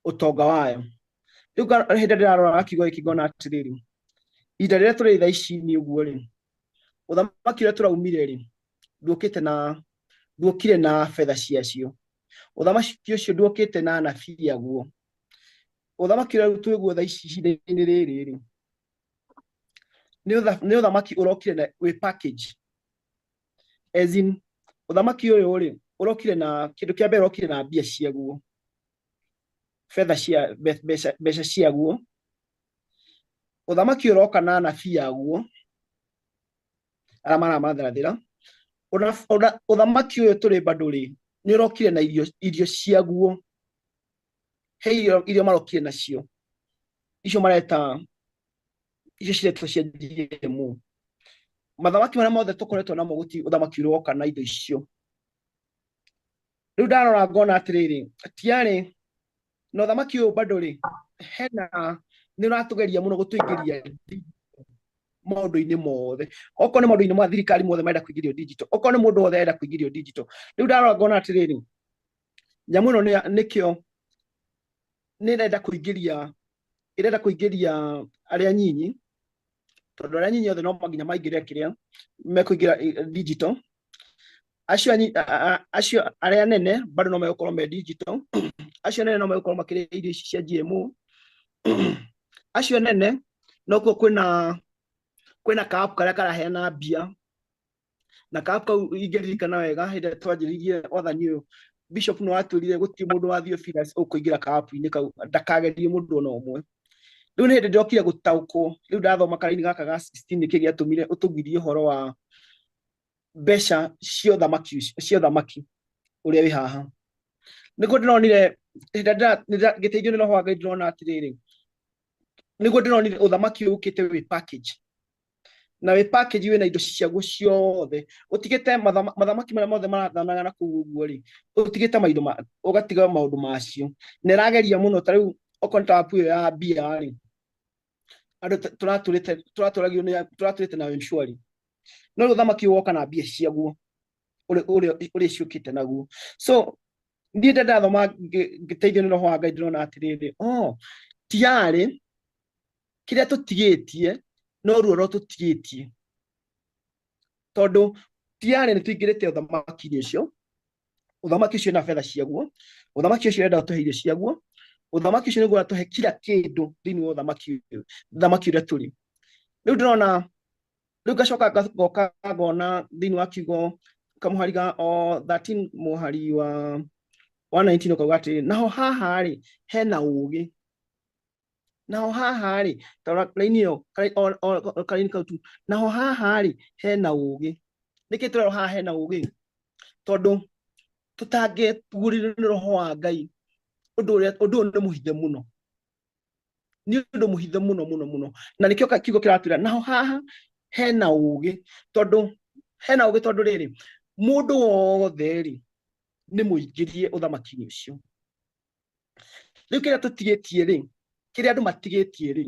ũtonga wayo. Rĩu hĩndĩ ĩrĩa ndĩrarora kiugo gĩkĩ ngona atĩrĩrĩ, ihinda rĩrĩa tũrĩ thaa ici nĩ ũguo rĩ, ũthamaki ũrĩa tũraumire rĩ, nduokĩte na nduokire na betha ciacio. Ũthamaki ũcio nduokĩte na anabii aguo. Ũthamaki ũrĩa rĩu twĩguo thaa ici ihinda-inĩ rĩrĩ rĩ, nĩ ũthamaki ũrokire na wĩ package. As in, ũthamaki ũyũ rĩ, ũrokire na kĩndũ kĩa mbere, ũrokire na mbia ciaguo, betha cia mbeca ciaguo. Ũthamaki ũroka na anabii aguo arĩa maramathathĩra. Ũthamaki ũyũ tũrĩ bado rĩ, nĩ ũrokire na irio ciaguo. He irio marokire nacio, icio mareta icio ciretwo cia GMO. Mathamaki marĩa mothe tũkoretwo namo gũtirĩ ũthamaki ũroka na indo icio. Rĩu ndarora ngona atĩrĩrĩ, tiarĩ na ũthamaki ũyũ bado rĩ, hena nĩ ũratũgeria mũno gũtũingĩria maũndũ-inĩ mothe. Okorwo nĩ maũndũ-inĩ ma thirikari mothe marenda kũingĩrio digital, okorwo nĩ mũndũ wothe arenda kũingĩrio digital. Rĩu ndarora ngona atĩrĩrĩ, nyamũ ĩno nĩkĩo nĩ ĩrenda kũingĩria, ĩrenda kũingĩria arĩa anyinyi, tondũ arĩa anyinyi othe no nginya maingĩre kĩrĩa mekũingĩra digital. Acio acio arĩa anene bado no megũkorwo me digital. Acio anene no megũkorwo makĩrĩa irio ici cia GMO. Acio anene nokuo kwĩna ka app karĩa karaheana mbia, na ka app kau ingĩririkana wega hĩndĩ ĩrĩa twanjĩrĩirie wathani ũyũ, Bishop nĩ watwĩrire gũtirĩ mũndũ wa Theophilus ũkũingĩra ka app-inĩ kau, ndakagerie mũndũ ona ũmwe. Rĩu nĩ hĩndĩ ndĩrokire gũtaũkwo, rĩu ndathoma karaini gaka ga 16 nĩkĩ gĩatũmire ũtũgirie ũhoro wa mbeca cia ũthamaki ũcio, cia ũthamaki ũrĩa wĩ haha. Nĩguo ndĩronire hĩndĩ ĩrĩa ngĩteithio nĩ Roho wa Ngai, ndĩrona atĩrĩrĩ, nĩguo ndĩronire ũthamaki ũyũ ũkĩte wĩ package, na wĩ package wĩna indo ciaguo ciothe. Ũtigĩte mathamaki marĩa mothe marathanaga na kũu ũguo rĩ, ũtigĩte maindo ũgatiga maũndũ macio. Na ĩrageria mũno, ta rĩu okorwo nĩ ta app ĩyo ya mbia rĩ, andũ tũratũragio nĩ tũratũrĩte na M-Shwari, no rĩu ũthamaki ũyũ woka na mbia ciaguo ũrĩa ciũkĩte naguo. So niĩ ndathoma ngĩteithio nĩ Roho wa Ngai, ndĩrona atĩrĩrĩ, oh, tiarĩ kĩrĩa tũtigĩtie no ruoro tũtigĩtie, tondũ tiarĩ nĩ tũingĩrĩte ũthamaki-inĩ ũcio. Ũthamaki ũcio na betha ciaguo, ũthamaki ũcio ũrenda ũtũhe irio ciaguo, ũthamaki ũcio nĩguo ũratũhe kila kĩndũ thĩinĩ wa ũthamaki ũyũ, ũthamaki ũrĩa tũrĩ rĩu. Ndĩrona rĩu ngacoka ngoka ngona thĩinĩ wa kiugo kamũhari ga o 13 mũhari wa 19 ũkauga atĩrĩ, naho haha rĩ hena ũũgĩ, naho haha rĩ, tarora raini ĩyo, karaini kau tu, naho haha rĩ hena ũũgĩ. Nĩkĩ tũrerwo haha hena ũũgĩ? Tondũ tũtangĩguũrĩrio nĩ roho wa Ngai, ũndũ ũrĩa ũndũ ũyũ nĩ mũhithe mũno, nĩ ũndũ mũhithe mũno mũno mũno, na nĩkĩo kiugo kĩratwĩra naho haha hena ũgĩ, tondũ hena ũgĩ, tondũ rĩrĩ mũndũ wothe rĩ nĩ mũingĩrie ũthamaki-inĩ ũcio. Rĩu kĩrĩa tũtigĩtie rĩ, kĩrĩa andũ matigĩtie rĩ,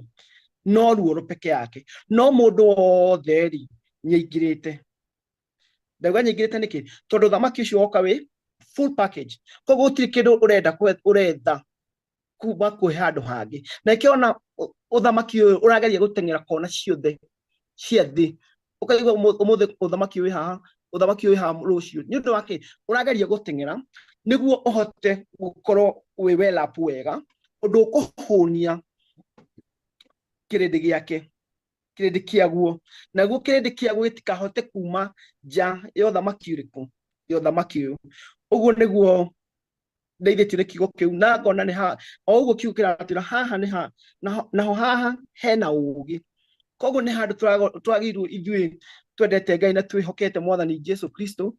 no ruoro peke yake, no mũndũ wothe rĩ nĩaingĩrĩte. Ndauga nĩaingĩrĩte nĩkĩ? Tondũ ũthamaki ũcio woka wĩ full package, koguo gũtirĩ kĩndũ ũrenda ũretha kuma kwĩ handũ hangĩ. Na ĩkĩo ona ũthamaki ũyũ ũrageria gũteng'era kona ciothe cia thĩ, ũkaigua ũmũthĩ ũthamaki wĩ haha, ũthamaki wĩ haha rũciũ. Nĩ ũndũ wa kĩ? Ũrageria gũteng'era nĩguo ũhote gũkorwo wĩ well up wega, ũndũ ũkũhũnia kĩrĩndĩ gĩake, kĩrĩndĩ kĩaguo, naguo kĩrĩndĩ kĩaguo gĩtikahote kuma nja ya ũthamaki ũrĩkũ, ya ũthamaki ũyũ. Ũguo nĩguo ndeithĩtio nĩ kiugo kĩu, na ngona nĩ ha o ũguo kiugo kĩratwĩra haha nĩ ha naho haha hena ũũgĩ. Koguo nĩ handũ twagĩrĩirwo ithuĩ twendete Ngai na twĩhokete Mwathani Jesu Kristo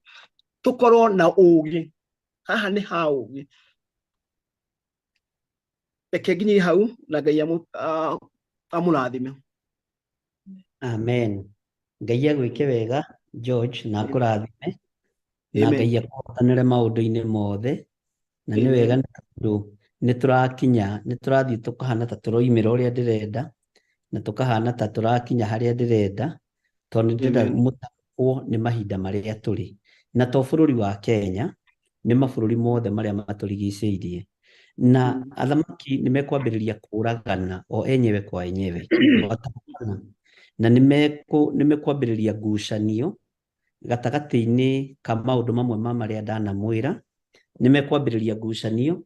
tũkorwo na ũũgĩ. Haha nĩ ha ũũgĩ. Reke nginyie hau na Ngai amũrathime. Amen. Ngai agwĩke wega George, na akũrathime, na Amen. Ngai akũhotanĩre maũndũ-inĩ mothe. Na nĩ wega Amen. nĩ tondũ nĩ tũrakinya, nĩ tũrathiĩ tũkahana ta tũroimĩra ũrĩa ndĩrenda, na tũkahana ta tũrakinya harĩa ndĩrenda, tondũ nĩ ndĩrenda Amen. mũtaũkwo nĩ mahinda marĩa tũrĩ. Na to bũrũri wa Kenya, nĩ mabũrũri mothe marĩa matũrigicĩirie. Na athamaki nĩ mekwambĩrĩria kũragana o enyewe kwa enyewe, na nĩ mekwambĩrĩria ngucanio gatagatĩ-inĩ ka maũndũ mamwe ma marĩa ndanamwĩra. Nĩ mekwambĩrĩria ngucanio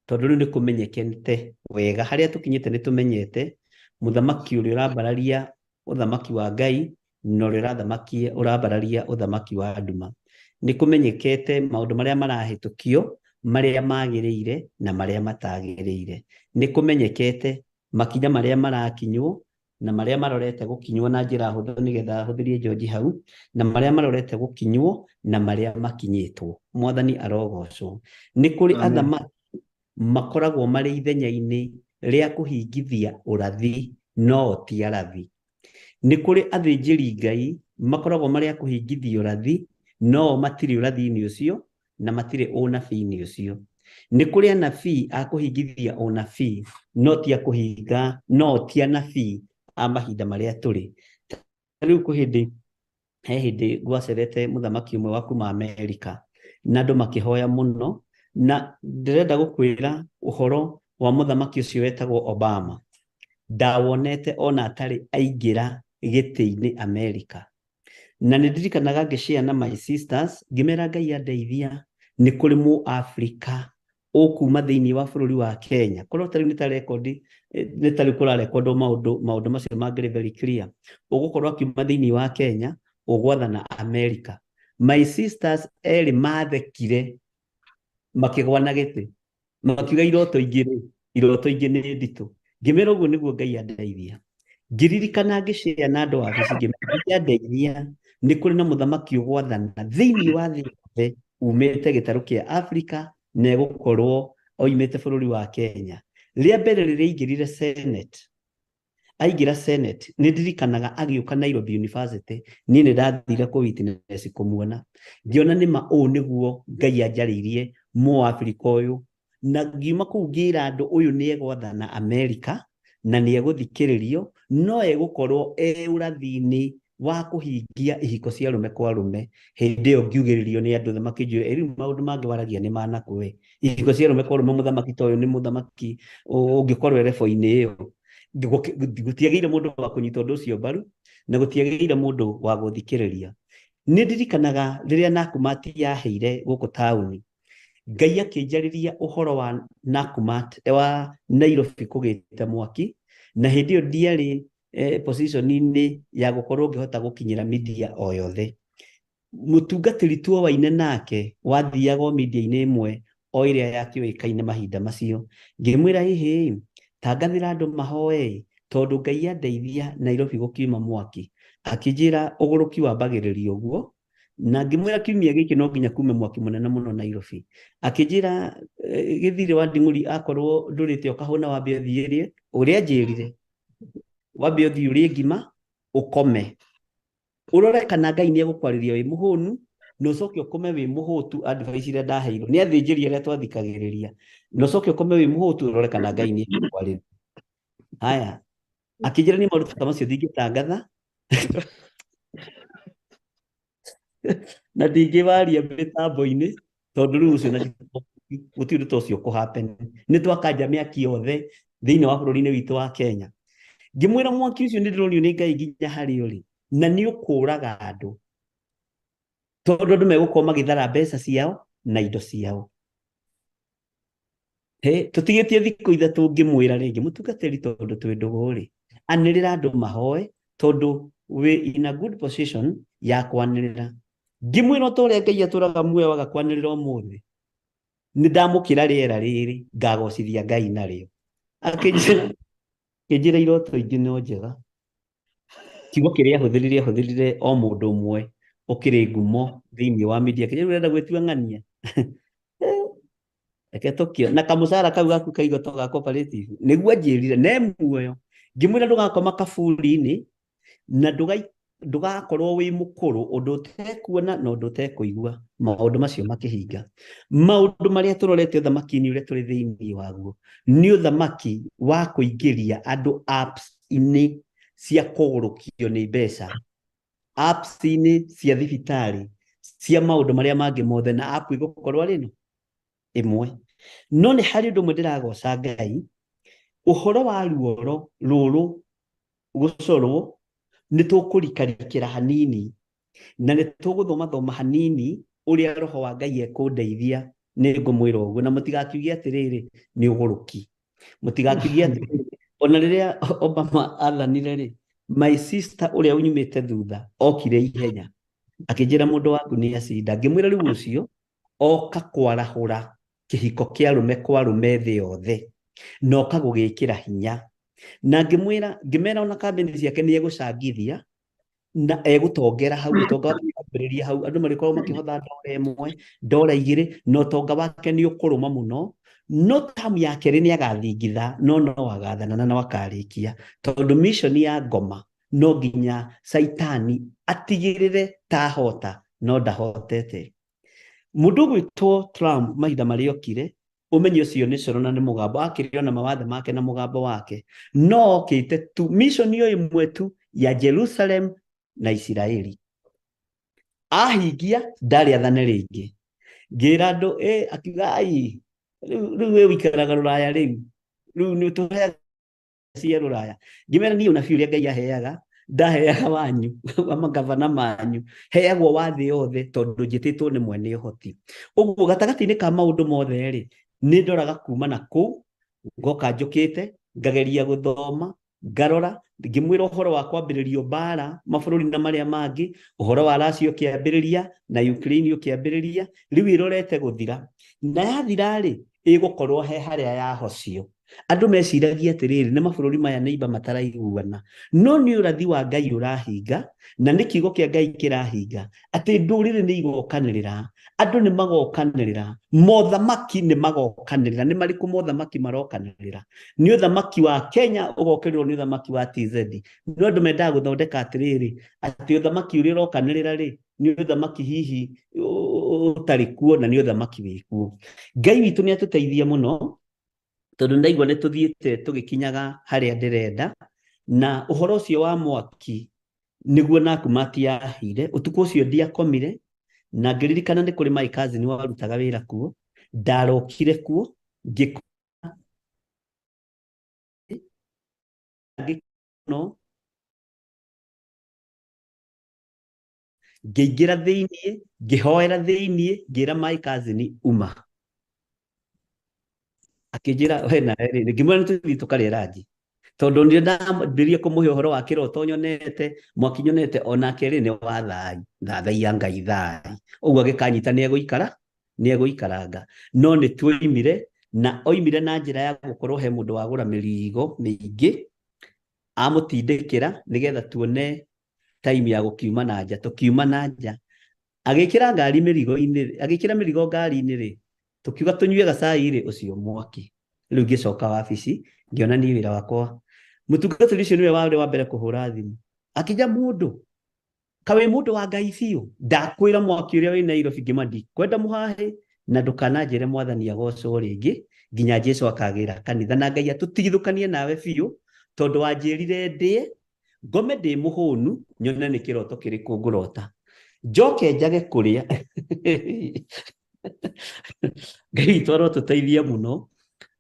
tondũ rĩu nĩ kũmenyekete wega harĩa tũkinyĩte. Nĩ tũmenyete mũthamaki ũrĩa ũrambararia ũthamaki wa Ngai na ũrĩa ũrambararia ũthamaki wa nduma. Nĩ kũmenyekete maũndũ marĩa marahĩtũkio, marĩa magĩrĩire na marĩa matagĩrĩire. Nĩ kũmenyekete makinya marĩa marakinywo na marĩa marorete gũkinywo na njĩra hũthũ, nĩgetha hũthĩrie George hau, na marĩa marorete gũkinywo na marĩa makinyĩtwo. Mwathani arogocwo. Nĩ kũrĩ Amen. athamaki makoragwo marĩ ithenya-inĩ rĩa kũhingithia ũrathi, no ti arathi. Nĩ kũrĩ athĩnjĩri Ngai makoragwo marĩ a kũhingithia ũrathi, no matirĩ ũrathi-inĩ ũcio na matirĩ ũnabii-inĩ ũcio. Nĩ kũrĩ anabii a kũhingithia ũnabii, no ti a kũhinga, no ti anabii a mahinda marĩa tũrĩ. Rĩu kwĩ hĩndĩ, he hĩndĩ gwacerete mũthamaki ũmwe wa kuma Amerika, na andũ makĩhoya mũno, na ndĩrenda gũkwĩra ũhoro wa mũthamaki ũcio wetagwo Obama. Ndawonete ona atarĩ aingĩra gĩtĩ-inĩ Amerika. Na nĩ ndirikanaga ngĩshare na my sisters, ngĩmera Ngai andeithia nĩ kũrĩ mũ Afrika ũkuma thĩinĩ wa bũrũri wa Kenya. Korwo ta rĩu nĩ ta rekondi, nĩ ta rĩu kũrarekondwo maũndũ macio mangĩrĩ very clear. Ũgũkorwo akiuma thĩinĩ wa Kenya, ũgwathana Amerika. My sisters erĩ mathekire makĩgwa na gĩtĩ, makiuga iroto ingĩ rĩ, iroto ingĩ nĩ nditũ. Ngĩmera ũguo nĩguo Ngai andeithia. Ngĩririkana ngĩshare na andũ wabici, ngĩmera Ngai andeithia nĩ kũrĩ na mũthamaki ũgwathana thĩinĩ wa thĩ yothe umĩte gĩtarũ kĩa Afrika, na egũkorwo oimĩte bũrũri wa Kenya. Rĩa mbere rĩrĩa aingĩrire Senate, aingĩra Senate, nĩ ndirikanaga agĩũka Nairobi University, niĩ nĩ ndathire kũ witness kũmuona. Ngĩona nĩ ma ũũ nĩguo Ngai anjarĩirie mũAfrika ũyũ. Na ngiuma kũu ngĩra andũ ũyũ nĩ egwathana Amerika na nĩ egũthikĩrĩrio, no egũkorwo e ũrathi-inĩ wa kũhingia ihiko cia arũme kwa arũme. Hĩndĩ ĩyo ngiugĩrĩrio nĩ andũ othe makĩnjũria, rĩu maũndũ mangĩ waragia nĩ manakũ we? Ihiko cia arũme kwa arũme, mũthamaki ta ũyũ nĩ mũthamaki ũngĩkorwo erebo-inĩ ĩyo. Gũtiagĩire mũndũ wa kũnyita ũndũ ũcio mbaru, na gũtiagĩire mũndũ wa gũthikĩrĩria. Nĩ ndirikanaga rĩrĩa Nakumatt yaheire gũkũ taũni, Ngai akĩnjarĩria ũhoro wa Nakumatt, wa Nairobi kũgĩte mwaki, na hĩndĩ ĩyo ndiarĩ position-inĩ ya gũkorwo ngĩhota gũkinyĩra media o yothe. Mũtungatĩri tuowaine nake wathiaga o media-inĩ ĩmwe o ĩrĩa yakĩũĩkaine mahinda macio. Ngĩmwĩra hihi tangathĩra andũ mahoe, tondũ Ngai andeithia Nairobi gũkiuma mwaki. Akĩnjĩra ũgũrũki wambagĩrĩria ũguo, Na ngĩmwĩra kiumia gĩkĩ no nginya kume mwaki mũnene mũno Nairobi. Akĩnjĩra gĩthirĩ wa nding'ũri akorwo ndũrĩte ũkahũna wambe ũthiĩ rĩe ũrĩa anjĩrire, wambe ũthiĩ ũrĩe ngima ũkome, ũrore kana Ngai nĩ egũkwarĩria wĩ mũhũnu na ũcoke ũkome wĩ mũhũtu. Advice iria ndaheirwo nĩ athĩnjĩri arĩa twathikagĩrĩria, na ũcoke ũkome wĩ mũhũtu ũrore kana Ngai nĩ egũkwarĩria. Haya, akĩnjĩra nĩ maũndũ ta macio ndingĩtangatha na ndingĩwaria mĩtambo-inĩ tondũ rĩu ũcio na gũtirĩ ũndũ ta ũcio ũkũ happen. Nĩ twakanja mĩaki yothe thĩinĩ wa bũrũri-inĩ witũ wa Kenya. Ngĩmwĩra mwaki ũcio nĩ ndĩronio nĩ Ngai nginya harĩa ũrĩ na nĩ ũkũraga andũ tondũ andũ megũkorwo magĩthara mbeca ciao na indo ciao. He, tũtigĩtie thikũ ithatũ ngĩmwĩra rĩngĩ mũtungatĩri tondũ twĩ ndũgũ rĩ, anĩrĩra andũ mahoe tondũ wĩ in a good position ya kwanĩrĩra. Ngĩmwĩra o ta ũrĩa Ngai atũraga muoyo waga kwanĩrĩra ũmũthĩ, nĩ ndamũkĩra rĩera rĩrĩ ngagocithia Ngai narĩo. Akĩnjĩra iroto ingĩ no njega. Kiugo kĩrĩa ahũthĩrire ahũthĩrire o mũndũ ũmwe ũkĩrĩ ngumo thĩinĩ wa media. Kĩrĩa ũrenda gwĩtua ng'ania. Reke tũkio na kamũcara kau gaku ka igoto ga cooperative nĩguo anjĩrire ne muoyo. Ngĩmwĩra ndũgakoma kaburi-inĩ na ndũgakorwo wĩ mũkũrũ ũndũ ũtekuona na ũndũ ũtekũigua. Maũndũ macio makĩhinga. Maũndũ marĩa tũrorete ũthamaki-inĩ ũrĩa tũrĩ thĩinĩ waguo nĩ ũthamaki wa kũingĩria andũ apps-inĩ cia kũgũrũkio nĩ mbeca, apps-inĩ cia thibitarĩ, cia maũndũ marĩa mangĩ mothe, na app ĩgũkorwo arĩ ĩno ĩmwe. No nĩ harĩ ũndũ ũmwe ndĩragoca Ngai, ũhoro wa ruoro rũrũ gũcorwo nĩ tũkũrikarikĩra hanini na nĩ tũgũthomathoma hanini ũrĩa roho wa Ngai ekũndeithia. Nĩ ngũmwĩra ũguo na mũtigakiuge atĩrĩrĩ nĩ ũgũrũki, mũtigakiuge atĩrĩrĩ ona rĩrĩa Obama athanire rĩ, my sister ũrĩa unyumĩte thutha okire ihenya akĩnjĩra mũndũ waku nĩ acinda. Ngĩmwĩra rĩu ũcio oka kwarahũra kĩhiko kĩa arũme kwa arũme thĩ yothe na oka gũgĩkĩra hinya. Na ngĩmwĩra ngĩmera ona kambĩni ciake nĩ egũcangithia na egũtongera hau, ũtonga wake wambĩrĩria hau, andũ marĩkoragwo makĩhotha ndora ĩmwe ndora igĩrĩ na ũtonga wake nĩ ũkũrũma mũno. No tamu ya kerĩ nĩ agathingitha no no agathana na no akarĩkia tondũ mission ya ngoma no nginya Saitani atigĩrĩre tahota no ndahotete. Mũndũ ũgwĩtwo Trump mahinda marĩa okire ũmenye ũcio nĩ coro na nĩ mũgambo akĩrĩ ona mawathe make na mũgambo wake, no okĩte tu mission o ĩmwe tu ya Jerusalem na Isiraeli. Ahingia ndarĩ athane rĩngĩ. Ngĩra andũ akiuga ai rĩu we ũikaraga rũraya rĩu rĩu nĩ ũtũheaga cia rũraya. Ngĩmera niĩ ũnabii ũrĩa Ngai aheaga ndaheaga wanyu wa magavana manyu, heagwo wa thĩ yothe tondũ njĩtĩtwo nĩ mwene ũhoti. Ũguo gatagatĩ-inĩ ka maũndũ mothe rĩ, nĩ ndoraga kuma na kũu ngoka njũkĩte ngageria gũthoma ngarora ngĩmwĩra ũhoro wa kwambĩrĩrio mbara mabũrũri na marĩa mangĩ, ũhoro wa Russia ũkĩambĩrĩria na Ukraine ũkĩambĩrĩria, rĩu ĩrorete gũthira na yathira rĩ ĩgũkorwo he harĩa yahocio. Andũ meciragia atĩrĩrĩ nĩ mabũrũri maya nĩ imba mataraiguana, no nĩ ũrathi wa Ngai ũrahinga na nĩ kiugo kĩa Ngai kĩrahinga atĩ ndũrĩrĩ nĩ igokanĩrĩra, andũ nĩ magokanĩrĩra, mothamaki nĩ magokanĩrĩra. Nĩ marĩkũ mothamaki marokanĩrĩra? Nĩ ũthamaki wa Kenya ũgokĩrĩrwo nĩ ũthamaki wa TZ. No andũ mendaga gũthondeka atĩrĩrĩ atĩ ũthamaki ũrĩa ũrokanĩrĩra rĩ nĩ ũthamaki hihi ũtarĩ kuo na nĩ ũthamaki wĩ kuo. Ngai witũ nĩ atũteithia mũno tondũ ndaigua nĩ tũthiĩte tũgĩkinyaga harĩa ndĩrenda. Na ũhoro ũcio wa mwaki nĩguo naku matiahire ũtukũ ũcio ndiakomire na ngĩririkana nĩ kũrĩ my cousin warutaga wĩra kuo, ndarokire kuo ngĩno ngĩingĩra thĩiniĩ ngĩhoera thĩiniĩ ngĩra my cousin uma, akĩnjĩra we nawe rĩ, ngĩmwĩra nĩ tũthiĩ tũkarĩe ranji tondũ nĩ ndambĩrĩria kũmũhe ũhoro wa kĩroto nyonete mwaki nyonete onake rĩ nĩ wa thai thathaiya Ngai thai ũguo agĩkanyita nĩ egũikara nĩ egũikaranga. No nĩ tuoimire na oimire na njĩra ya gũkorwo he mũndũ wagũra mĩrigo mĩingĩ amũtindĩkĩra nĩgetha tuone time ya gũkiuma na nja. Tũkiuma na nja Agĩkĩra ngari mĩrigo-inĩ, agĩkĩra mĩrigo ngari-inĩ rĩ, tũkiuga tũnyue gacai rĩ, ũcio mwaki. Rĩu ngĩcoka wabici, ngĩona niĩ wĩra wakwa. Mũtungatĩri ũcio nĩwe warĩ wa mbere kũhũra thimũ. Akĩnja mũndũ, kaĩ wĩ mũndũ wa Ngai biũ, ndakwĩra mwaki ũrĩa wĩ Nairobi ngĩma ndikwenda mũhahĩ na ndũkananjĩre mwathani agocwo rĩngĩ nginya Jesu akagĩra kanitha na Ngai atũtigithũkanie nawe biũ tondũ wanjĩrire ndĩe ngome ndĩ mũhũnu nyone nĩ kĩroto kĩrĩkũ ngũrota njoke njage kũrĩa. Ngai witũ arotũteithia mũno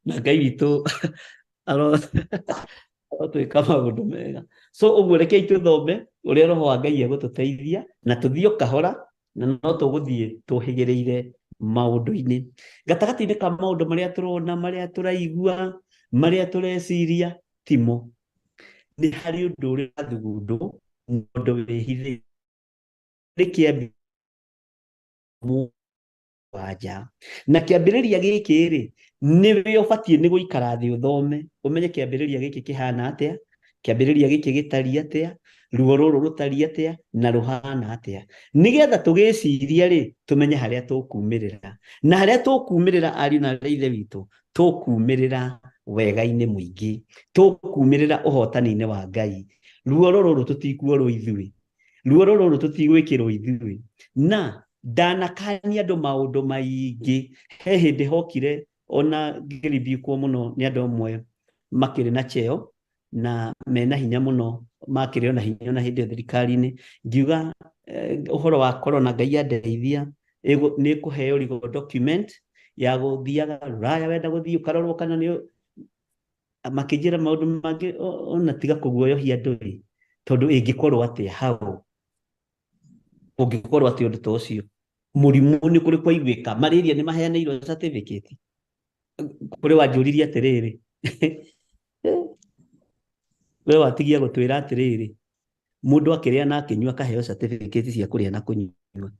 na Ngai witũ arotwĩka maũndũ mega. So ũguo rekei tũthome ũrĩa Roho wa Ngai egũtũteithia na tũthiĩ o kahora na no tũgũthiĩ tũhĩgĩrĩire maũndũ-inĩ gatagatĩ-inĩ ka maũndũ marĩa tũrona, marĩa tũraigua, marĩa tũreciria, timo nĩ harĩ ũndũ ũrĩa ũrathugundwo, ũndũ wĩhithĩte nĩ kĩambi wanja na kĩambĩrĩria gĩkĩ rĩ nĩwe ũbatiĩ nĩ gũikara thĩ ũthome ũmenye kĩambĩrĩria gĩkĩ kĩhana atĩa, kĩambĩrĩria gĩkĩ gĩtariĩ atĩa, ruo rũrũ rũtariĩ atĩa na rũhana atĩa, nĩgetha tũgĩciria rĩ tũmenye harĩa tũkumĩrĩra na harĩa tũkumĩrĩra ariũ na aarĩ a Ithe witũ, tũkumĩrĩra wega-inĩ mũingĩ, tũkumĩrĩra ũhotani-inĩ wa Ngai. Ruo rũrũ tũtikuorwo ithuĩ, ruo rũrũ tũtigwĩkĩrwo ithuĩ. Na ndanakania andũ maũndũ maingĩ, he hĩndĩ hokire ona ngĩrimbikwo mũno nĩ andũ amwe makĩrĩ na cheo na mena hinya mũno, makĩrĩ ona hinya ona hĩndĩ ĩyo thirikari-inĩ, ngiuga ũhoro wa corona Ngai andeithia nĩ kũheo legal document ya gũthiaga rũraya, wenda gũthiĩ ũkarorwo kana nĩ makĩnjĩra maũndũ mangĩ ona tiga kũguoyohia andũ rĩ, tondũ ĩngĩkorwo atĩa hau, ũngĩkorwo atĩ ũndũ ta ũcio mũrimũ nĩ kũrĩ kwaiguĩka, malaria nĩ maheanĩirwo certificate. Kũrĩ wanjũririe atĩrĩrĩ, we watigia gũtwĩra atĩrĩrĩ, mũndũ akĩrĩa na akĩnyua akaheo certificate cia kũrĩa na kũnyua.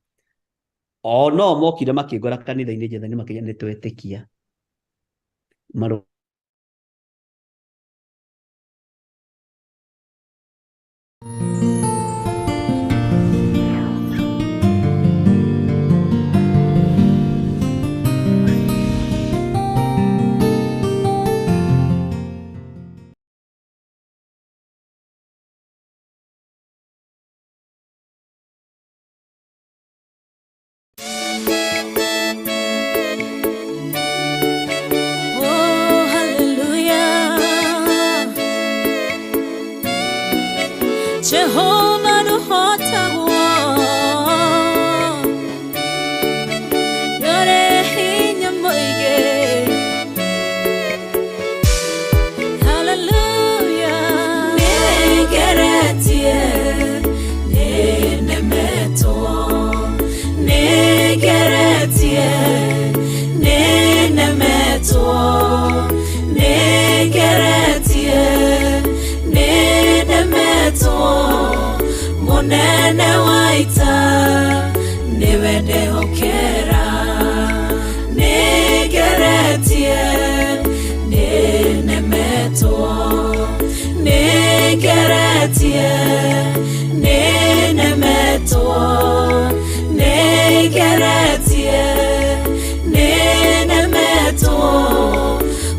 O no mokire makĩngora kanitha-inĩ njetha-inĩ makĩnya nĩ twetĩkia. Oh, hallelujah. Jehovah nũhotagwo, nĩũrĩ hinya mũingĩ. Hallelujah. Nĩngeretie, nĩnemetwo, nĩngeretie, nĩnemetwo, nĩngeretie, nĩnemetwo, mũnene wa ita nĩwe ndehokera. Nĩngeretie, nĩnemetwo, nĩngeretie, nĩnemetwo, nĩngeretie, nĩnemetwo,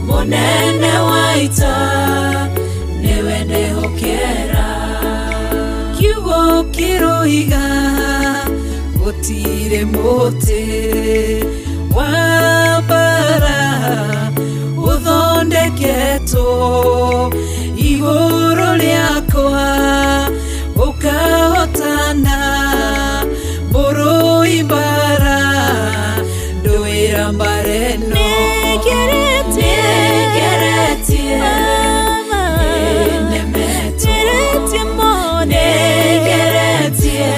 mũnene wa ita nĩwe ndehokera. Kiugo kĩroiga gũtirĩ mũtĩ wa mbara ũthondeketwo igũrũ rĩakwa ũkahotana mũrũi mbara ndũĩra mbara ĩno. Nĩngeretie, Nĩngeretie, Baba, nĩnemetwo, nĩngeretie mũno, nĩngeretie,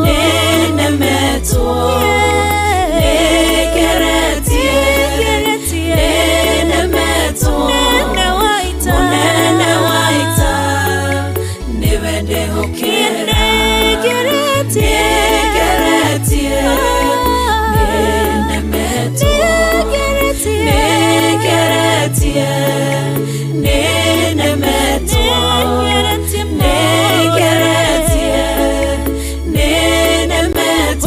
nĩnemetwo, nĩngeretie, nĩngeretie, nĩnemetwo, mũnene wa ita, mũnene wa ita nĩwe ndehokera. Nĩngeretie, Nĩngeretie, nĩnemetwo, nĩngeretie, nĩngeretie, nĩnemetwo, nĩngeretie mũno, nĩngeretie, nĩnemetwo,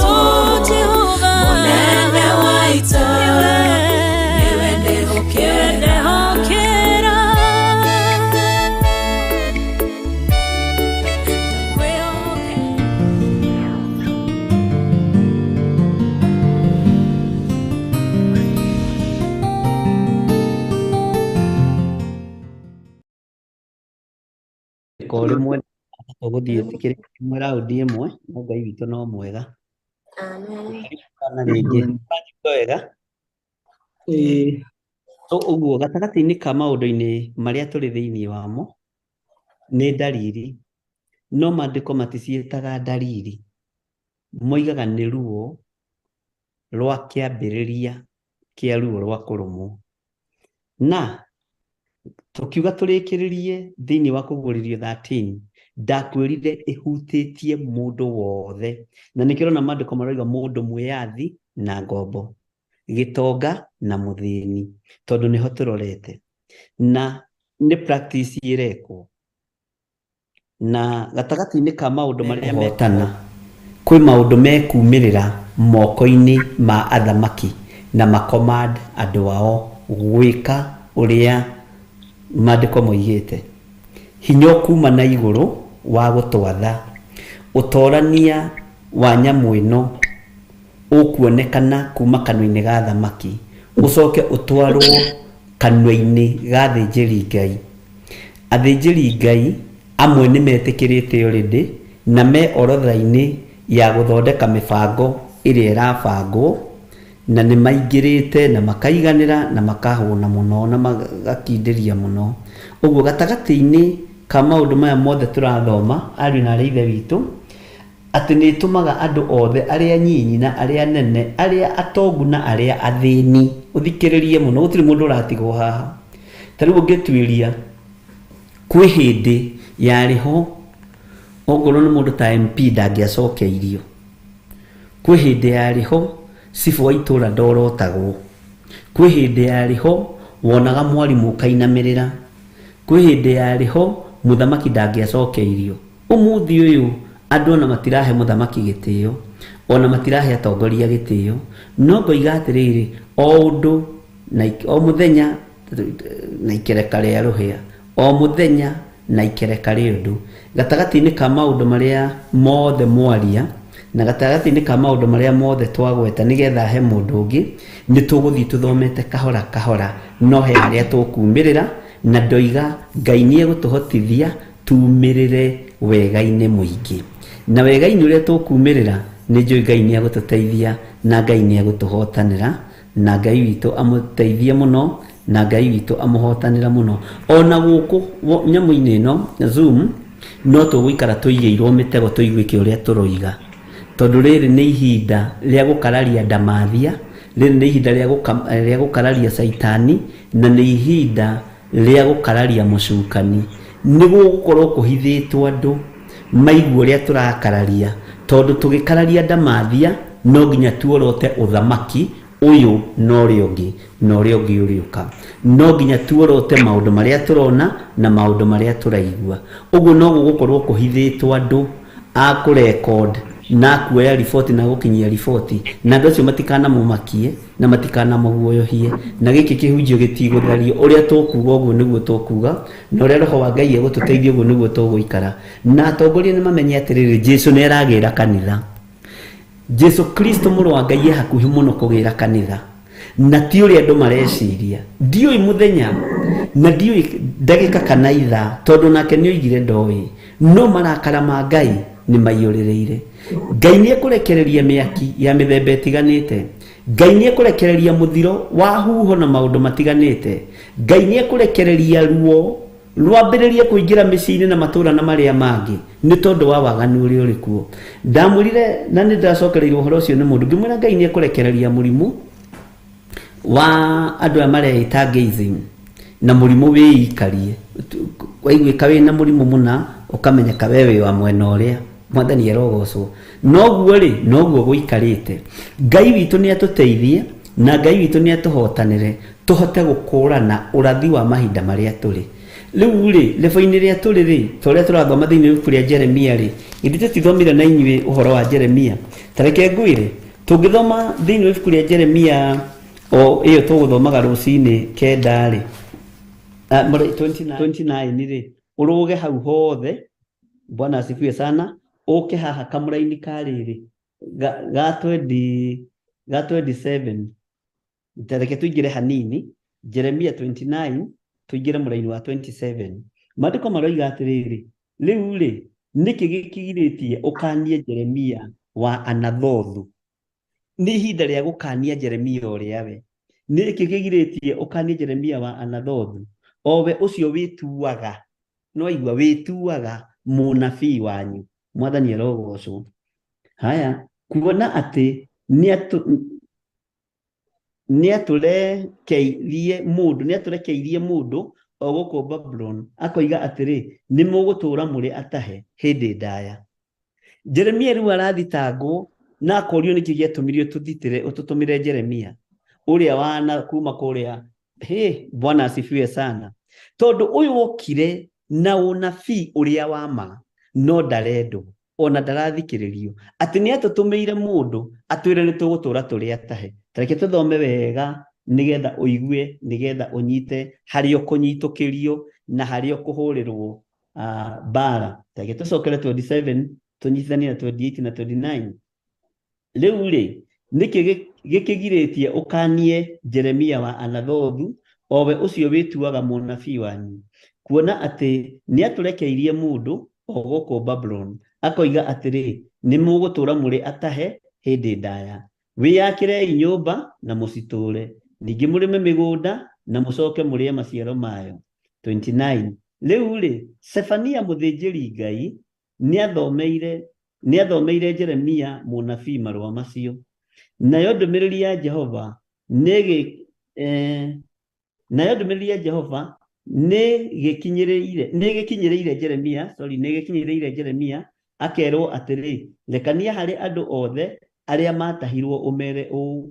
Rĩmwe tũgũthiĩ ĩtĩkĩrĩte raundi ĩmwe, no Ngai witũ no mwega. Amen. Kana rĩngĩ ũranjigua wega? Ĩĩ. So ũguo gatagatĩ-inĩ ka maũndũ-inĩ marĩa tũrĩ thĩinĩ wamo nĩ ndariri, no maandĩko maticiĩtaga ndariri, moigaga nĩ ruo rwa kĩambĩrĩria kĩa ruo rwa kũrũmwo. Na tũkiuga tũrĩkĩrĩrie thĩinĩ wa kũguũrĩrio 13, ndakwĩrire ĩhutĩtie mũndũ wothe, na nĩkĩo ũrona maandĩko maroiga mũndũ mwĩyathi na ngombo, gĩtonga na mũthĩni, tondũ nĩho tũrorete na nĩ practice ĩrekwo. Na gatagatĩ-inĩ ka maũndũ marĩa mekũhotana, kwĩ maũndũ mekumĩrĩra moko-inĩ ma athamaki na macommand andũ ao gwĩka ũrĩa maandĩko moigĩte. Hinya ũkuma na igũrũ wa gũtwatha, ũtorania wa nyamũ ĩno ũkuonekana kuma kanua-inĩ ga thamaki, ũcoke ũtwarwo kanua-inĩ ga athĩnjĩri Ngai. Athĩnjĩri Ngai amwe nĩ metĩkĩrĩte already na me orodha-inĩ ya gũthondeka mĩbango ĩrĩa ĩrabangwo, na nĩ maingĩrĩte na makaiganĩra na makahũna mũno na magakindĩria mũno. Ũguo gatagatĩ-inĩ ka maũndũ maya mothe tũrathoma, ariũ na arĩ ithe witũ, atĩ nĩ ĩtũmaga andũ othe arĩa nyinyi na arĩa nene, arĩa atongu na arĩa athĩni, ũthikĩrĩrie mũno, gũtirĩ mũndũ ũratigwo haha. Ta rĩu ũngĩtuĩria kwĩ hĩndĩ yarĩ ho ongorwo nĩ mũndũ ta MP ndangĩacokeirio, kwĩ hĩndĩ yarĩ ho cibũ wa itũra ndorotagwo, kwĩ hĩndĩ yarĩ ho wonaga mwarimũ ũkainamĩrĩra, kwĩ hĩndĩ yarĩ ho mũthamaki ndangĩacokeirio. Ũmũthĩ ũyũ andũ ona matirahe mũthamaki gĩtĩo, ona matirahe atongoria gĩtĩo, no ngoiga atĩrĩrĩ, o ũndũ na o mũthenya na ikereka rĩa rũhĩa, o mũthenya na ikereka rĩa ũndũ. Gatagatĩ-inĩ ka maũndũ marĩa mothe mwaria na gatagatĩ-inĩ ka maũndũ marĩa mothe twagweta nĩgetha he mũndũ ũngĩ, nĩ tũgũthiĩ tũthomete kahora kahora, no he harĩa tũkumĩrĩra, na ndoiga Ngai nĩ egũtũhotithia tumĩrĩre wega-inĩ mũingĩ. Na wega-inĩ ũrĩa tũkumĩrĩra nĩ njũĩ Ngai nĩ egũtũteithia na Ngai nĩ egũtũhotanĩra, na Ngai witũ amũteithie mũno na Ngai witũ amũhotanĩra mũno. Ona gũkũ nyamũ-inĩ ĩno Zoom, no tũgũikara tũigĩirwo mĩtego tũiguĩke ũrĩa tũroiga, tondũ rĩrĩ nĩ ihinda rĩa gũkararia ndamathia, rĩrĩ nĩ ihinda rĩa gũkararia caitani, na nĩ ihinda rĩa gũkararia mũcukani. Nĩ gũgũkorwo kũhithĩtwo andũ maigua ũrĩa tũrakararia, tondũ tũgĩkararia ndamathia no nginya tuorote ũthamaki ũyũ na ũrĩa ũngĩ na ũrĩa ũngĩ ũrĩũka, no nginya tuorote maũndũ marĩa tũrona na maũndũ marĩa tũraigua. Ũguo no gũgũkorwo kũhithĩtwo andũ a kũrecord na kuoya riboti na gũkinyia riboti, na andũ acio matikanamũmakie na matikanamũguoyohie, na gĩkĩ kĩhunjio gĩtigũthario. Ũrĩa tũkuga ũguo nĩguo tũkuga, na ũrĩa Roho wa Ngai egũtũteithia ũguo nĩguo tũgũikara. Na atongoria nĩ mamenye atĩrĩrĩ, Jesũ nĩ aragĩra kanitha. Jesũ Kristo mũrũ wa Ngai e hakuhĩ mũno kũgĩra kanitha, na ti ũrĩa andũ mareciria. Ndiũĩ mũthenya na ndiũĩ ndagĩka kana ithaa, tondũ nake nĩ oigire ndoĩ, no marakara ma Ngai nĩ maiyũrĩrĩire. Ngai nĩ ekũrekereria mĩaki ya mĩthemba ĩtiganĩte, Ngai nĩ ekũrekereria mũthiro wa huho na maũndũ matiganĩte, Ngai nĩ ekũrekereria ruo rwambĩrĩrie kũingĩra mĩciĩ-inĩ na matũũra na marĩa mangĩ nĩ tondũ wa waganu ũrĩa ũrĩ kuo. Ndamwĩrire na nĩ ndacokereirwo ũhoro ũcio nĩ mũndũ, ngĩmwĩra Ngai nĩ ekũrekereria mũrimũ wa andũ aya mareĩta gayism na mũrimũ wĩikarie. Waiguĩka wĩna mũrimũ mũna ũkamenyeka we wĩ wa mwena ũrĩa, Mwathani arogocwo. Noguo rĩ, noguo gũikarĩte. Ngai witũ nĩ atũteithie na Ngai witũ nĩ atũhotanĩre tũhote gũkũrana ũrathi wa mahinda marĩa tũrĩ. Rĩu rĩ, lebo-inĩ rĩa tũrĩ rĩ, ta ũrĩa tũrathoma thĩinĩ wa ibuku rĩa Jeremia rĩ, githĩ tũtithomire na inyuĩ ũhoro wa Jeremia? Ta reke ngwĩre, tũngĩthoma thĩinĩ wa ibuku rĩa Jeremia o ĩyo tũgũthomaga rũcinĩ 9 rĩ, 29 rĩ, ũrũge hau hothe, Bwana asifiwe sana, ũke haha kamũraini ka rĩrĩ, ga 27, ta reke tũingĩre hanini, Jeremia 29, tũingĩre mũraini wa 27. Maandĩko maroiga atĩrĩrĩ, Rĩu rĩ, nĩkĩ gĩkĩgirĩtie ũkanie Jeremia wa Anathothu? Nĩ ihinda rĩa gũkania Jeremia ũrĩa we. Nĩkĩ kĩgirĩtie ũkanie Jeremia wa Anathothu, o we ũcio wĩtuaga, no aigua wĩtuaga mũnabii wanyu? Mwathani arogocwo. Haya, kuona atĩ nĩatũrekeirie mũndũ o gũkũ Babuloni, akoiga atĩrĩ, nĩ mũgũtũũra mũrĩ atahe hĩndĩ ndaya. Jeremia rĩu arathitangwo na akorio nĩkĩ gĩatũmire ũtũthitĩre ũtũtũmĩre Jeremia ũrĩa wana kuma kũrĩa. He, Bwana asifiwe sana. Tondũ ũyũ okire na ũnabii ũrĩa wa ma, no ndarendwo ona ndarathikĩrĩrio, atĩ nĩ atũtũmĩire mũndũ atwĩre nĩ tũgũtũũra tũrĩ atahe. Tareke tũthome wega nĩgetha ũigue, nĩgetha ũnyite harĩa ũkũnyitũkĩrio na harĩa ũkũhũrĩrwo mbara. Tareke tũcokere 27 tũnyitithanie na 28 na 29. Rĩu rĩ, nĩkĩ gĩkĩgirĩtie ũkanie Jeremia wa Anathothu, o we ũcio wĩtuaga mũnabii wanyu, kuona atĩ nĩatũrekeirie mũndũ o gũkũ Babuloni, akoiga atĩrĩ, nĩ mũgũtũũra mũrĩ atahe hĩndĩ ndaya. Wĩyakĩrei nyũmba na mũcitũũre, ningĩ mũrĩme mĩgũnda na mũcoke mũrĩe maciaro mayo. 29. Rĩu rĩ, Sefania mũthĩnjĩri Ngai nĩathomeire Jeremia mũnabii marũa macio. Nayo ndũmĩrĩri ya Jehova nĩgĩkinyĩrĩire Jeremia, sorry, nĩgĩkinyĩrĩire Jeremia akerwo atĩrĩ, rekania harĩ andũ othe arĩa matahirwo ũmere ũũ.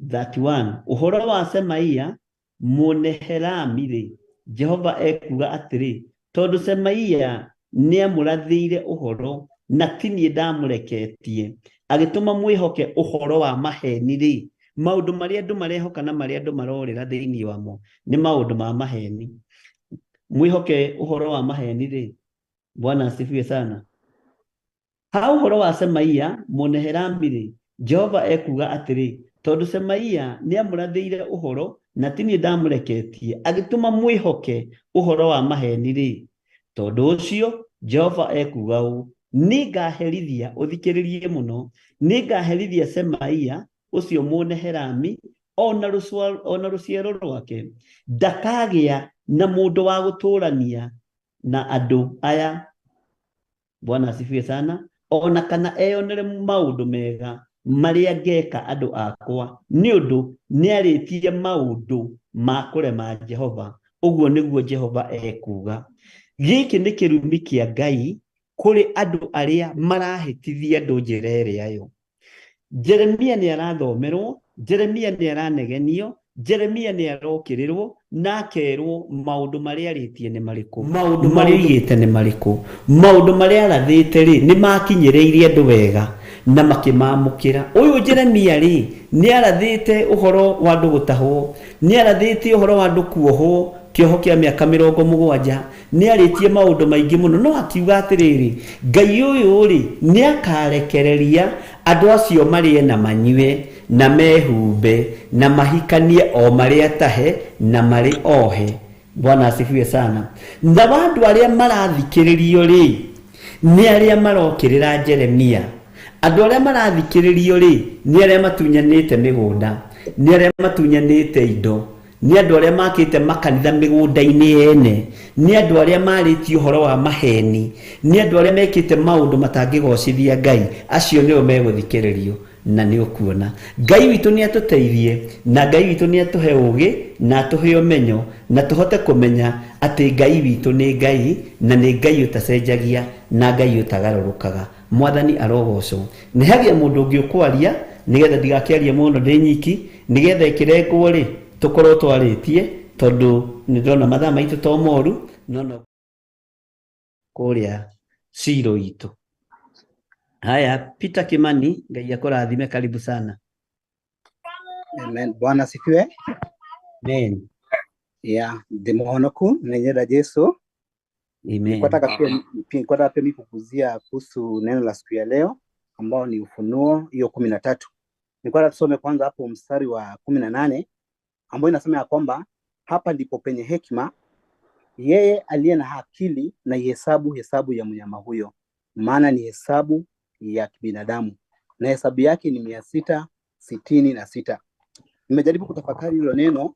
31. Ũhoro wa Semaia Mũnehelami-rĩ, Jehova ekuuga atĩrĩ, tondũ Semaia nĩamũrathĩire ũhoro na ti niĩ ndamũreketie, agĩtũma mwĩhoke ũhoro wa maheni-rĩ, maũndũ marĩa andũ marehoka na marĩa andũ marorĩra thĩinĩ wamo nĩ maũndũ ma maheni. Mwĩhoke ũhoro wa maheni-rĩ, Bwana asifiwe sana. Ha ũhoro wa Semaia Mũnehelami-rĩ, Jehova ekuuga atĩrĩ, tondũ Semaia nĩamũrathĩire ũhoro na ti niĩ ndamũreketie, agĩtũma mwĩhoke ũhoro wa maheni-rĩ, tondũ ũcio Jehova ekuuga ũũ, nĩngaherithia, ũthikĩrĩrie mũno, nĩngaherithia Semaia ũcio Mũnehelami ona rũciaro rwake, ndakagĩa na mũndũ wa gũtũũrania na andũ aya. Bwana asifiwe sana. Ona kana eyonere maũndũ mega marĩa ngeka andũ akwa, nĩ ũndũ nĩarĩtie maũndũ ma kũrema Jehova. Ũguo nĩguo Jehova ekuuga. Gĩkĩ nĩ kĩrumi kĩa Ngai kũrĩ andũ arĩa marahĩtithia andũ njĩra ĩrĩa yo. Jeremia nĩarathomerwo, Jeremia nĩaranegenio, Jeremia nĩarokĩrĩrwo na akerwo maũndũ marĩa arĩtie nĩ marĩkũ, maũndũ marĩa oigĩte nĩ marĩkũ, maũndũ marĩa arathĩte rĩ nĩ makinyĩrĩirie andũ wega na makĩmamũkĩra. Ũyũ Jeremia rĩ nĩarathĩte ũhoro wa andũ gũtahwo, nĩarathĩte ũhoro wa andũ kuohwo kĩoho kĩa mĩaka 70, nĩarĩtie maũndũ maingĩ mũno, no akiuga atĩrĩrĩ, Ngai ũyũ rĩ nĩakarekereria andũ acio marĩe na manyue na mehumbe na mahikanie o marĩ atahe na marĩ ohe. Bwana asifiwe sana. Na andũ arĩa marathikĩrĩrio rĩ nĩ arĩa marokĩrĩra Jeremia. Andũ arĩa marathikĩrĩrio rĩ nĩ arĩa matunyanĩte mĩgũnda, nĩ arĩa matunyanĩte indo, nĩ andũ arĩa makĩte makanitha mĩgũnda-inĩ ene, nĩ andũ arĩa marĩtie ũhoro wa maheni, nĩ andũ arĩa mekĩte maũndũ matangĩgocithia Ngai. Acio nĩo megũthikĩrĩrio na nĩ ũkuona. Ngai witũ nĩ atũteithie, na Ngai witũ nĩ atũhe ũũgĩ na atũhe ũmenyo, na tũhote kũmenya atĩ Ngai witũ nĩ Ngai, na nĩ Ngai ũtacenjagia na Ngai ũtagarũrũkaga. Mwathani arogocwo. Nĩ hagĩe mũndũ ũngĩ ũkwaria nĩgetha ndigakĩarie mũno ndĩ nyiki, nĩgetha ĩkĩrengwo rĩ tũkorwo twarĩtie, tondũ nĩ ndĩrona mathaa maitũ to moru, no no kũrĩa ciro itũ. Haya, Peter Kimani, Ngai akũrathime, karibu sana. Amen. Bwana asifiwe. Amen. Yeah, ndi muhonoku nenyera Yesu. Amen. Nilikuwa nataka pia mimi kukuzia kuhusu neno la siku ya leo ambao ni Ufunuo hiyo 13. Nilikuwa nataka tusome kwanza hapo mstari wa 18 ambao inasema ya kwamba hapa ndipo penye hekima, Yeye aliye na akili na ihesabu hesabu ya mnyama huyo, maana ni hesabu ya kibinadamu, na hesabu yake ni 666. Nimejaribu kutafakari hilo neno,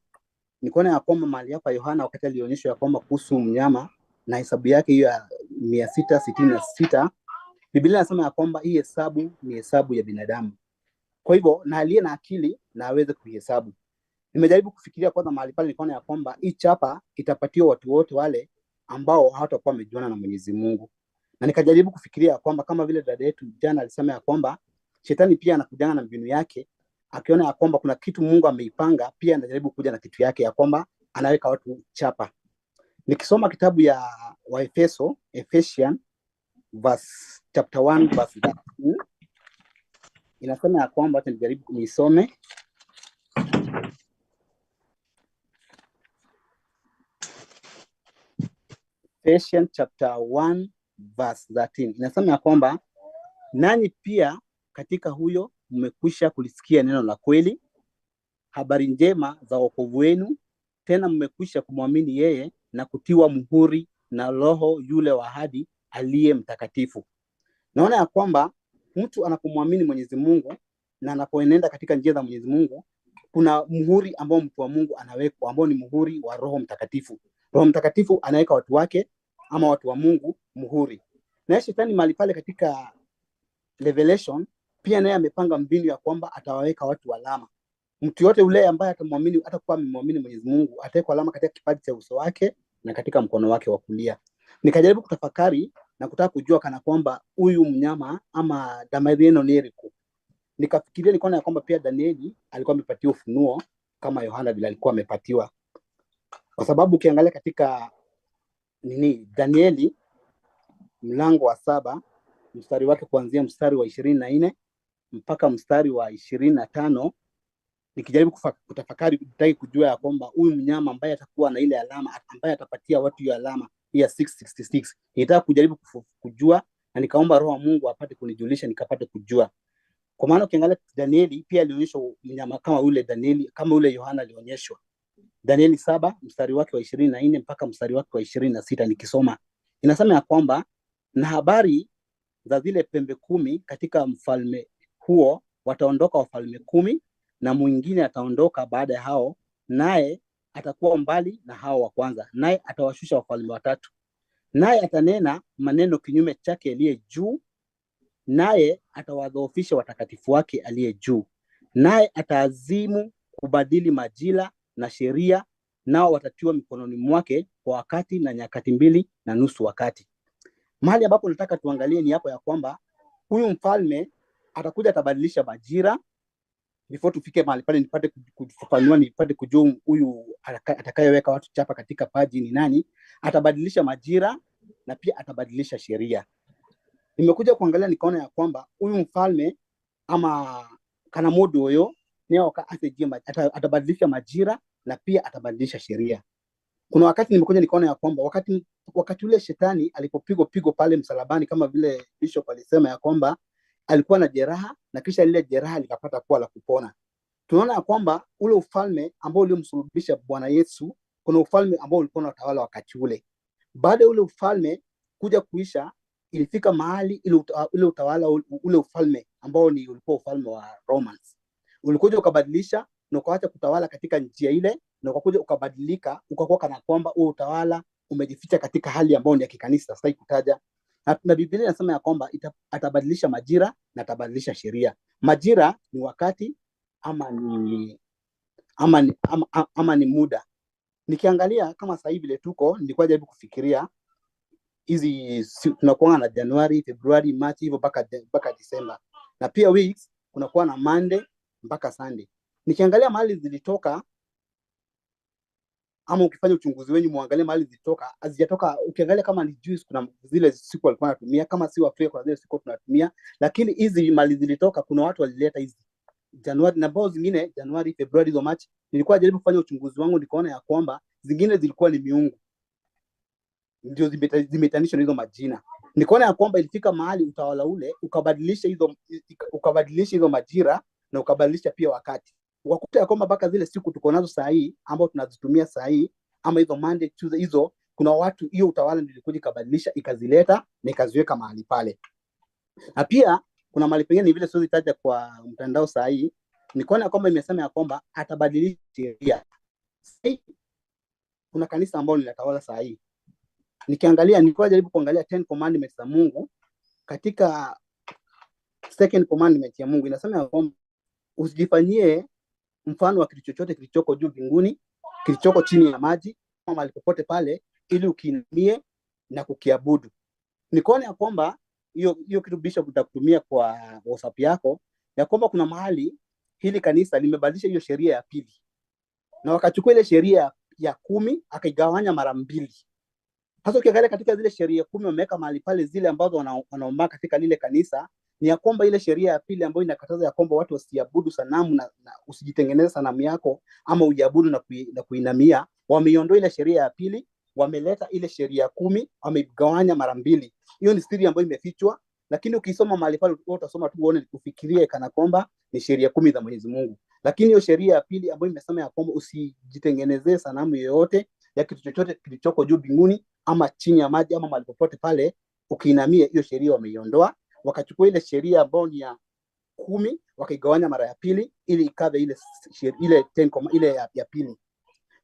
nikaona ya kwamba mahali hapa Yohana wakati alionyeshwa ya kwamba kuhusu mnyama na hesabu yake hiyo ya 666, Biblia inasema ya kwamba hii hesabu ni hesabu ya binadamu. Kwa hivyo na aliye na akili na aweze kuihesabu. Nimejaribu kufikiria kwanza mahali pale, nikaona ya kwamba hii chapa itapatiwa watu wote wale ambao hawatakuwa wamejuana na Mwenyezi Mungu, na nikajaribu kufikiria ya kwamba kama vile dada yetu jana alisema ya kwamba shetani pia anakujana na mbinu yake, akiona ya kwamba kuna kitu Mungu ameipanga, pia anajaribu kuja na kitu yake ya kwamba anaweka watu chapa. Nikisoma kitabu ya Waefeso, Ephesian verse chapter 1 verse 13, inasema ya kwamba, acha nijaribu nisome. Ephesians chapter 1 verse 13 inasema ya kwamba nanyi pia katika huyo mmekwisha kulisikia neno la kweli, habari njema za wokovu wenu, tena mmekwisha kumwamini yeye na kutiwa muhuri na Roho yule wa ahadi aliye mtakatifu. Naona ya kwamba mtu anapomwamini Mwenyezi Mungu na anapoenenda katika njia za Mwenyezi Mungu, kuna muhuri ambao mtu wa Mungu anawekwa, ambao ni muhuri wa Roho Mtakatifu. Roho Mtakatifu anaweka watu wake ama watu wa Mungu muhuri. Na shetani mahali pale katika Revelation pia naye amepanga mbinu ya kwamba atawaweka watu alama. Mtu yote ule ambaye atamwamini, atakuwa amemwamini Mwenyezi Mungu, atawekwa alama katika kipaji cha uso wake na katika mkono wake wa kulia. Nikajaribu kutafakari na kutaka kujua kana kwamba huyu mnyama ama Damarieno ni Eriku. Nikafikiria nikaona ya kwamba pia Danieli alikuwa amepatiwa ufunuo kama Yohana vile alikuwa amepatiwa, kwa sababu ukiangalia katika nini Danieli mlango wa 7 mstari wake kuanzia mstari wa 24 mpaka mstari wa 25, nikijaribu kutafakari nitaki kujua ya kwamba huyu mnyama ambaye atakuwa na ile alama, ambaye atapatia watu hiyo alama ya 666, nitaka kujaribu kujua, na nikaomba Roho wa Mungu apate kunijulisha nikapate kujua. Kwa maana ukiangalia Danieli pia alionyeshwa mnyama kama yule Danieli, kama yule Yohana alionyeshwa. Danieli 7 mstari wake wa 24 mpaka mstari wake wa 26, nikisoma inasema ya kwamba na habari za zile pembe 10 katika mfalme huo wataondoka wafalme 10, na mwingine ataondoka baada ya hao, naye atakuwa mbali na hao wa kwanza, naye atawashusha wafalme 3, naye atanena maneno kinyume chake aliye juu, naye atawadhoofisha watakatifu wake aliye juu, naye ataazimu kubadili majira na sheria, nao watatiwa mikononi mwake kwa wakati na nyakati 2.5 wakati. Mahali ambapo nataka tuangalie ni hapo ya kwamba huyu mfalme atakuja atabadilisha majira. Before tufike mahali pale nipate kufafanua, nipate kujua huyu atakayeweka watu chapa katika paji ni nani. Atabadilisha majira na pia atabadilisha sheria. Nimekuja kuangalia nikaona ya kwamba huyu mfalme ama Kanamodo huyo atabadilisha majira na pia atabadilisha sheria. Kuna wakati nimekuja nikaona ya kwamba wakati ule shetani alipopigwa pigo pale msalabani, kama vile Bishop alisema ya kwamba alikuwa na jeraha na kisha lile jeraha likapata kuwa la kupona. Tunaona ya kwamba ule ufalme ambao uliomsulubisha Bwana Yesu, kuna ufalme ambao ulikuwa unatawala wakati ule. Baada ya ule ufalme kuja kuisha, ilifika mahali ile utawala ule ufalme ambao ni ulikuwa ufalme wa Romans ulikuja ukabadilisha na ukaacha kutawala katika njia ile, na ukakuja ukabadilika, ukakuwa kana kwamba huo utawala umejificha katika hali ambayo ni ya kikanisa, sitaki kutaja. Na Biblia inasema ya kwamba atabadilisha majira na atabadilisha sheria. Majira ni wakati ama ni muda. Nikiangalia kama sasa hivi tuko, nilikuwa jaribu kufikiria hizi tunakuwa na Januari, Februari, Machi hivyo mpaka Disemba. Na pia weeks kunakuwa na Monday mpaka Sunday. Nikiangalia mahali zilitoka, ama ukifanya uchunguzi wenyu muangalie mahali zilitoka, hazijatoka. Ukiangalia kama ni Jews kuna zile siku walikuwa wanatumia, kama si Afrika kuna zile siku tunatumia, lakini hizi mali zilitoka, kuna watu walileta hizi Januari na bao zingine Januari, Februari hizo Machi. Nilikuwa jaribu kufanya uchunguzi wangu nikaona ya kwamba zingine zilikuwa ni miungu ndio zimetanishwa hizo majina. Nikaona ya kwamba ilifika mahali utawala ule ukabadilisha hizo majira na ukabadilisha pia wakati. Wakuta ya kwamba mpaka zile siku tuko nazo saa hii ambao tunazitumia saa hii, ama hizo Monday, Tuesday, hizo Kuna watu hiyo utawala ndio ilikuja ikabadilisha, ikazileta na ikaziweka mahali pale. Na pia kuna mahali pengine ni vile siwezi taja kwa mtandao saa hii, nikaona kwamba imesema ya kwamba atabadilisha sheria. Sasa kuna kanisa ambalo linatawala saa hii, nikiangalia, nilikuwa jaribu kuangalia 10 commandments za Mungu. Katika second commandment ya Mungu inasema ya kwamba usijifanyie mfano wa kitu chochote kilichoko juu mbinguni, kilichoko chini ya maji, ama mahali popote pale, ili ukiinamie na kukiabudu. Nikaona ya kwamba hiyo kitu Bishop utakutumia kwa WhatsApp yako, ya kwamba kuna mahali hili kanisa limebadilisha hiyo sheria ya pili, na wakachukua ile sheria ya 10 akaigawanya mara 2. Sasa ukiangalia katika zile sheria 10 wameweka mahali pale zile ambazo wanaomba katika lile kanisa, ni ya kwamba ile sheria ya pili ambayo inakataza ya kwamba watu wasiabudu sanamu na usijitengeneze sanamu yako ama uiabudu na kuinamia, wameiondoa ile sheria ya pili, wameleta ile sheria 10, wameigawanya mara 2. Hiyo ni siri ambayo imefichwa, lakini ukisoma mahali pale utasoma tu uone, ufikirie kana kwamba ni sheria 10 za Mwenyezi Mungu. Lakini hiyo sheria ya pili ambayo imesema ya kwamba usijitengenezee sanamu yoyote ya kitu chochote kilichoko juu mbinguni ama chini ya maji ama mahali popote pale ukiinamia, hiyo sheria wameiondoa, wakachukua ile sheria ambayo ni ya 10 wakaigawanya mara ya pili ili ikave ile 10 ile ya pili.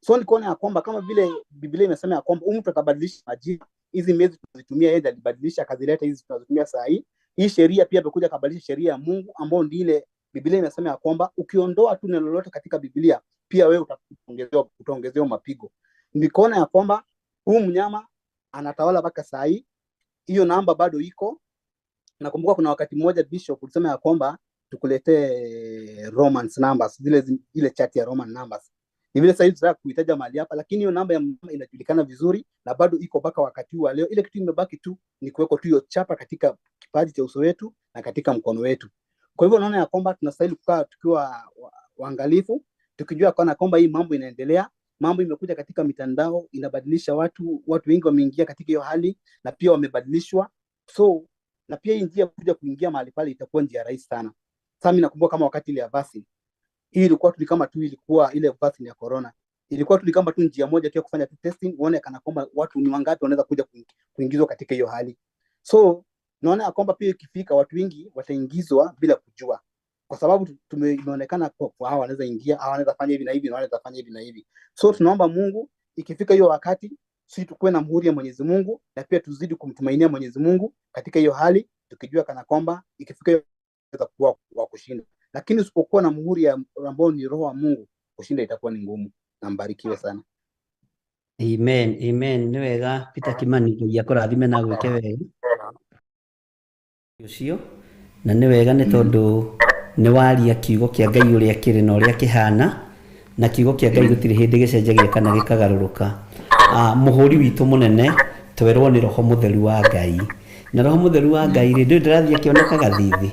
So nikaona ya kwamba kama vile Biblia imesema ya kwamba mtu atabadilisha majira, hizi miezi tunazitumia yeye alibadilisha akazileta hizi tunazotumia saa hii. Hii sheria pia imekuja kabadilisha sheria ya Mungu ambayo ndiyo ile Biblia inasema ya kwamba ukiondoa tu neno lolote katika Biblia pia wewe utaongezewa mapigo. Nikaona ya kwamba huu mnyama anatawala mpaka saa hii, hiyo namba bado iko. Nakumbuka kuna wakati mmoja Bishop ulisema ya kwamba tukuletee Romans numbers, zile chart ya Roman numbers. Ni vile sasa hivi tunataka kuitaja mahali hapa, lakini hiyo namba ya mnyama inajulikana vizuri na bado iko mpaka wakati huu wa leo. Ile kitu imebaki tu ni kuweko tu hiyo chapa katika kipaji cha uso wetu na katika mkono wetu. Kwa hivyo naona ya kwamba tunastahili kukaa tukiwa waangalifu, tukijua kana kwamba hii mambo inaendelea, mambo imekuja katika mitandao, inabadilisha watu, watu wengi wameingia katika hiyo hali na pia wamebadilishwa. So na pia hii njia kuja kuingia mahali pale itakuwa njia rahisi sana. Sasa mimi nakumbuka kama wakati ile ya vaccine, hii ilikuwa tu kama tu ilikuwa ile vaccine ya corona, ilikuwa tu kama tu njia moja tu ya kufanya tu testing, uone kana kwamba watu ni wangapi wanaweza kuja kuingizwa katika hiyo hali. So naona kwamba pia ikifika watu wengi wataingizwa bila kujua, kwa sababu tumeonekana kwa hawa wanaweza ingia, hawa wanaweza fanya hivi na hivi, na wanaweza fanya hivi na hivi. So tunaomba Mungu ikifika hiyo wakati sisi tukue na muhuri ya Mwenyezi Mungu na pia tuzidi kumtumainia Mwenyezi Mungu katika hiyo hali, tukijua kana kwamba ikifika hiyo kuwa wa kushinda. Lakini usipokuwa na muhuri ambao ni roho wa Mungu, kushinda itakuwa ni ngumu. Na mbarikiwe sana. Amen, amen. Ni wega Peter Kimani, Ngai akũrathime na gwĩke wega ũcio, na nĩ wega nĩ tondũ nĩ waria kiugo kĩa Ngai ũrĩa kĩrĩ na ũrĩa kĩhana, na kiugo kĩa Ngai gũtirĩ hĩndĩ gĩcenjagia kana gĩkagarũrũka. Mũhũri witũ mũnene twerwo nĩ Roho Mũtheru wa Ngai, na Roho Mũtheru wa Ngai rĩ, ndũĩ ndarathiĩ akĩonekaga thithi,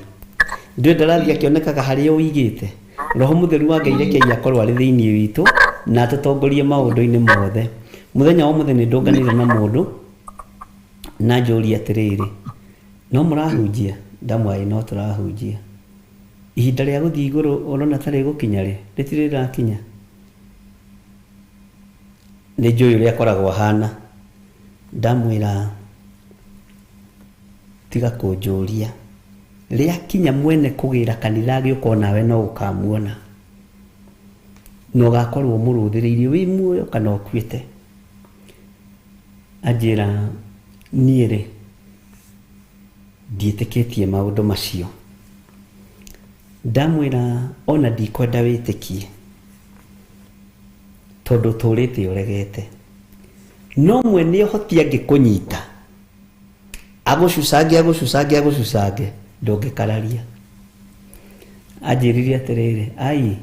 ndũĩ ndarathiĩ akĩonekaga harĩa ũigĩte. Roho Mũtheru wa Ngai rekei akorwo arĩ thĩinĩ witũ na atũtongorie maũndũ-inĩ mothe. Mũthenya wa ũmũthĩ nĩ ndũnganire na mũndũ na njũrie atĩrĩrĩ, no mũrahunjia? Ndamwĩra no tũrahunjia. Ihinda rĩa gũthiĩ igũrũ ũrona ta rĩgũkinya rĩ? Rĩtirĩ rĩrakinya. Nĩ njũĩ ũrĩa akoragwo ahana. Ndamwĩra tiga kũnjũria, rĩakinya mwene kũgĩra kanitha agĩũka onawe no ũkamuona, na ũgakorwo mũrũthĩrĩirie wĩ muoyo kana ũkuĩte. Anjĩra niĩ rĩ ndiĩtĩkĩtie maũndũ macio. Ndamwĩra ona ndikwenda wĩtĩkie tondũ ũtũrĩte ũregete, no mwene ũhoti angĩkũnyita agũcucange agũcucange agũcucange ndũngĩkararia. Anjĩrire atĩrĩrĩ, ai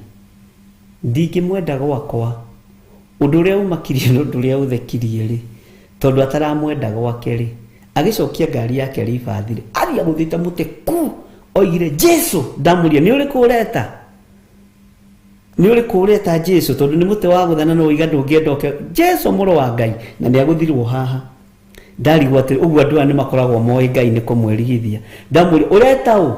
ndingĩmwenda gwakwa, ũndũ ũrĩa umakirie na ũndũ ũrĩa ũthekirie rĩ, tondũ ataramwenda gwake rĩ, agĩcokia ngari yake ribathi rĩ, athiĩ agũthĩte mũtĩ ku, oigire Jesu. Ndamũria nĩ ũrĩkũ ũreta, nĩ ũrĩkũ ũreta Jesu? Tondũ nĩ mũtĩ wa gũthana no ũiga ndũngĩenda ũke Jesu mũrũ wa Ngai, na nĩ agũthirwo haha. Ndarigwo atĩ ũguo andũ aya nĩ makoragwo moĩ Ngai nĩ kũmwĩrigithia. Ndamũria ũreta ũ?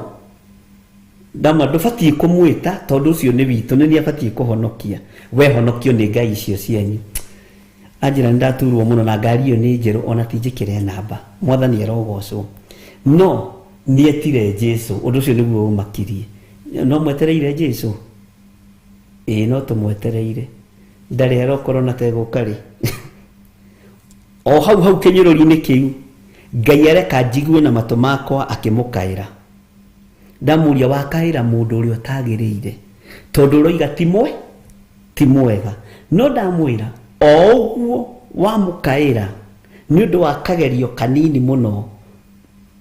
Ndamwĩra ndũbatiĩ kũmwĩta tondũ ũcio nĩ witũ, nĩ niĩ abatiĩ kũhonokia, we honokio nĩ Ngai icio cianyu. Anjĩra nĩ ndaturwo mũno na ngari ĩyo nĩ njerũ ona ti njĩkĩre namba. Mwathani arogocwo. No nĩetire Jesu, ũndũ ũcio nĩguo ũmakirie. No mwetereire Jesu? Ĩĩ no tũmwetereire. Ndarĩ arokorwo na tegũka rĩ. O hau hau kĩnyũrũri-inĩ kĩu Ngai areka njigue na matũ makwa akĩmũkaĩra. Ndamũria wakaĩra mũndũ ũrĩa ũtagĩrĩire tondũ ũroiga ti mwega. No ndamwĩra o ũguo wamũkaĩra nĩ ũndũ wa kagerio kanini mũno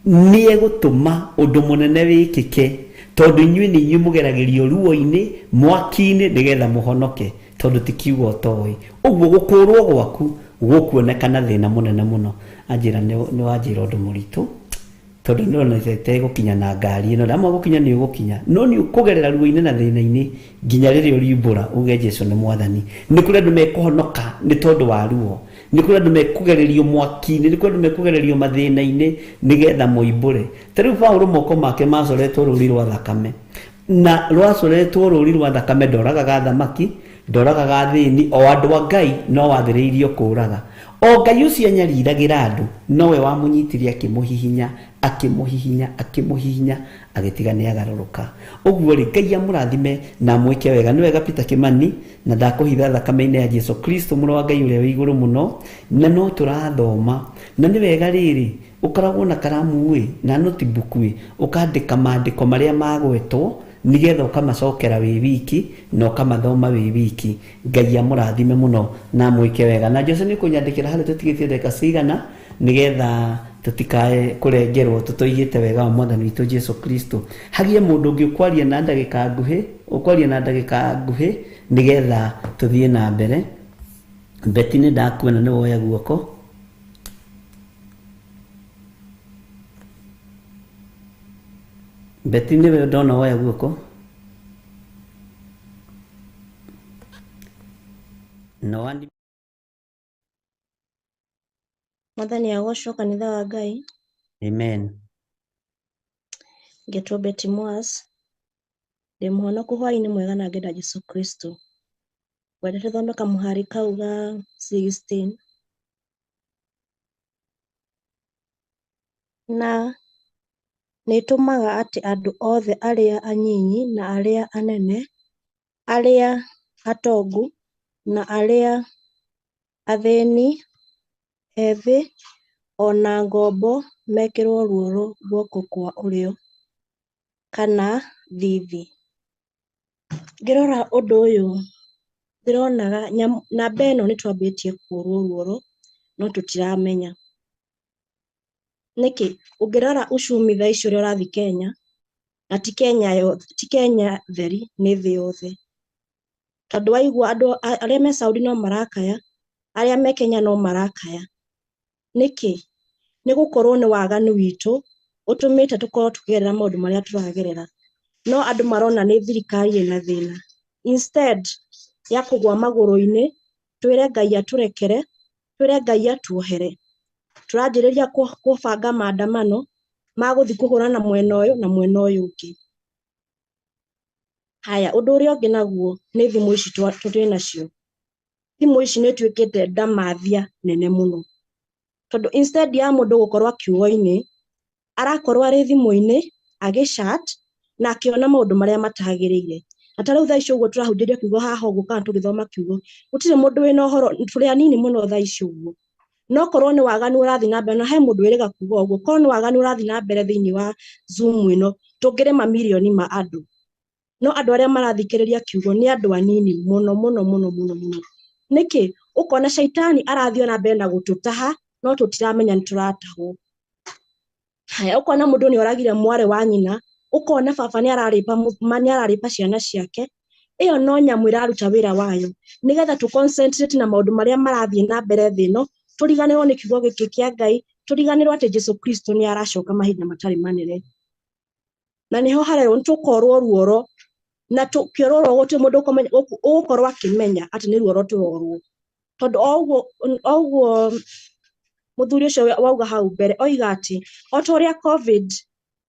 nĩegũtũma ũndũ mũnene wĩkĩke tondũ inyuĩ nĩ inyuĩ mũgeragĩrio ruo-inĩ mwaki-inĩ nĩgetha mũhonoke tondũ ti kiugo ũtoĩ. Ũguo gũkũrwo gwaku gũkuonekana thĩna mũnene mũno. Anjĩra nĩ wanjĩra ũndũ mũritũ tondũ nĩndonete itegũkinya na ngari ĩno. Ndamwa gũkinya nĩ ũgũkinya, no nĩ ũkũgerera ruo-inĩ na thĩna-inĩ nginya rĩrĩa ũriumbũra uge Jesu nĩ mwathani. Nĩ kũrĩ andũ mekũhonoka nĩ tondũ wa ruo, nĩ kũrĩ andũ mekũgererio mwaki-inĩ, nĩ kũrĩ andũ mekũgererio mathĩna-inĩ nĩgetha moimbũre. Ta rĩu Paũlũ moko make macoretwo rũri rwa thakame, na rwacoretwo rũri rwa thakame ndoragaga thamaki, ndoragaga athĩni, o andũ a Ngai no wathĩrĩirio kũraga. O Ngai ũcio anyariragĩra andũ nowe wamũnyitire akĩmũhihinya akĩmũhihinya akĩmũhihinya agĩtiga nĩ agarũrũka. Ũguo rĩ, Ngai amũrathime na amwĩke wega. Nĩ wega Peter Kimani, na ndakũhitha thakame-inĩ ya Jesu Kristo mũrũ wa Ngai ũrĩa wĩ igũrũ mũno, na no tũrathoma. Na nĩ wega rĩrĩ ũkoragwo na karamu ĩ na notebook ĩ ũkandĩka maandĩko marĩa magwetwo nĩgetha ũkamacokera wĩ wiki na ũkamathoma wĩ wiki. Ngai amũrathime mũno na amwĩke wega. Na Jose nĩ ũkũnyandĩkĩra harĩa tũtigĩtie ndagĩka cigana nĩgetha tũtikae kũrengerwo tũtoigĩte wega wa mwathani witũ Jesu Kristo. Hagie mũndũ ũngĩ ũkwaria na ndagĩka nguhĩ, ũkwaria na ndagĩka nguhĩ nĩgetha tũthiĩ na mbere. Betty nĩ ndakuona nĩ woya guoko. Betty nĩwe ndona woya guoko. No one. Mwathani agocwo kanitha wa Ngai. Amen. Ngetwo Betty Mwas. Ndĩ mũhonoku hwaĩ-inĩ mwega na ngenda Jesu Kristo. Ngwenda tũthome kamũhari kau ga 16. Na nĩtũmaga atĩ andũ othe arĩa anyinyi na arĩa anene, arĩa atongu na arĩa athĩni, ethĩ ona ngombo mekĩrwo ruoro guoko kwa ũrĩo kana thithi. Ngĩrora ũndũ ũyũ ndĩronaga namba ĩno nĩ twambĩtie kũrwo ruoro no tũtiramenya. Nĩkĩ? Ũngĩrora uchumi thaa ici ũrĩa ũrathiĩ Kenya, na ti Kenya yothe, ti Kenya theri, nĩ thĩ yothe. Tondũ waigua andũ arĩa me Saudi no marakaya, arĩa me Kenya no marakaya. Nĩkĩ? Nĩ gũkorwo nĩ waganu witũ ũtũmĩte tũkorwo tũkĩgerera maũndũ marĩa tũragerera. No andũ marona nĩ thirikari ĩna thĩna. Instead ya kũgũa magũrũ-inĩ, twĩre Ngai atũrekere, twĩre Ngai atuohere. Tũranjĩrĩria kũbanga maandamano ma gũthiĩ kũhũrana mwena ũyũ na mwena ũyũ ũngĩ. Haya, ũndũ ũrĩa ũngĩ naguo nĩ thimũ ici tũrĩ nacio. Thimũ ici nĩ ituĩkĩte ndamathia nene mũno. Tondũ instead ya mũndũ gũkorwo kiugo-inĩ, arakorwo arĩ thimũ-inĩ, agĩ-chat, na akĩona maũndũ marĩa matagĩrĩire. Na ta rĩu thaa ici ũguo tũrahunjĩria kiugo haha ũguo kana tũgĩthoma kiugo, gũtirĩ mũndũ wĩna ũhoro, tũrĩ anini mũno thaa ici ũguo. No korwo nĩ waganu ũrathiĩ na mbere, na he mũndũ wĩrĩga kuga ũguo, korwo nĩ waganu ũrathiĩ na mbere thĩinĩ wa Zoom ĩno, tũngĩrĩ mamirioni ma andũ. No andũ arĩa marathikĩrĩria kiugo nĩ andũ anini mũno mũno mũno mũno mũno. Nĩkĩ? Ũkona caitani arathiĩ ona mbere na gũtũtaha, no tũtiramenya nĩ tũratahwo. Haya, ũkona mũndũ nĩ oragire mwarĩ wa nyina, ũkona baba nĩ ararĩpa ciana ciake. Ĩyo no nyamũ ĩraruta wĩra wayo. Nĩgetha tũ concentrate na maũndũ marĩa marathiĩ na mbere thĩ ĩno, tũriganĩrwo nĩ kiugo gĩkĩ kĩa Ngai, tũriganĩrwo atĩ Jesu Kristo nĩ aracoka mahinda matarĩ manene. Na nĩho harerwo nĩtũkorwo ruoro, na tũkĩorwo gũtirĩ mũndũ ũgũkorwo akĩmenya atĩ nĩ ruoro tũrorwo. Tondũ o ũguo mũthuri ũcio wauga hau mbere oiga atĩ o ta ũrĩa COVID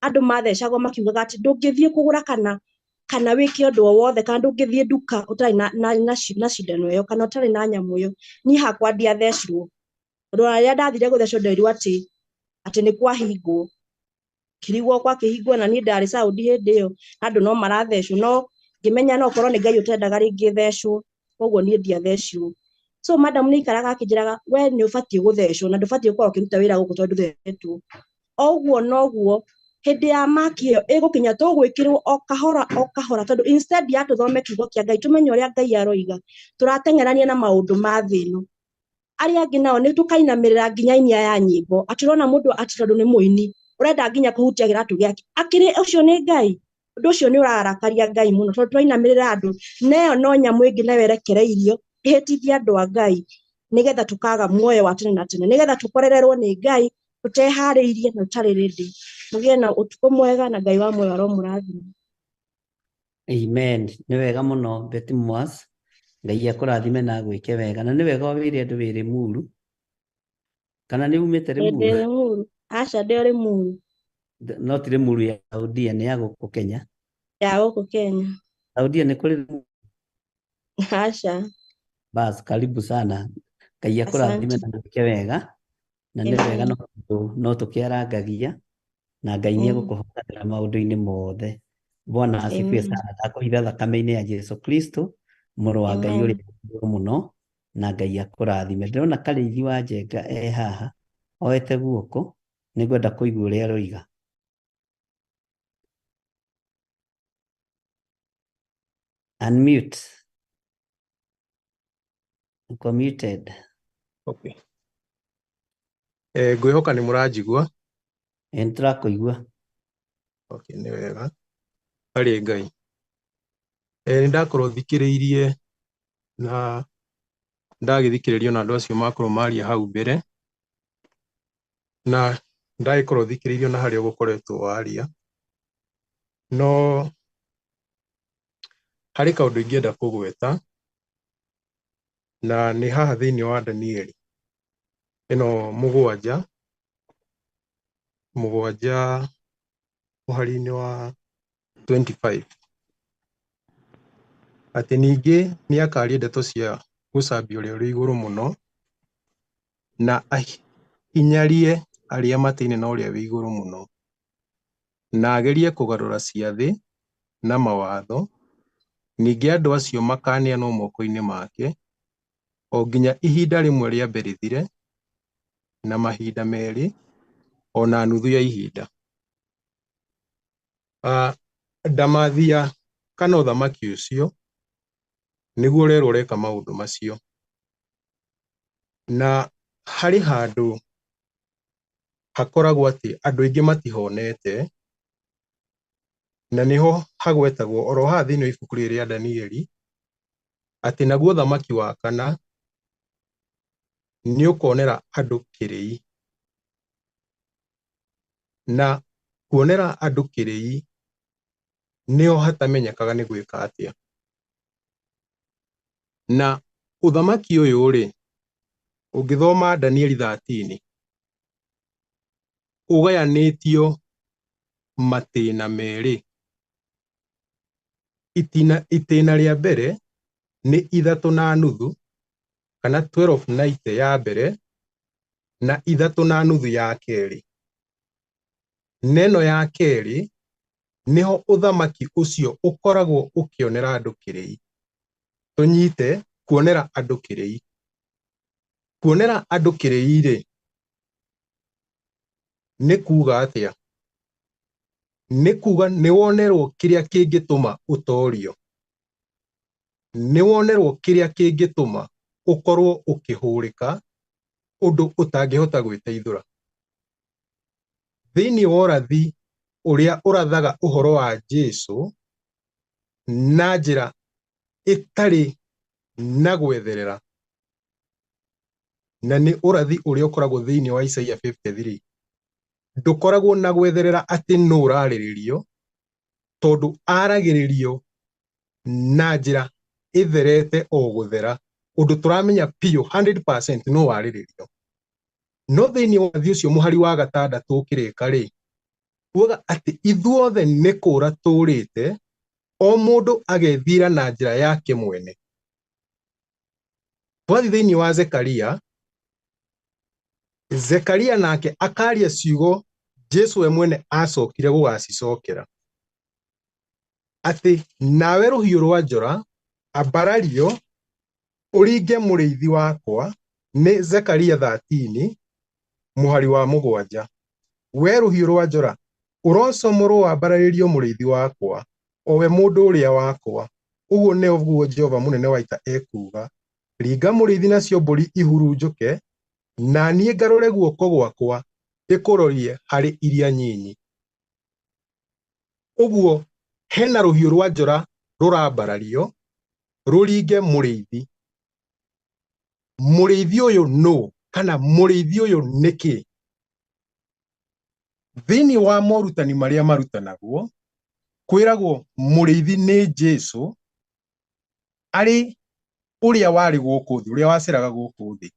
andũ mathecagwo makiugaga atĩ ndũngĩthiĩ kũgũra kana Kana wĩke ũndũ o wothe, kana ndũngĩthiĩ nduka ũtarĩ na cindano ĩyo kana ũtarĩ na nyamũ ĩyo. Niĩ hakwa ndiathecirwo, tondũ ona rĩrĩa ndathire gũthecwo nderirwo atĩ nĩ kwahingwo, ngĩrigwo gwakĩhingwo, na niĩ ndarĩ Saudi hĩndĩ ĩyo na andũ no marathecwo, no ngĩmenya no korwo nĩ Ngai ũtendaga rĩngĩ thecwo, koguo niĩ ndiathecirwo. So madam nĩ aikaraga akĩnjĩraga, we nĩ ũbatiĩ gũthecwo na ndũbatiĩ gũkorwo ũkĩruta wĩra gũkũ tondũ ndũthecetwo. O ũguo noguo hĩndĩ ya maki ĩyo ĩgũkinya, tũgwĩkĩrwo o kahora o kahora, tondũ instead ya tũthome kiugo kĩa Ngai tũmenye ũrĩa Ngai aroiga, tũrateng'erania na maũndũ ma thĩ ĩno. Arĩa angĩ nao nĩ tũkainamĩrĩra nginya inia ya nyĩmbo, atĩ ũrona mũndũ atĩ tondũ nĩ mũini ũrenda nginya kũhutia kĩratũ gĩake, akĩrĩ ũcio nĩ Ngai. Ũndũ ũcio nĩ ũrarakaria Ngai mũno, tondũ twainamĩrĩra andũ na ĩyo no nyamũ ĩngĩ nayo ĩrekereirio ĩhĩtithie andũ a Ngai, nĩgetha tũkaga muoyo wa tene na tene, nĩgetha tũkorererwo nĩ Ngai tũteharĩirie na tũtarĩ ready. Mũgĩe na ũtukũ mwega na Ngai wa muoyo aromũrathima. Amen. Nĩ wega mũno Betty Mwas. Ngai akũrathime na agwĩke wega. Na nĩ wega wĩre andũ wĩ Limuru. Kana nĩ umĩte Ndĩ Limuru? Limuru. Aca, ndĩ o Limuru. No ti Limuru ya Saudia, nĩ ya gũkũ Kenya. Ya gũkũ Kenya. Saudia nĩ kũrĩ Limuru? Aca. Bas, karibu sana. Ngai akũrathime Asante. na agwĩke wega. Na nĩ wega Amen. no tũkĩarangagia na Ngai nĩ egũkũhotanĩra maũndũ-inĩ mothe. Bwana asifiwe Amen. sana. Ndakũhitha thakame-inĩ ya Jesu Kristo, mũrũ wa Ngai Amen. ũrĩa mũkũrũ mũno, na Ngai akũrathime. Ndĩrona Karĩithi wa Njenga e haha oete guoko, nĩngwenda kũigua ũrĩa aroiga. Unmute. Uko muted. Okay. Ngwĩhoka nĩ mũranjigua. Ĩ, nĩtũrakũigua. Okay, nĩ wega. Harĩ Ngai. Nĩ ndakorwo thikĩrĩirie na ndagĩthikĩrĩrio na andũ acio makorwo maria hau mbere, na ndagĩkorwo thikĩrĩirio na harĩa ũgũkoretwo waria, no harĩ kaũndũ ingĩenda kũgweta, na nĩ haha thĩinĩ wa Danieli ĩno mũgwanja mũhari-inĩ wa 25, atĩ ningĩ nĩ akaria ndeto cia gũcambia ũrĩa ũrĩ igũrũ mũno, na ahinyarie arĩa matĩine na ũrĩa wĩ igũrũ mũno, na agerie kũgarũra ciathĩ na mawatho, ningĩ andũ acio makaneanwo moko-inĩ make, o nginya ihinda rĩmwe rĩambe rĩthire, na mahinda merĩ, o na nuthu ya ihinda. Ndamathia kana ũthamaki ũcio nĩguo ũrerwo ũreka maũndũ macio. Na harĩ handũ hakoragwo atĩ andũ aingĩ matihonete, na nĩho hagwetagwo oro haha thĩinĩ wa ibuku rĩrĩ rĩa Danieli, atĩ naguo ũthamaki wa kana nĩ ũkonera andũ kĩrĩi. Na kuonera andũ kĩrĩi nĩho hatamenyekaga nĩ gwĩka atĩa. Na ũthamaki ũyũ rĩ, ũngĩthoma Danieli 13, ũgayanĩtio matĩna merĩ. Itĩna rĩa mbere nĩ 3.5 kana 1290 ya mbere na 3.5 ya kerĩ. Neno ya kerĩ nĩho ũthamaki ũcio ũkoragwo ũkĩonera andũ kĩrĩi. Tũnyite kuonera andũ kĩrĩi. Kuonera andũ kĩrĩi rĩ, nĩ kuga atĩa? Nĩ kuga nĩ wonerwo kĩrĩa kĩngĩtũma ũtorio. Nĩ wonerwo kĩrĩa kĩngĩtũma ũkorwo ũkĩhũrĩka ũndũ ũtangĩhota gwĩteithũra. Thĩinĩ wa ũrathi ũrĩa ũrathaga ũhoro wa Jesu na njĩra ĩtarĩ na gwetherera, na nĩ ũrathi ũrĩa ũkoragwo thĩinĩ wa Isaia 53, ndũkoragwo na gwetherera atĩ nũ ũrarĩrĩrio, tondũ aragĩrĩrio na njĩra ĩtherete o gũthera, ũndũ tũramenya biũ 100% nũ warĩrĩrio. No thĩinĩ wa ũrathi ũcio mũhari wa gatandatũ ũkĩrĩka rĩ, ugaga atĩ ithuothe nĩ kũra tũrĩte O mũndũ agethiĩra na njĩra yake mwene. Twathiĩ thĩinĩ wa Zekaria, Zekaria nake akaria ciugo Jesu we mwene acokire gũgacicokera atĩ nawe rũhiũ rwa njora ambarario ũringe mũrĩithi wakwa nĩ Zekaria 13 mũhari wa 7. We rũhiũ rwa njora ũrocomorwo wambararĩrio mũrĩithi wakwa, o we mũndũ ũrĩa wakwa. Ũguo nĩguo Jehova mũnene wa ita ekuuga. Ringa mũrĩithi nacio mbũri ihurunjũke, na niĩ ngarũre guoko gwakwa ndĩkũrorie harĩ iria nyinyi. Ũguo hena rũhiũ rwa njora rũrambarario rũringe mũrĩithi. Mũrĩithi ũyũ nũ kana mũrĩithi ũyũ nĩkĩ? Thĩinĩ wa morutani marĩa marutanagwo kwĩragwo mũrĩithi nĩ Jesu arĩ ũrĩa warĩ gũkũ thĩ, ũrĩa waceraga gũkũ thĩ.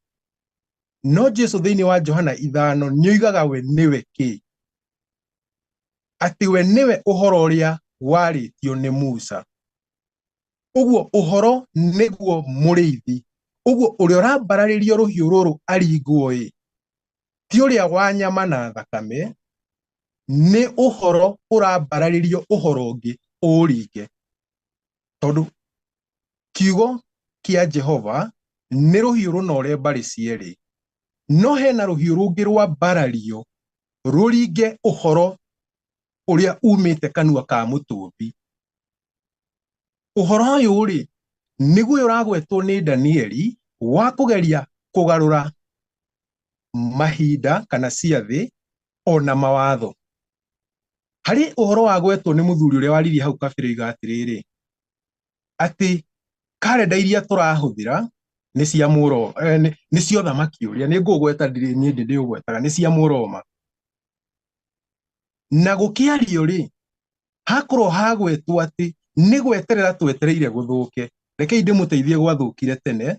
No Jesu thĩinĩ wa Johana 5 nĩoigaga we nĩwe kĩ? Atĩ we nĩwe ũhoro ũrĩa warĩtio nĩ Musa. Ũguo ũhoro nĩguo mũrĩithi. Ũguo ũrĩa ũrambararĩrio rũhiũ rũrũ aringwo-ĩ, ti ũrĩa wa nyama na thakame, nĩ ũhoro ũrambararĩrio ũhoro ũngĩ ũringe. Tondũ kiugo kĩa Jehova nĩ rũhiũ rũnore mbarĩ cierĩ, no hena rũhiũ rũngĩ rwambarario rũringe ũhoro ũrĩa umĩte kanua ka mũtũmbi. Ũhoro ũyũ rĩ nĩguo ũragwetwo nĩ Danieli wa kũgeria kũgarũra mahinda kana ciathĩ ona mawatho. Harĩ ũhoro wagwetwo nĩ mũthuri ũrĩa waririe hau kabere oiga atĩrĩrĩ, atĩ karenda iria tũrahũthĩra nĩ cia mũro nĩ cia ũthamaki ũrĩa nĩ ngũgweta ndirĩ niĩ ndĩũgwetaga nĩ cia mũroma. Na gũkĩario rĩ hakorwo hagwetwo atĩ nĩ gweterera twetereire gũthũke. Rekei ndĩmũteithie gwathũkire tene,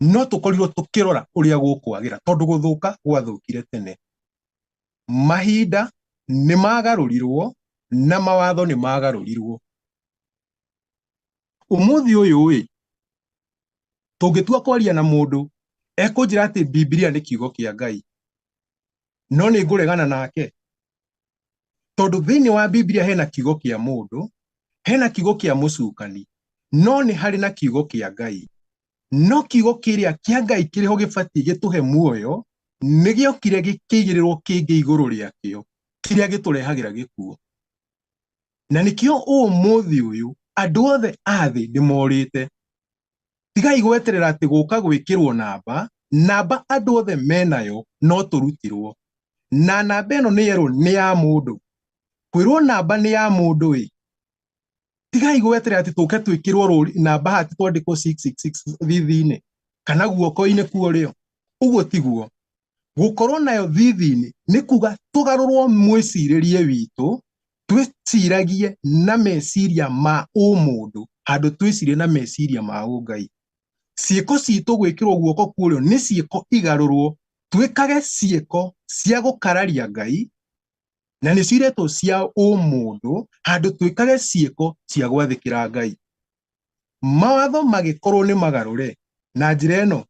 no tũkorirwo tũkĩrora ũrĩa gũkwagĩra tondũ gũthũka gwathũkire tene. Mahinda nĩ magarũrirwo na mawatho nĩ magarũrirwo. Ũmũthĩ ũyũ ĩ tũngĩtua kwaria na mũndũ ekũnjĩra atĩ Bibilia nĩ kiugo kĩa Ngai, no nĩ ngũregana nake tondũ thĩinĩ wa Bibilia hena kiugo kĩa mũndũ, hena kiugo kĩa mũcukani, no nĩ harĩ na kiugo kĩa Ngai. No kiugo kĩrĩa kĩa Ngai kĩrĩho gĩbatiĩ gĩtũhe muoyo nĩ gĩokire gĩkĩigĩrĩrwo kĩngĩ igũrũ rĩakĩo kĩrĩa gĩtũrehagĩra gĩkuũ. Na nĩkĩo ũmũthĩ ũyũ andũ othe a thĩ nĩmorĩte. Tigai gweterera atĩ gũka gwĩkĩrwo namba, namba andũ othe menayo no tũrutirwo. Na namba ĩno nĩ yerwo nĩ ya mũndũ. Kwĩrwo namba nĩ ya mũndũ ĩ, tigai gweterera atĩ tũke twĩkĩrwo rũri namba haha atĩ twandĩkwo 666 thithi-inĩ kana guoko-inĩ kuorĩo. Ũguo tiguo. Gũkorwo nayo thithi-inĩ nĩ kuga tũgarũrwo mwĩcirĩrie witũ, twĩciragie na meciria ma ũmũndũ handũ twĩcirie na meciria ma ũngai. Ciĩko citũ gwĩkĩrwo guoko kuorĩo nĩ ciĩko igarũrwo, twĩkage ciĩko cia gũkararia Ngai na nĩcio iretwo cia ũmũndũ handũ twĩkage ciĩko cia gwathĩkĩra Ngai. Mawatho magĩkorwo nĩ magarũre na njĩra ĩno.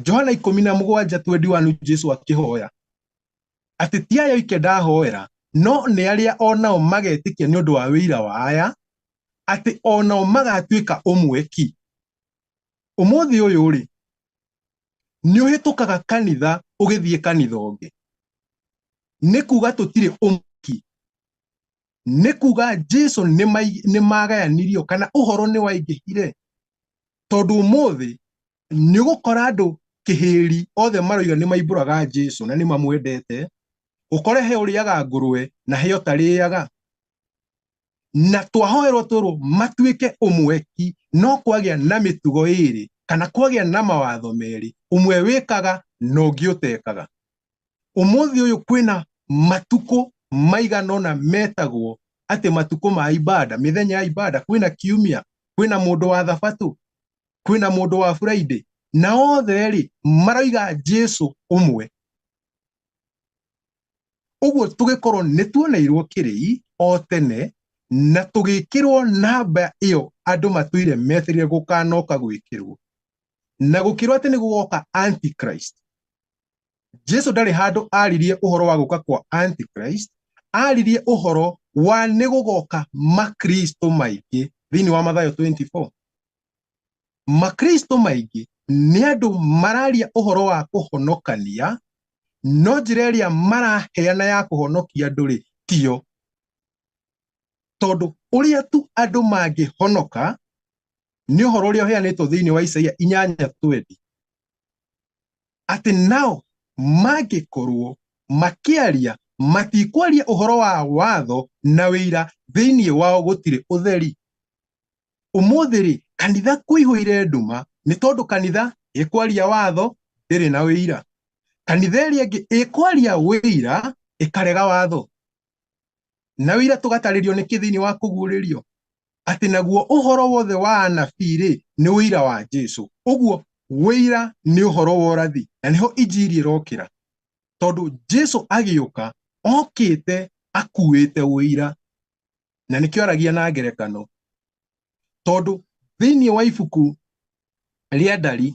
Johana 17:21 Jesu akĩhoya atĩ ti aya oike ndahoera, no nĩ arĩa onao magetĩkia nĩ ũndũ wa wĩira wa aya, atĩ onao magatuĩka ũmwe ki. Ũmũthĩ ũyũ rĩ nĩ ũhĩtũkaga kanitha ũgĩthiĩ kanitha ũngĩ, nĩ kuga tũtirĩ ũmwe ki, nĩ kuga Jesu nĩ magayanirio kana ũhoro nĩ waingĩhire. Tondũ ũmũthĩ nĩ ũgũkora andũ kĩhĩri othe maroiga nĩ maimbũraga Jesu na nĩ mamwendete, ũkore he ũrĩaga ngũrwe na he ũtarĩaga. Na twahoerwo twĩrwo matuĩke ũmwe ki, no kwagĩa na mĩtugo ĩrĩ kana kwagĩa na mawatho merĩ, ũmwe wĩkaga na ũngĩ ũtekaga. Ũmũthĩ ũyũ kwĩna matukũ maigana ũna metagwo atĩ matukũ ma ibada, mĩthenya ya ibada, kwĩna kiumia, kwĩna mũndũ wa thabatũ, kwĩna mũndũ wa Friday, na othe rĩ maroiga Jesu ũmwe. Ũguo tũgĩkorwo nĩ tuoneirwo kĩrĩi o tene Na tũgĩkĩrwo namba ĩyo andũ matũire metereire gũkanoka gwĩkĩrwo. Na gũkĩrwo atĩ nĩ gũgoka Antichrist. Jesu ndarĩ handũ aririe ũhoro wa gũka kwa Antichrist, aririe ũhoro wa nĩ gũgoka makristo maingĩ thĩinĩ wa Mathayo 24. Makristo maingĩ nĩ andũ mararia ũhoro wa kũhonokania, no njĩra ĩrĩa maraheana ya kũhonokia andũ rĩ tiyo. Tondũ ũrĩa tu andũ mangĩhonoka nĩ ũhoro ũrĩa ũheanĩtwo thĩinĩ wa Isaia 8:20, atĩ nao mangĩkorwo makĩaria matikwaria ũhoro wa watho na wĩira, thĩinĩ wao gũtirĩ ũtheri. Ũmũthĩ rĩ, kanitha kũihũire nduma nĩ tondũ kanitha ĩkwaria watho ndĩrĩ na wĩira. Kanitha ĩrĩa ĩngĩ ĩkwaria wĩira ĩkarega watho. Na wĩira tũgatarĩrio nĩkĩ thĩinĩ wa kũguũrĩrio atĩ naguo ũhoro wothe wa anabii rĩ nĩ wĩira wa Jesu. Ũguo wĩira nĩ ũhoro wa ũrathi, na nĩho injiri ĩrokĩra. Tondũ Jesu agĩũka okĩte akuĩte wĩira, na nĩkĩo aragia na ngerekano. Tondũ thĩinĩ wa ibuku rĩa Ndari,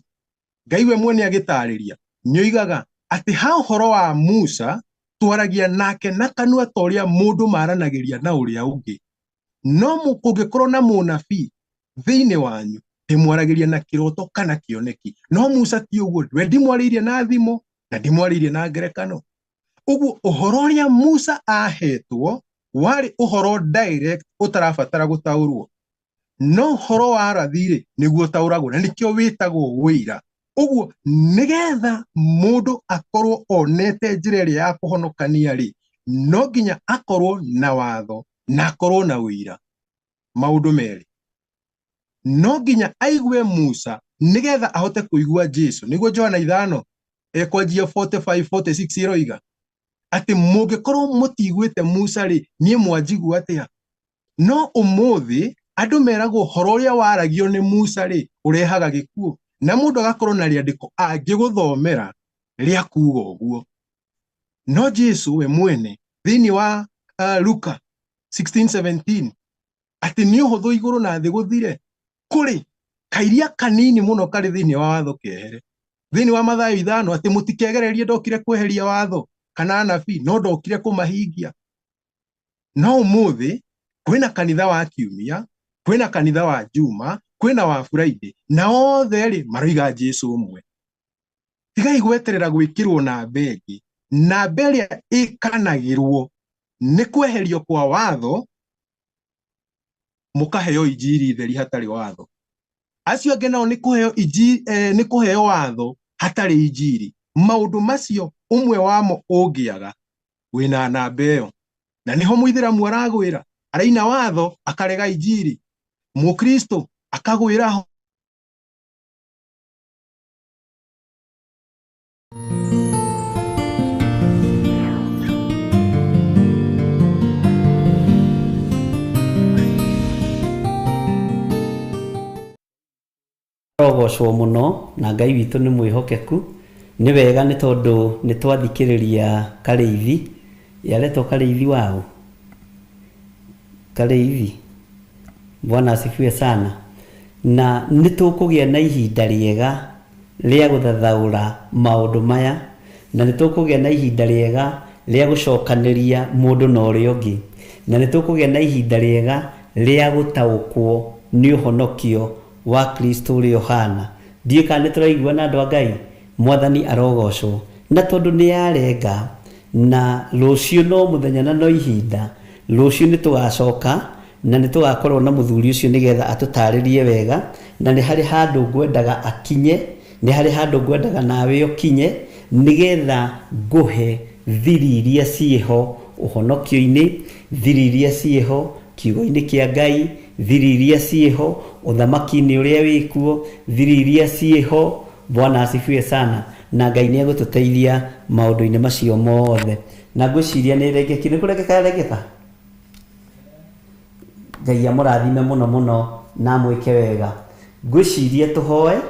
Ngai we mwene agĩtarĩria nĩoigaga atĩ ha ũhoro wa Musa twaragia nake na kanua ta ũrĩa mũndũ maranagĩria na ũrĩa ũngĩ, no kũngĩkorwo na mũnabii thĩinĩ wanyu ndĩmwaragĩria na kĩroto kana kĩoneki. No Musa ti ũguo, we ndimwarĩirie na thimo na ndimwarĩirie na ngerekano. Ũguo ũhoro ũrĩa Musa ahetwo warĩ ũhoro direct ũtarabatara gũtaũrwo, no ũhoro wa rathi rĩ nĩguo ũtaũragwo, na nĩkĩo wĩtagwo wĩira. Ũguo nĩgetha mũndũ akorwo onete njĩra ĩrĩa ya kũhonokania rĩ, no nginya akorwo na watho na akorwo na wĩira. Maũndũ merĩ, no nginya aigue Musa nĩgetha ahote kũigua Jesu. Nĩguo Johana 5 ekwanjia 45 46 ĩroiga atĩ mũngĩkorwo mũtiguĩte Musa rĩ, niĩ mwanjigua atĩa? No ũmũthĩ andũ meragwo ũhoro ũrĩa waragio nĩ Musa rĩ ũrehaga gĩkuũ, na mũndũ agakorwo na rĩandĩko angĩgũthomera rĩa kuuga ũguo. No Jesu we mwene thĩinĩ wa Luka 16:17 atĩ nĩ ũhũthũ igũrũ na thĩ gũthire, kũrĩ kairia kanini mũno karĩ thĩinĩ wa watho kehere. Thĩinĩ wa Mathayo 5 atĩ mũtikegererie ndokire kweheria watho kana anabii, no ndokire kũmahingia. No ũmũthĩ kwĩna kanitha wa Kiumia, kwĩna kanitha wa Juma, kwĩna wa Friday, na othe rĩ maroiga Jesu ũmwe. Tigai gweterera gwĩkĩrwo namba ĩngĩ. Namba ĩrĩa ĩkanagĩrwo nĩ kweherio kwa watho, mũkaheo injiri theri hatarĩ watho. Acio angĩ nao nĩ kũheo injiri, nĩ kũheo watho hatarĩ injiri. Maũndũ macio ũmwe wamo ũngĩaga wĩna namba ĩyo. Na nĩho mũithĩramu aragwĩra, araina watho akarega injiri, mũkristo akagwĩra ho. Rogocwo mũno na Ngai witũ nĩ mwĩhokeku. Nĩ wega nĩ tondũ nĩ twathikĩrĩria Karĩithi, yaretwo Karĩithi wao Karĩithi, Bwana asifiwe sana. Na nĩ tũkũgĩa na ihinda rĩega rĩa gũthathaũra maũndũ maya, na nĩ tũkũgĩa na ihinda rĩega rĩa gũcokanĩria mũndũ na ũrĩa ũngĩ, na nĩ tũkũgĩa na ihinda rĩega rĩa gũtaũkwo nĩ ũhonokio wa Kristo ũrĩa ũhana. Ndiũĩ kana nĩ tũraigua na andũ a Ngai. Mwathani arogocwo. Na tondũ nĩ yarenga, na rũciũ no mũthenya na no ihinda, rũciũ nĩ tũgacoka na nĩ tũgakorwo na mũthuri ũcio nĩgetha atũtarĩrie wega, na nĩ harĩ handũ ngwendaga akinye, nĩ harĩ handũ ngwendaga nawe ũkinye, nĩgetha ngũhe thiri iria ciĩho ũhonokio-inĩ, thiri iria ciĩho kiugo-inĩ kĩa Ngai, thiri iria ciĩho ũthamaki-inĩ ũrĩa wĩkuo, thiri iria ciĩho. Bwana asifiwe sana. Na Ngai nĩ egũtũteithia maũndũ-inĩ macio mothe. Na ngwĩciria nĩ rengeki, nĩ kũrengeka yarengeka. Ngai amũrathime mũno mũno na amwĩke wega. Ngwĩciria tũhoe,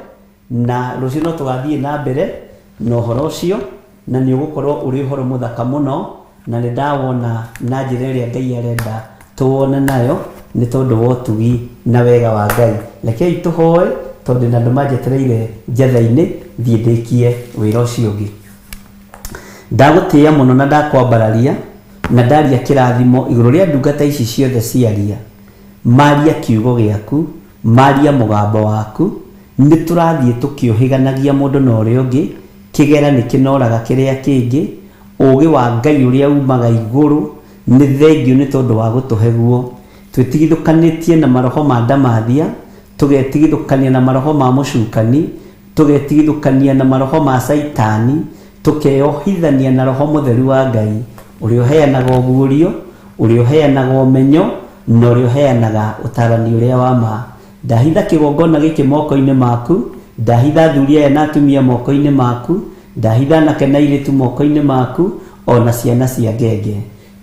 na rũciũ no tũgathiĩ na mbere na ũhoro ũcio, na nĩ ũgũkorwo ũrĩ ũhoro mũthaka mũno, na nĩ ndawona na njĩra ĩrĩa Ngai arenda Tũwone nayo nĩ tondũ wa ũtugi na wega wa Ngai. Rekei tũhoe tondũ na andũ manjetereire njetha-inĩ thiĩ ndĩkie wĩra ũcio ũngĩ. Ndagũtĩĩa mũno na ndakwambararia na ndaria kĩrathimo igũrũ rĩa ndungata ici ciothe ciaria. Maria kiugo gĩaku, maria mũgambo waku, nĩ tũrathiĩ tũkĩũhĩganagia mũndũ na ũrĩa ũngĩ, kĩgera nĩ kĩnoraga kĩrĩa kĩngĩ, ũũgĩ wa Ngai ũrĩa umaga igũrũ nĩ thengio nĩ tondũ wa gũtũhe guo. Twĩtigithũkanĩtie na maroho ma ndamathia, tũgetigithũkania na maroho ma mũcukani, tũgetigithũkania na maroho ma caitani, tukeohithania na roho mũtheru wa Ngai ũrĩa ũheanaga ũguũrio, ũrĩa ũheanaga ũmenyo, na ũrĩa ũheanaga ũtarani ũrĩa wa ma. Ndahitha kĩgongona gĩkĩ moko-inĩ maku, ndahitha athuri aya na atumia moko-inĩ maku, ndahitha anake na airĩtu moko-inĩ maku, ona ciana cia ngenge.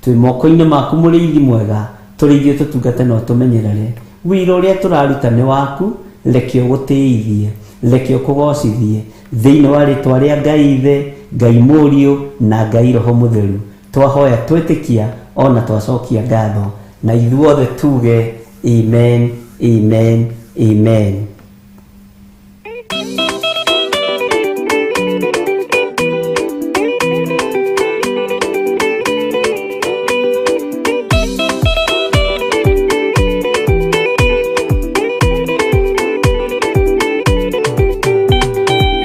Twĩ moko-inĩ maku mũrĩithi mwega, tũrĩithie tũtungate na ũtũmenyerere. Wĩra ũrĩa tũraruta nĩ waku, reke ũgũtĩithie, reke ũkũgocithie thĩinĩ wa rĩtwa rĩa Ngai Ithe, Ngai Mũriũ na Ngai Roho Mũtheru. Twahoya twĩtĩkia ona twacokia ngatho, na ithuothe tuge amen, amen, amen.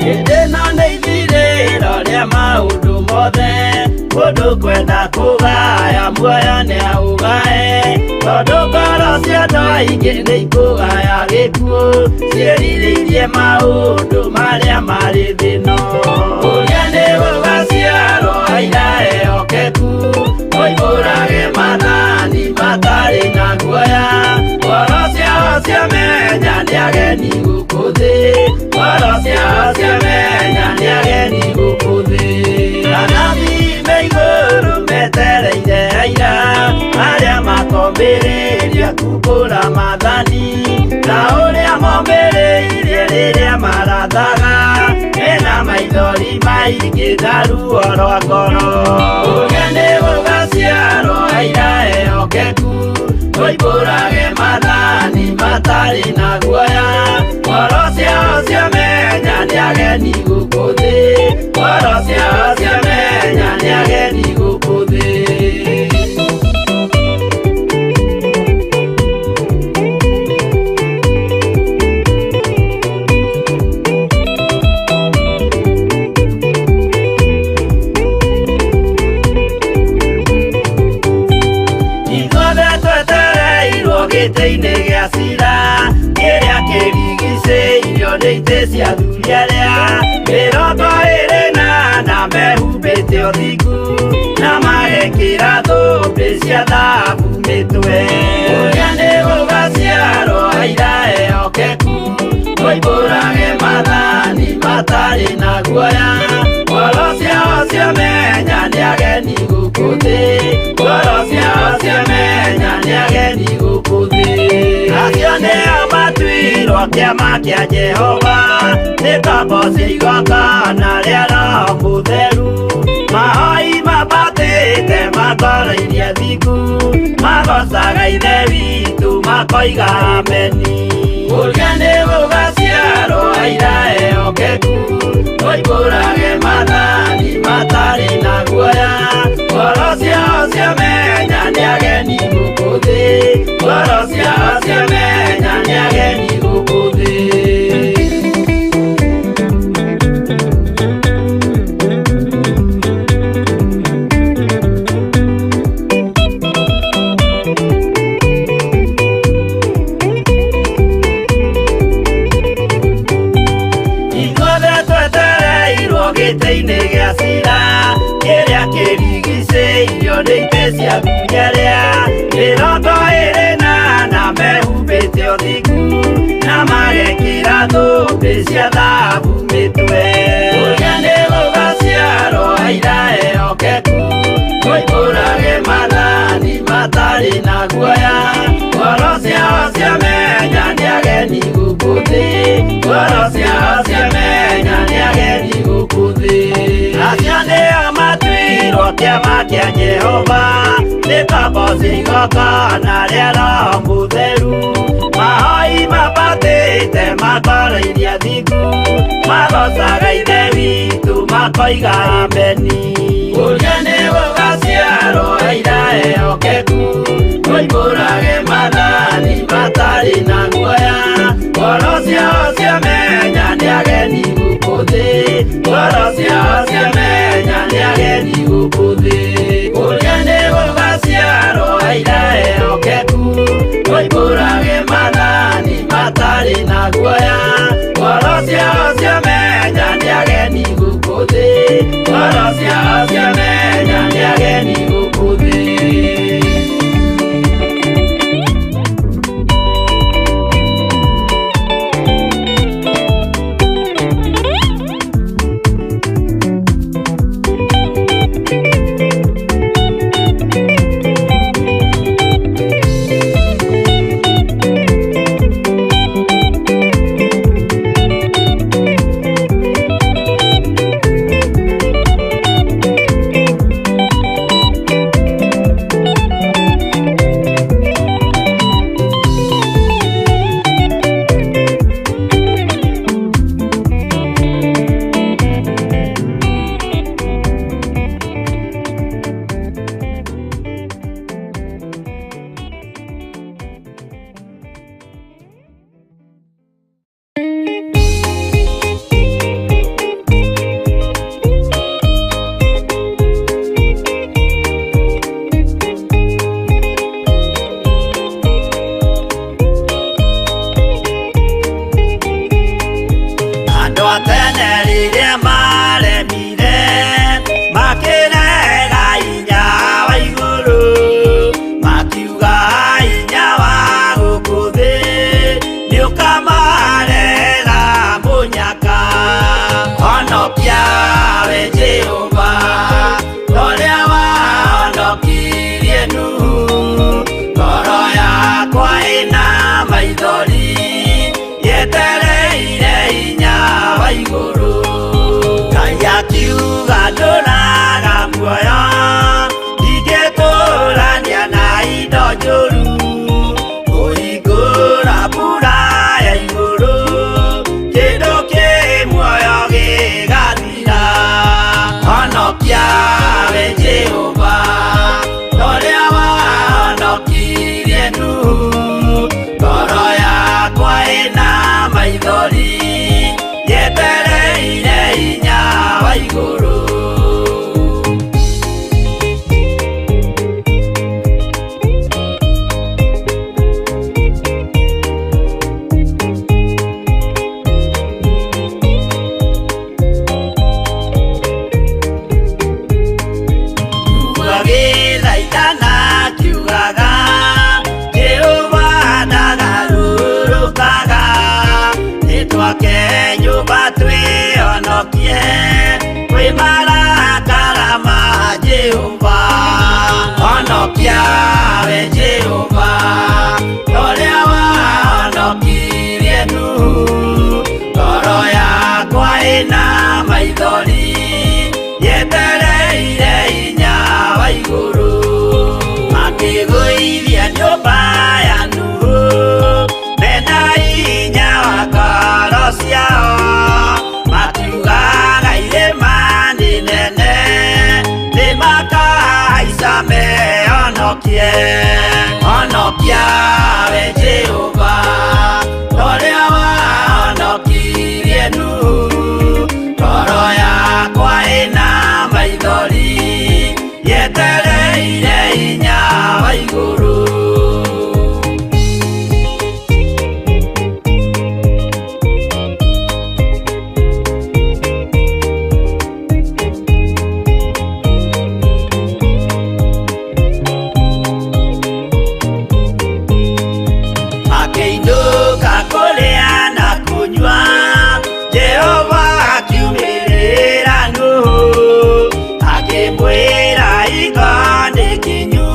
Hĩndĩ ĩno nĩ ithirĩro rĩa maũndũ mothe, mũndũ kwenda kũgaya muoyo nĩ aũgae, tondũ ngoro cia andũ aingĩ nĩ ikũgaya gĩkuũ, ciĩrirĩirie maũndũ marĩa marĩ thĩ ĩno. Ũrĩa nĩ gũgaciarwo aira ehokeku, moimbũrage maathani matarĩ na guoya, ngoro ciao ciamenya nĩ ageni gũkũ thĩ, ngoro ciao ciamenya nĩ ageni gũkũ thĩ. Anabii me igũrũ metereire aira, arĩa makombĩrĩria kumbũra maathani, ta ũrĩa mombĩrĩirie rĩrĩa marathaga, mena maithori maingĩ na ruo rwa ngoro. Ũrĩa nĩ gũgaciarwo aira ehokeku, moimbũrage maathani matarĩ na guoya, ngoro ciao ciamenya nĩ ageni gũkũ thĩ, ngoro ciao ciamenya nĩ ageni gũkũ thĩ. Ithuothe twetereirwo gĩtĩ-inĩ gĩa cira, kĩrĩa kĩrigicĩirio nĩ itĩ cia athuri arĩa 24 mehumbĩte ũthingu, na magekĩra thũmbĩ cia thahabu mĩtwe. Ũrĩa nĩ gũgaciarwo aira ehokeku, moimbũrage maathani matarĩ na guoya, ngoro ciao ciamenya nĩ ageni gũkũ thĩ, ngoro ciao ciamenya nĩ ageni gũkũ thĩ. Acio nĩo matuirwo kĩama kĩa Jehova, nĩ ngombo cia igongona rĩa Roho Mũtheru, mahoi mambatĩte makoro iria thingu, magocaga Ithe witũ makoiga ameni. Ũrĩa nĩ gũgaciarwo aira ehokeku, moimbũrage maathani matarĩ na guoya, ngoro ciao ciamenya nĩ ageni gũkũ thĩ, ngoro ciao ciamenya nĩ ageni gũkũ thĩ. Ithuothe twetereirwo gĩtĩ-inĩ gĩa cira, kĩrĩa kĩrigicĩirio nĩ itĩ cia athuri arĩa 24 mehumbĩte ũthingu, na magekĩra thũmbĩ cia thahabu mĩtwe. Ũrĩa nĩ gũgaciarwo aira ehokeku, moimbũrage maathani matarĩ na guoya, ngoro ciao ciamenya nĩ ageni gũkũ thĩ, ngoro ciao ciamenya nĩ ageni gũkũ thĩ. Acio nĩo matuirwo kĩama Kĩama kĩa Jehova nĩ kaboci igongona rĩa Roho Mũtheru. Mahoi mabatĩte makoroiria thingu, magocaga Ithe witũ makoiga ameni. Ũrĩa nĩ gũgaciarwo aira ehokeku, moimbũrage maathani matarĩ na guoya. Ngoro ciao ciamenya nĩ ageni gũkũ thĩ, ngoro ciao ciamenya nĩ ageni gũkũ thĩ. Ũrĩa nĩ gũgaciarwo aira ehokeku, moimbũrage maathani matarĩ na guoya. Ngoro ciao ciamenya nĩ ageni gũkũ thĩ, ngoro ciao ciamenya nĩ ageni gũkũ thĩ. Andũ a tene rĩrĩa maremire, makĩrega hinya wa igũrũ, makiuga hinya wa gũkũ thĩ nĩũkamarehera mũnyaka. Honokia we Jehova, ta ũrĩa wahonokirie Nuhu. Ngoro yakwa ĩna maithori, yetereire hinya wa igũrũ. Ngai akiuga ndũraga muoyo, ndingĩtũrania na indo njũru. Kũhingũra mbura ya igũrũ, kĩndũ kĩ muoyo gĩgathira. Honokia we Jehova, ta ũrĩa wahonokirie Nuhu. Ngoro yakwa ĩna maithori, yetereire hinya wa igũrũ. Agĩthaithana akiugaga, Jehova ndagarũrũkaga. Nĩtwake nyũmba twĩhonokie kwĩ marakara ma Jehova. Honokia we Jehova, ta ũrĩa wahonokirie Nuhu. Ngoro yakwa ĩna maithori, yetereire hinya wa igũrũ. Makĩgũithia nyũmba ya Nuhu, mena hinya wa ngoro ciao. Makiugaga irĩma nĩ nene, nĩmakahaica mehonokie. Honokia we Jehova, ta ũrĩa wahonokirie Nuhu. Ngoro yakwa ĩna maithori, yetereire hinya wa igũrũ. Makĩinũka kũrĩa na kũnyua, Jehova akiumĩrĩra Nuhu, akĩmwĩra hingo nĩ kinyu,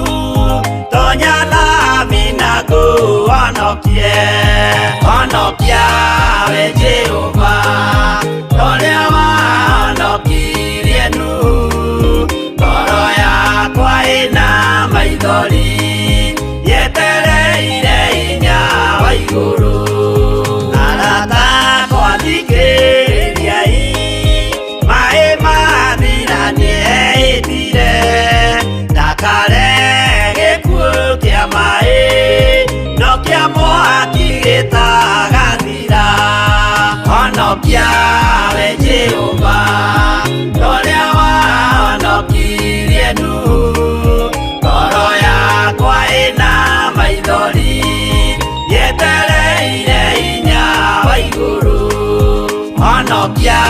tonya thabina ngũhonokie. Honokia we Jehova, ta ũrĩa wahonokirie Nuhu. Ngoro Gĩtagathira. Honokia we Jehova, ũrĩa wahonokirie Nuhu. Ngoro yakwa ĩna maithori, yetereire hinya wa igũrũ. Honokia